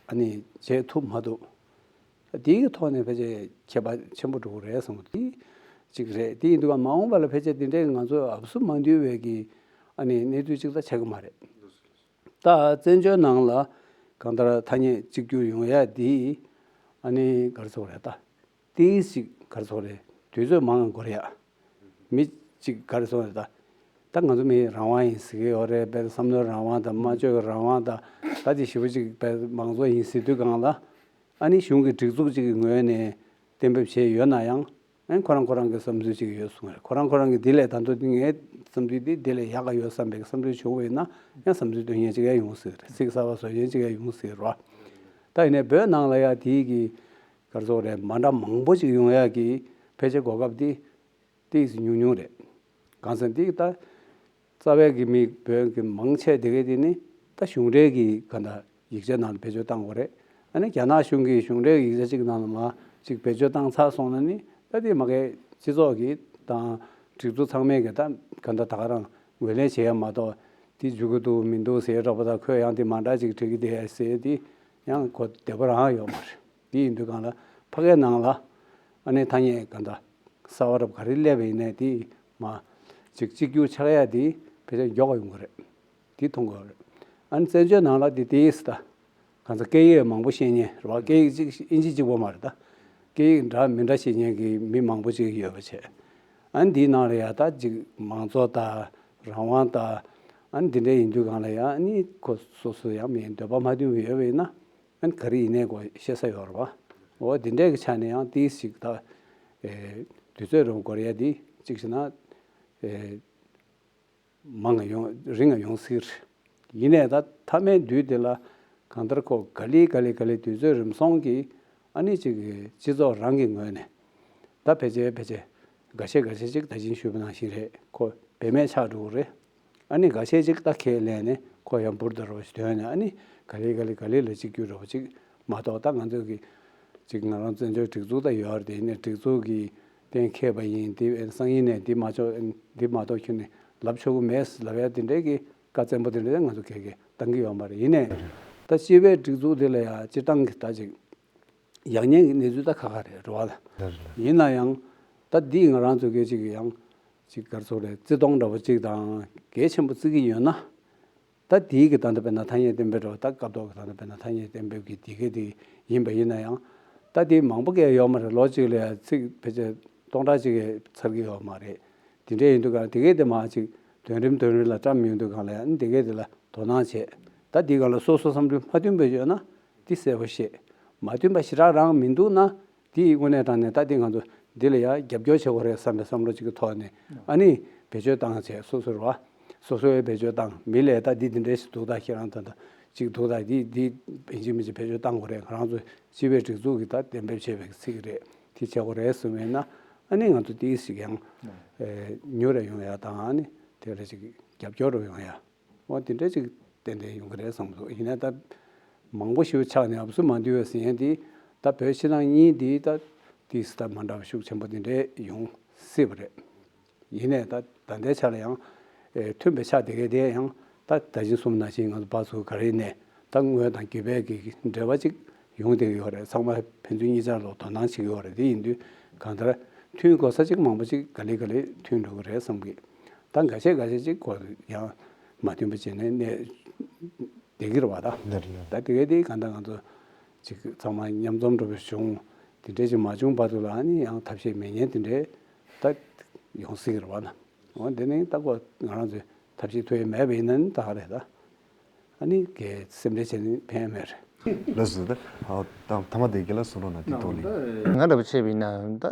ཨ་ནི་བྱེད་ཐུབ་མ་ཐུབ། དེའི་ཐོག་ནས་ཕལ་ཆེར་ཁྱད་པར་ཆེན་པོ་འགྲོ་གི་རེད་བསམ་གྱི་འདུག་གཅིག་རེད། དེ་ཡིན་དུས་མ་འོངས་པ་ལ་ཕལ་ཆེར་དེ་འདྲའི་ང་ཚོ་ཨབ་སུ་མ་འདུས་པའི་གི་ཨ་ནི་གནས་ཚུལ་གཅིག་ད་ཆགས་ཀྱི་མ་རེད། ད་བཙན་བྱོལ་ནང་ལ་གང་ལྟར་ཐ་སྙད་གཅིག་གྱུར་ཡོང་ཡ་དེ་ཨ་ནི་ག་རེ་ཟེར་དགོས་རེད་ད། ཏིས་ཅིག་ག་རེ་ཟེར་དགོས་རེད། དུས་ཚོད་མང་ང་འགོར་ཡ། མི་གཅིག་ག་རེ་ཟེར་དགོས་རེད་ད། ད་ང་ཚོ་མི་རང་དབང་ཡིན་ཟེར་གྱི་ཡོད་རེད། དཔེར་བསམ་བློའི་རང་དབང་དང་སྨྲ་བརྗོད་ཀྱི་རང་དབང་དང་ད་དེ་ཞེ་པོ་ཅིག་དཔེར་མང་གཙོ་ཡིན་ཟེར་དུས་སྒང་ལ། ཨ་ནི་གཞུང་གི་སྒྲིག་འཛུགས་གཅིག་གི་ངོས་ནས་གཏན་འབེབས་བྱས་ཡོད་ན་ཡང་། ཨ་ནི་ཁོ་རང་ཁོ་རང་གི་བསམ་ཚུལ་གཅིག་ཡོད་གསུངས་རེད། ཁོ་རང་ཁོ་རང་གི་འདི་ལས་ད་དུང་ངའི་བསམ་ཚུལ་འདི་འདི་ལས་ཡག་ག་ཡོད་བསམ་པའི་བསམ་ཚུལ་བྱུང་བ་ཡིན་ན་ཡང་བསམ་ཚུལ་འདོན་མཁན་གཅིག་ཡང་ཡོང་སྲིད་རེད། ཚིག་གསར་པ་བཟོ་མཁན་གཅིག་ཡང་ཡོང་སྲིད་རེད་བ། ད་ཡིན་ནའི་བོད་ནང་ལ་ཡ་དེའི་གི་ག་རེ་ཟེར་དགོས་རེད། མ་འདྲ་མང་པོ་ཅིག་ཡོང་ཡ་གི་ཕལ་ཆེར་གོ་སྐབས་འདི་ཏིག་ཙམ་ཉུང་ཉུང་རེད། གང་ཟེར་ན་འདི་ད་རྩ་བའི་གི་མི་བོད་གི་མང་ཆེ་དེ་གའི་དེ་ནི་ད་གཞུང་འབྲེལ་གི་ག་འདྲ་ཡིག་ཆ་ནང་ལ་བེད་སྤྱོད་བཏང་དགོས་རེད། ཨ་ནི་རྒྱ་ནག་གཞུང་གི་གཞུང་འབྲེལ་ཡིག་ཆ་གཅིག་ནང་ལ་མ་གཅིག་བེད་སྤྱོད་བཏང་ཚར་སོང་ན་ནི་ད་དེ་མ་གའི་སྤྱི་ཚོགས་ཀྱི་དང་སྒྲིག་འཛུགས་ཚང་མས་གི་ད་ག་འདྲ་ད་ག་རང་ངོས་ལེན་བྱེད་ཡ་མ་གཏོགས་དེ་འཇུག་གི་འདུག་མི་འདུག་ཟེར་འདྲ་པོ་དང་ཁོས་ཡང་དེ་མ་འདྲ་ཅིག་བྲིས་ཀྱི་བསྡད་ཟེར་དེ་ཡང་ཁོ་བདེ་པོ་རང་ཡོད་མ་རེད། དེ་ཡིན་དུས་སྒང་ལ་ཕ་གའི་ནང་ལ་ཨ་ནི་ཐ་སྙད་ག་འདྲ་གསར་པ་རབ་ག་རེ་སླེབས་པ་ཡིན་ནའི་དེ་མ་ཅིག་གཅིག་གྱུར་ཆགས་ཡ་དེ་ཕལ་ཆེར་མགྱོགས་པ་ཡོང་གི་རེད། དེ་མཐོང་གི་རེད། ཨ་ནི་བཙན་བྱོལ་ནང་ལ་དེ་དེ་ཡིས་ད་གང་ཟག་སྐད་ཡིག་མང་པོ་ཤེས་མཁན་རེད་བ། སྐད་ཡིག་གཅིག་ཨིན་ཇི་གཅིག་པོ་མ་རེད་ད། སྐད་ཡིག་འདྲ་མི་འདྲ་ཤེས་མཁན་གྱི་མི་མང་པོ་ཅིག་ཡོད་པ་བྱས། ཨ་ནི་དེའི་ནང་ལ་ཡ་ད་ཅིག་མང་གཙོ་ད་རང་དབང་ད་ཨ་ནི་དེ་འདྲ་ཡིན་དུས་སྒང་ལ་ཡ་ཨ་ནི་ཁོ་སོ་སོ་ཡང་མི་འདོད་པ་མ་མཐུན་པ་ཡོད་པ་ཡིན་ན། ཨ་ནི་ག་རེ་ཡིན་ནའི་ཁོ་ཤེས་ས་ཡོད་རེད་བ། འོ་དེ་འདྲའི་གི་ཆ་ནས་ཡང་ཏིས་ཞིག་ད་ཨེ་དུས་ཚོད་རིང་པོ་འགོར་ཡ་དེ་གཅིག་བྱས་ན་ཨེ་མང་ང་ཡོང་རིང་ང་ཡོང་སྲིད། ཡིན་ནའི་ད་མཐའ་མའི་དུས་དེ་ལ་གང་ལྟར་ཁོ་ག་ལེ་ག་ལེ་ག་ལེ་དུས་ཚོད་རིམ་སོང་གི་ཨ་ནི་གཅིག་གི་སྤྱི་ཚོགས་རང་གི་ངོས་ནས་ད་ཕལ་ཆེར་ཕལ་ཆེར་འགའ་ཤས་འགའ་ཤས་ཅིག་ད་གིན་ཞུས་པ་ནང་བཞིན་རེད། ཁོ་བེད་མེད་ཆགས་འགྲོ་གི་རེད། ཨ་ནི་འགའ་ཤས་ཅིག་ད་ཁས་ལེན་ནས་ཁོ་ཡང་འབུར་དུ་རོ་ཞིག་དོན་ནས་ཨ་ནི་ག་ལེ་ག་ལེ་ག་ལེ་ལ་གཅིག་གྱུར་རོ་ཅིག་མ་གཏོགས། ད་ང་ཚོ་གི་ཅིག་ང་རང་བཙན་བྱོལ་སྒྲིག་འཛུགས་ད་ཡོད་རེད། དེ་ནས་སྒྲིག་འཛུགས་ཀྱི་གཏན་འཁེལ་བ་ཡིན། དེ་སང་ཉིན་ནས་འདི་མ་ཆོག་འདི་མ་གཏོགས་ཁྱོན་ནས་ལབ་ཆོག་གི་མེད་ལབ་ཡ་དེ་འདྲའི་གི་ བཀའ་བཙན་པོ་དེ་འདྲ་ང་ཚོ་ག་གེ་བཏང་གི་ཡོད་མ་རེད། ཡིན་ནའི་ད་སྤྱི་པའི་སྒྲིག་འཛུགས་དེ་ལ་ཡང་སྤྱིར་བཏང་གི་ད་ཅིག་ཡག་ཉེས་ཀྱི་གནས་ཚུལ་ད་ཁ་ཁ་རེད་རེད་བ། ལ་ཡིན་ན་ཡང་ད་འདི་ང་རང་ཚོ་གི་ཅིག་ཡང་ཅིག་ག་རེ་ཟེར་དགོས་རེད། བརྩི་མཐོང་འདྲ་བོ་ཅིག་དང་གལ་ཆེན་པོ་བརྩི་གི་ཡོད་ན། ད་དེའི་གི་ད་ལྟ་དཔེར་ན་ཐ་སྙད་གཏན་འབེབས་འདྲ་བོ། ད་སྐབས་ཐོག་གི་ད་ལྟ་དཔེར་ན་ཐ་སྙད་གཏན་འབེབས་ཀྱི་དེ་གའི་དེ་ཡིན་པ་ཡིན་ན་ཡང་། ད་དེ་མང་པོ་གས་ཡོད་མ་རེད། ལོ་གཅིག་ལ་ཡང་ཚིག་ཕལ་ཆེར་སྟོང་ཕྲག་གཅིག་གས་ཚར་གི་ཡོད་མ་རེད། དེ་འདྲ་ཡིན་དུས་ག་དེ་གའི་དེ་མ་ཅིག་དོན་རིམ་དོན་རིམ་ལ་བཀྲམ་ཡོང་དུས་ག་ལ་ཡང་དེ་གའི་དེ་ལ་དོ་སྣང་བྱེད། ད་དེའི་ག་ལ་སོ་སོ་བསམ་ཚུལ་མ་མཐུན་པ་ཡོད་ན་དེ་གསལ་པོ་བཤད། མ་མཐུན་པ་ཞེ་དྲག་རང་མི་འདུག་ན། དེ་ཡི་དངོས་གནས་དྲང་གནས་ད་དེ་ང་ཚོ་འདི་ལ་ཡང་རྒྱབ་སྐྱོར་བྱེད་དགོས་རེད་བསམ་པའི་བསམ་བློ་ཅིག་གི་ཐོག་ནས། ཨ་ནི་བེད་སྤྱོད་བཏང་བྱས་སོ་སོར་བ། སོ་སོའི་བེད་སྤྱོད་བཏང་། མི་ལས་ད་འདི་འདི་འདྲ་ཞིག་འདུག་ད་ཁྱེད་རང་ད་ད་ཅིག་འདུག་ད་འདི་འདི་ཡིན་གཅིག་མིན་གཅིག་བེད་སྤྱོད་བཏང་དགོས་རེད། ང་རང་ཚོ་སྤྱི་པའི་སྒྲིག་འཛུགས་ཀྱི་ད་གཏན་འབེབས་བྱས་པའི་ཚིག་རེད། དེ་བྱེད་དགོས་རེད་གསུངས་པས་ན། ཨ་ནི་ང་ཚོ་དེ་ཞིག་ཡང་ཨེ་མྱུར་རེ་ཡོང་ཡ་དང་། ཨ་ནི་དེ་རེ་ཅིག་རྒྱབ་སྐྱོར་རུ་ཡོང་ཡ། འོ་དེ་འདྲ་ཅིག་ཏན་ཏན་ཡོང་གི་རེད་བསམ་འདུག་ཡིན་ནའི་ད་མང་པོ་ཞིག་ཆགས་ནས་ཨབ་སུ་མ་འདུས་པའི་ཟིན་ཡན་དེ་ད་བོད་ཕྱི་ནང་གཉིས་དེ་ད་དེ་ད་མ་འདྲ་བ་ཤུགས་ཆེན་པོ་དེ་འདྲས་ཡོང་སྲིད་པ་རེད། ཡིན་ནའི་ད་ད་ལྟའི་ཆ་ལ་ཡང་ཨེ་མཐུན་པའི་ཆ་དེ་གའི་དེ་ཡང་ད་ད་གིན་གསུངས་ནང་བཞིན་ང་ཚོ་བ་ཚོ་ག་རེ་ནས་ད་དངོས་དང་བརྒྱུད་པའི་གི་འབྲེལ་བ་ཅིག་ཡོང་བསྡད་ཀྱི་ཡོད་རེད། ཚང་མ་ཕན་ཚུན་གཉིས་ཆར་ལ་དོ་སྣང་བྱེད་ཀྱི་ཡོད་རེད། དེ་ཡིན་དུས་གང་ལྟར་མཐུན་དགོས་ས་ཅིག་མང་པོ་ཅིག་ག་ལེ་ག་ལེ་མཐུན་འགྲོ་གི་རེད་བསམ་གི། ད་འགའ་ཤས་འགའ་ཤས་ཅིག་གོ་ཡང་མ་མཐུན་པ་བྱས་ནས་གནས་བསྡད་ཀྱི་རེད་བ། ད་ད་དེ་གའི་དེ་གང་ལྟར་ང་ཚོ་ཅིག་ཚང་མ་མཉམ་འཛོམས་འགྲོ་བའི་གཞུང་དེ་འདྲས་ཅིག་མ་བྱུང་བར་དུ་ལ་ཨ་ནི་ཡང་ཐབས་ཤེས་མེད་མཁན་དེ་འདྲས་ད་ཡོང་སྲིད་ཀྱི་རེད་བ། ན་འོ་འདི་ནི་ད་གོ་ང་རང་ཚོས་ཐབས་ཤེས་ཐུབ་ཡས་མེད་པ་ཡིན་ན་ནི་ད་ག་རེད། ད་ཨ་ནི་གའི་སེམས་ཁྲལ་བྱས་ནས་ཕན་ཡས་མེད་རེད། ལགས་སོ། ད་ཨ་ད་ཐ་མ་དེ་རྒན་ལགས་གསུང་རོགས་གནང་། དེ་ཐོག་ལ་ཡིན། ང་འདྲ་པོ་བྱས་པ་ཡིན་ན་ད་ཨ་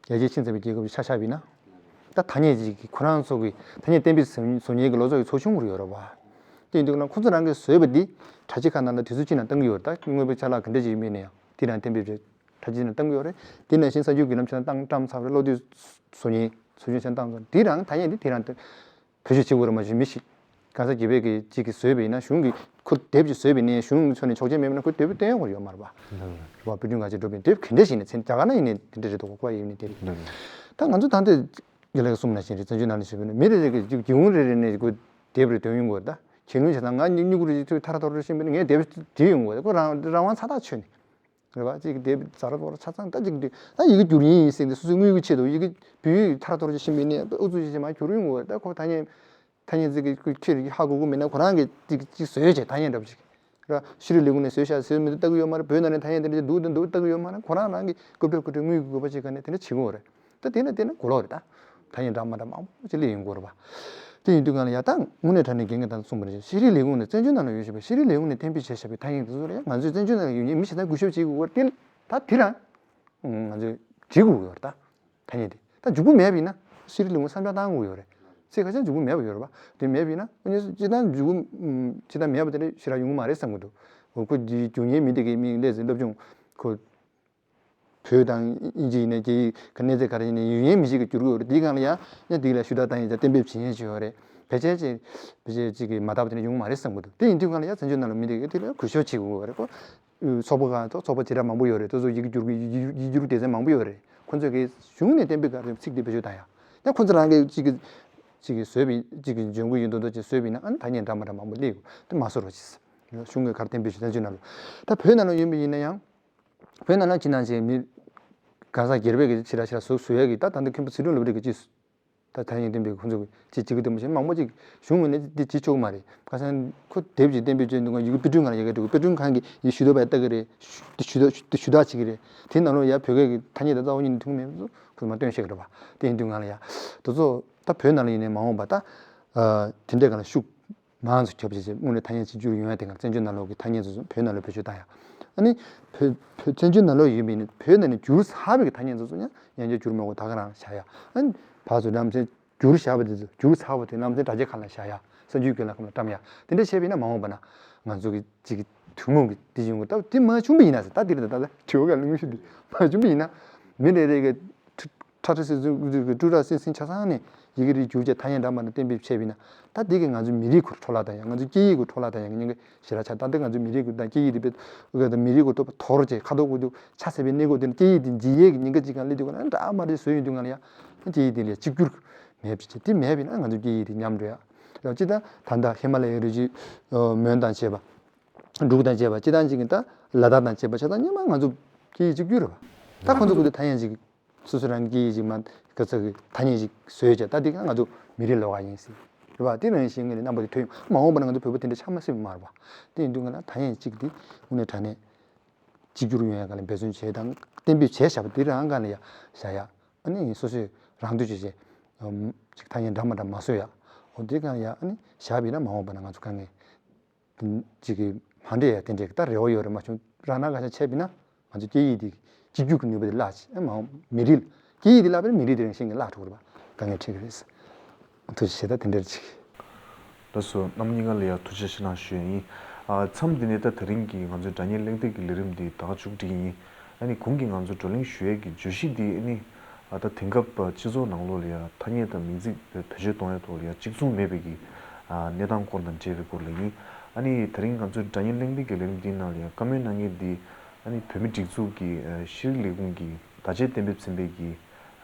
རྒྱལ་སྤྱིའི་ཆིངས་འཛིན་པའི་རྒྱལ་ཁབ་ཀྱི་ཆ་བཞག་པ་ཡིན་ན། ད་ཐ་སྙད་ཅིག་གི་ཁོ་རང་ཚོ་གི་ཐ་སྙད་གཏན་འབེབས་བཟོ་བཟོ་མཁན་གྱི་ལོ་ཚོད་ཀྱི་ཚོགས་ཆུང་རེ་ཡོད་རེད་བ། དེ་ཡིན་དུས་ན་ཁོ་ཚོ་རང་གིས་བཟོས་པ་འདི་དྲ་རྒྱའི་ཁ་ནང་ལ་དུས་ཚོད་གཅིག་ནང་བཏང་གི་ཡོད་རེད། ད་དངོས་པོའི་ཆ་ལག་ག་འདྲ་ཅིག་ཡིན་མིན་ནའང་དེ་རང་གཏན་འབེབས་བྱས་དྲ་རྒྱའི་ནང་བཏང་གི་ཡོད་རེད། དེ་ནང་བཞིན་གསར་འགྱུར་བརྒྱུད་ལམ་ཆ་ཚང་བཀྲམ་ཚར་རེད། བློ་འདྲི་བཟོ་མཁན་ཚོགས་ཆུང་ཆ་བཏང་ཚར། དེ་རང་ཐ་སྙད་འདི་དེ་རང་བེད་སྤྱོད་བྱེད་དགོས་རེད། མ་གཞི་མི་ཞིག་གང་ཟག་སྒེར་པའི་གི་ཅིག་གིས་བཟོས་པ་ཡིན་ན། གཞུང་གིས་ཁོ་དེབ་ཅིག་བཟོས་པ་ཡིན་ན་གཞུང་གི་ཕྱོགས་ནས་ཆོག་མཆན་མེད་པ་ན་ཁོ་དེབ་བཏོན་ཡོང་དགོས་ཡོད་མ་རེད་པ། རེད་པ། དཔེ་སྐྲུན་ག་ཅིག་འགྲོ་བ་ཡིན། དེབ་ག་འདྲ་ཞིག་ནས་མཚན་རྒྱ་གར་ནང་ཡིན་ནའི་དེ་འདྲ་རེད་འདུག་གོ། ཡིན་ནའི་དེ་རེད། ད་ང་ཚོ་ད་ལྟ་རྒན་ལགས་གསུངས་ནང་བཞིན་རེད། བཙན་བྱོལ་ནང་ལ་བྱས་པ་ཡིན་ན་མི་རེ་རེ་གི་ཅིག་རྒྱུན་རིང་རེ་རེ་ནས་ཁོ་དེབ་རེ་འདོན་ཡོང་དགོས། ད་ཁྱེད་ལུང་བྱས་ཙང་ང་སྨྱུ་གུ་རེ་ཅིག་ཐུག་ཐར་ཐོར་རེ་ཤེས་པ་ཡིན་ན་ངས་དེབ་བྲིས་ཡོང་དགོས། ཁོ་རང་རང་དབང་ཚ་ཐག་ཆོད་ནས། རེད་པ། གཅིག་གི་དེབ་ཛ་དྲག་ཏོག་ཙམ་ཆ་ཚང་། ད་གཅིག་འདི་ད་ཡི་གེ་བསྒྱུར་མཁན་ཡིན་ཟེར་ཏེ་སོ་སོའི་དངུལ་གྱི་ཆེད་དུ་ཡི་གེ་བོད་ཡིག་ཐར་ཐོར་ཅིག་ཤེས་པ་ཡིན་ན་ཨུ་ཚུགས་ཅིག་བྱས་མར་བསྒྱུར་ཡོང་དགོས། ད་ཁོ་ཐ་སྙད་ཐ་སྙད་ཅིག་གི་ཁྱེད་ཧ་གོ་གི་མེད་ན་ཁོ་རང་གིས་ཅིག་ཅིག་བཟོས་བྱས་ཐ་སྙད་འདྲ་པོ་ཅིག་ར་ཤེས་རིག་ལས་ཁུངས་ནས་བཟོས་བཞག་ཟེར་མི་འདུག་ལྟ་གི་ཡོད་མ་རེད། བོད་ནང་ནས་ཐ་སྙད་དེ་འདྲ་ཅིག་འདུག་དེ་འདུག་ལྟ་གི་ཡོད་མ་རེད། ཁོ་རང་རང་གིས་སྐུ་བགྲེས་སྐུ་བགྲེས་དངུལ་གྱི་དགོས་པ་ཅིག་ག་ནས་དེ་འདྲ་བྱེད་ཀྱི་ཡོད་རེད། ད་དེ་ན་དེ་ན་གོ་ལོག་རེད། ད་ཐ་སྙད་འདྲ་མ་འདྲ་མང་པོ་ཅིག་སླེབས་ཡོང་གི་ཡོད་རེད་པ། དེ་ཡིན་དུས་གང་ལ་ཡ་ད་དངོས་གནས་དྲང་གནས་རྒན་གྱིས་ད་གསུངས་པ་ནང་བཞིན་ཤེས་རིག་ལས་ཁུངས་ནས་བཙན་བྱོལ་ནང་ལ་ཡོད་བཞིན་པའི་ཤེས་རིག་ལས་ཁུངས་ནས་གཏན་འབེབས་བྱས་བཞག་པའི་ཐ་སྙད་དེ་ཚོ་ལ་ཡང་ང་ཚོས་བཙན་བྱོལ་ནང་ལ་ཡོད་མཁན་མི་གཞན་དག་འགུལ་ཤུགས་བྱེད་དགོས་པ་དེ་ད་དེ་རང་ང་ཚོས་བྱེད་དགོས་ཀྱི་ཡོད་རེད། ད་ཐ་སྙད་དེ་ད་འཇུག་པ་མེད་པ་ཡིན་ན་ཤེས་རིག་ལས་ཁུངས་བསམ་འཆར་བཏང་དགོས་ཀྱི་ཡོད་རེད། ཚིག་ཁ་ཤས་འཇུག་པ་མེད་པ་ཡོད་རེད་པ། དེ་མེད་པ་ཡིན་ན་ཁོ་གཉིས་སུ་སྤྱིར་བཏང་འཇུག་པ་སྤྱིར་བཏང་མེད་པ་དེ་འདྲ་ཞེ་དྲག་ཡོང་གི་མ་རེད་བསམ་གྱི་འདུག་ཁོ་འདི་འཇུག་མཁན་མི་དེ་གའི་མིང་སླེབས་ཟིན་སློབ་སྦྱོང་ཁོ། བོད་དང་དབྱིན་ཇི་ཡིན་ནའི་རྒྱ་ཡིག་གི་གནས་ཚད་ག་རེ་ཡིན་ནའི་ཡོད་མཁན་མི་ཞིག་གིས་བསྒྱུར་གྱི་ཡོད་རེད། དེའི་སྒང་ལ་ཡང་ཡང་དེ་ལ་ཞུ་དག་བཏང་ཡིན་ཙང་གཏན་འབེབས་བྱེད་མཁན་ཞིག་ཡོད་རེད། ཕལ་ཆེར་ཅིག་ཕལ་ཆེར་ཅིག་གིས་མ་དག་པ་དེ་འདྲ་ཡོང་གི་མ་རེད་བསམ་གྱི་འདུག་དེ་ཡིན་དུས་སྒང་ལ་ཡང་བཙན་བྱོལ་ནང་ལ་མི་དེ་གིས་དེ་ལ་འགུལ་ཤུགས་བྱེད་དགོས་རེད། ཁོ་ཚོགས་པ་ཁག་ཚོགས་པ་བྱེ་བྲག་མང་པོ་ཡོད་རེད། དེ་ཚོ་ཡི་གེ་བསྒྱུར་གྱི་ཡི་གེ་བསྒྱུར་སྡེ་ཚན་མང་པོ་ཡོད་རེད། ཁོ་ཚོས་གི་གཞུང་ནས་གཏན་འབེབས་ག་རེ་ཚིག་དེ་བེད་སྤྱོད་བཏང་ཡ། ཡང་ཁོ་ཚོ་རང་གིས་ཅིག་གིས་ཅིག་གིས་བཟོས་པའི་ཅིག་གིས་འཇོན་གི་ཡོད་མདོག་མདོག་ཅིག་བཟོས་པ་ཡིན་ན་ཨ་ནི་ཐ་སྙད་འདྲ་མ་འདྲ་མང་པོ་སླེབས་ཡོད། དེ་མ་བཟོ་རོགས་གྱིས། གཞུང་གིས་ག་རེ་གཏན་འབེབས་ཞུ་ཐག་ཆོད་ན་ལོ། ད་བོད་ནང་ལ་ཡོད་པ་ཡིན་ན་ཡང་། བོད་ནང་ལ་ཅི་ནང་བཞིན་མི་གང་ཟག་སྒེར་པས་ཀྱི་ཕྱི་ལ་ཕྱི་ལ་བཟོ་བཟོ་ཡ་གི་ད་ད་ལྟ་མཁན་པོ་ཚུལ་ཁྲིམས་སློབ་གྲྭ་གི་ཅིག་ད་ཐ་སྙད་གཏན་འབེབས་ཁོང་ཚོ་གི་ཅིག་ཅིག་གི་དུ་མ་ཞིག་མང་པོ་ཅིག་གཞུང་ངོས་ནས་འདི་བྱེད་ཆོག་གི་མ་རེད། ཁ་སང་ཁོ་དེབ་ཅིག་གཏན་འབེབས་བྱས་འདུག་ག་ཡི་གེ་དཔེ་སྐྲུན་ཁང་ལ་ཡ་གི་འགྲོ་གི་དཔེ་སྐྲུན་ཁང་གི་ཡི་ཞུ་དག་པ་ལྟ་གི་རེད། དེ་ཞུ་དག་དེ་ཞུ་དག་བྱེད་ཀྱི་རེད། དེ་ནང་ལོགས་ཡ་བོད་སྐད་ཀྱི་ཐ་སྙད་དང་རྩ་བ་ཉིད་ནས་མཐུན་མེད་པ་ཚོ་ཁོ་མ་སྟོན་ཤེས་ཀྱི་རེད་པ། དེ་ཡིན་དུས་ང་ལ་ཡ་དེ་ཚོ་ད་བོད་ནང་ལ་ཡིན་ནའི་མ་འོངས་པ་ད་དེ་འདྲའི་སྒང་ལ་ཤུགས། མང་ཙམ་ཁྱབ་ཆེ་ཆེ་དངོས་གནས་ཐ་སྙད་གཅིག་གྱུར་ཡོང་ཡ་དེ་ག་བཙན་བྱོལ་ནང་ལོགས་ཀྱི་ཐ་སྙད་ཚོ་བོད་ནང་ལོགས་བེད་སྤྱོད་བཏང་ཡ། ཨ་ནི་བོད་བོད་བཙན་བྱོལ་ནང་ལོགས་ཡོད་པའི་ནི་བོད་ནང་ནས་བསྒྱུར་ཚར་བའི་གི་ཐ་སྙད་ཚོ་ཚོ་ཡང་ཡང་བསྐྱར་བསྒྱུར་མ་དགོས་ད་ག་རང་བཞག་ཡ། ཨ་ནི་ཕར་ཚུར་རྣམ་ཚན་བསྒྱུར་བཞག་པ་དེ་ཚོ་བསྒྱུར་ཚར་བ་དེ་རྣམ་ཚན་དྲ་རྒྱའི་ཁ་ལ་བཞག་ཡ། གསར་འགྱུར་བརྒྱུད་ལམ་ཁག་ལ་བཀྲམ་ཡ། དེ་འདྲ་བྱས་པ་ཡིན་ན་མ་འོངས་པ་ན་ང་ཚོ་གི་ཅིག་གི་ཐུན་མོང་གི་དེ་བྱུང་གི་ད་དེ་མ་བྱུང་བ་ཡིན་ན་ཟེར། ད་དེ་རེད། ད་ད་དྲི་བ་ག་ལ་ངོ་ཤེས་དེ་མ་བྱུང་བ་ཡིན་ན་མི་རེ་རེ་གི་ཁྲ་ཁྲ་སིང་སིང་ཀྲུ་ཀྲ་སིང་སིང་ཆ་ཚང་ནས་ཡི་གེ་རིགས་བསྒྱུར་བྱས་ཐ་སྙད་འདྲ་མ་འདྲ་གཏན་འབེབས་བྱས་པ་ཡིན་ན། ད་འདི་གིས་ང་ཚོའི་མི་རིགས་ཁོ་འཕྲོ་བརླག་བཏང་ཡ། ང་ཚོའི་སྐད་ཡིག་ཁོ་འཕྲོ་བརླག་བཏང་ཡ་གི་ཉེན་ཁ་ཞེ་དྲག་ཆགས། ད་ལྟ་ང་ཚོའི་མི་རིགས་ཁོ་དང་སྐད་ཡིག་དེ་དཔེ་ད་མི་རིགས་ཁོ་ཐོར་བྱས་ཁ་དོག་ཁོ་དུ་ཆ་ཟད་པའི་གནས་སྐབས་དེ་ནས་སྐད་ཡིག་དེ་འཇིག་ཡས་ཀྱི་ཉེན་ཁ་ཅིག་གང་སླེབས་དུས་ག་ལ་འདྲ་མ་འདྲ་བཟོས་ཡོང་དུས་ག་ལ་ཡ། སྐད་ཡིག་དེ་ལ་གཅིག་གྱུར་མེད་པ་བྱས། དེ་མེད་པ་ཡིན་ན་ང་ཚོའི་སྐད་ཡིག་དེ་ཉམས་འགྲོ་ཡ། རེད་བ། སྤྱིར་བཏང་ད་ལྟ་ཧི་མ་ལ་ཡའི་རི་རྒྱུད་མོན་དང་བཅས་པ། འབྲུག་དང་བཅས་པ། སྤྱིར་བཏང་ཅིག་གི་ད་ལ་དྭགས་དང་བཅས་པ་ཆ་ཚང་སྔོན་མ་ང་ཚོ་སྐད་ཡིག་གཅིག་གྱུར་རེད་བ། ད་ཁོ་ཚོ་གི་དེ་ཐ་སྙད་ཅིག་སོ་སོ་རང་གི་སྐད་ཡིག་ཅིག་མ་ག་ཚོད་ཀྱི་ཐ་སྙད་ཅིག་བཟོས་བྱས། ད་དེ་ག་ང་ཚོ་མི་རིགས་ལོགས་ཀ་ཡིན་སྲིད་རེད་བ། དེ་རང་བཞིན་གྱི་རྣམ་པ་དེ་ཐོན་ཡོང་། མ་འོངས་པ་ན་ང་ཚོ་བོད་པ་དེ་འདྲ་ཆགས་མ་སྲིད་པ་མ་རེད་བ། དེ་ཡིན་དུས་ང་ལ་ཐ་སྙད་ཅིག་དེ་དངོས་གནས་དྲང་གནས་གཅིག་གྱུར་ཡོང་ཡ་ག་ལ་འབད་བརྩོན་བྱས་དང་གཏན་འབེབས་བྱས་བཞག་པ་དེ་རང་ག་ལ་ཡ་བཞག་ཡ། ཨ་ནི་སོ་སོས་རང་འདོད་བྱས་བྱས་ཅིག་ཐ་སྙད་འདྲ་མ་འདྲ་མ་བཟོ་ཡ། འོ་དེ་ག་ལ་ཡ་ཨ་ནི་བཞག་པ་ཡིན་ན་མ་འོངས་པ་ན་ང་ཚོ་དཀའ་ངལ་ཅིག་གི་མ་འདྲེས་ཡ་དེ་འདྲས་ཀྱི་ད་རེ་བ་ཡོད་རེད། མ་བྱུང་རང་ན་ག་ཤ་ཆད་པ་ཡིན་ན་ང་ཚོ་སྐད་ཡིག་དེ་གཅིག་གྱུར་གྱི་ནུས་པ་དེ་བརླག་ཅིག་ཨ་མ་འོངས་མི་རིགས་སྐད་ཡིག་དེ་བརླག་པ་ཡིན་ན་མི་རིགས་དེ་རང་བཞིན་གྱི་བརླག་འགྲོ་གི་རེད་པ། དཀའ་ངལ་འཕྲད་ཀྱི་རེད། ཐུགས་རྗེ་ཆེ། ད་དེ་འདྲར་ཅིག་ལགས་སོ། རྣམ་གཉིས་ཀ་ལ་ཡང་ཐུགས་རྗེ་ཆེ་གནང་ཞུ་ཡ་ཡིན། ཨ་མཚམས་འདི་ནས་ད་དེ་རིང་གི་ང་ཚོའི་སྒྲ་སྙན་གླེང་སྟེགས་ཀྱི་ལས་རིམ་འདི་ད་ག་མཇུག་སྒྲིལ་ཡིན། ཨ་ནི་གོང་གི་ང་ཚོ་བགྲོ་གླེང་ཞུ་ཡས་ཀྱི་བརྗོད་གཞི་འདི་ཨ་ནི་ཨ་ད་དེང་སྐབས་སྤྱི་ཚོགས་ནང་ལོགས་ལ་ཡང་ཐ་སྙད་དང་མིང་ཚིག་བེད་སྤྱོད་གཏོང་ཡས་ཐོག་ལ་ཡང་གཅིག་མཚུངས་མེད་པའི་གི་ཨ་གནས་སྟངས་སྐོར་དང་འབྲེལ་བའི་སྐོར་ལ་ཡིན། ཨ་ནི་དེ་རིང་ང་ཚོའི་སྒྲ་སྙན་གླེང་སྟེགས་ཀྱི་ལས་རིམ་འདིའི་ནང་ལ་ཡང་བཀའ་མོལ་གནང་མཁན་འདི་ཨ་ནི་བོད་མིའི་སྒྲིག་འཛུགས་ཀྱི་ཨ་ཤེས་རིག་ལས་ཁུངས་ཀྱི་བརྡ་ཆད་གཏན་འབེབས་ཚན་པའི་གི་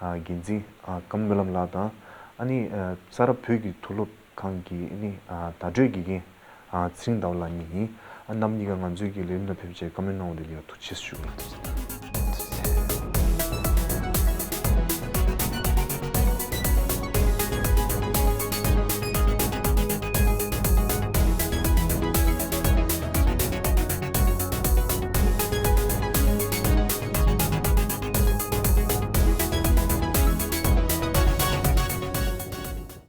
ཨ་འགན་འཛིན་ཨ་ཀརྨ་སྨོན་ལམ་ལགས་དང་། ཨ་ནི་ཨ་ས་རཱ་བོད་ཀྱི་མཐོ་སློབ་ཁང་གི་ཨ་ནི་ཨ་བརྡ་སྤྲོད་དགེ་རྒན་ཨ་ཚེ་རིང་ཟླ་བ་ལགས་གཉིས་ཡིན། ཨ་རྣམ་གཉིས་ཀ་ང་ཚོའི་གི་ལས་རིམ་ནང་ཕེབས་བྱས་བཀའ་མོལ་གནང་བ་དེ་ལ་ཡང་ཐུགས་རྗེ་ཆེ་ཞུ་གི་ཡིན།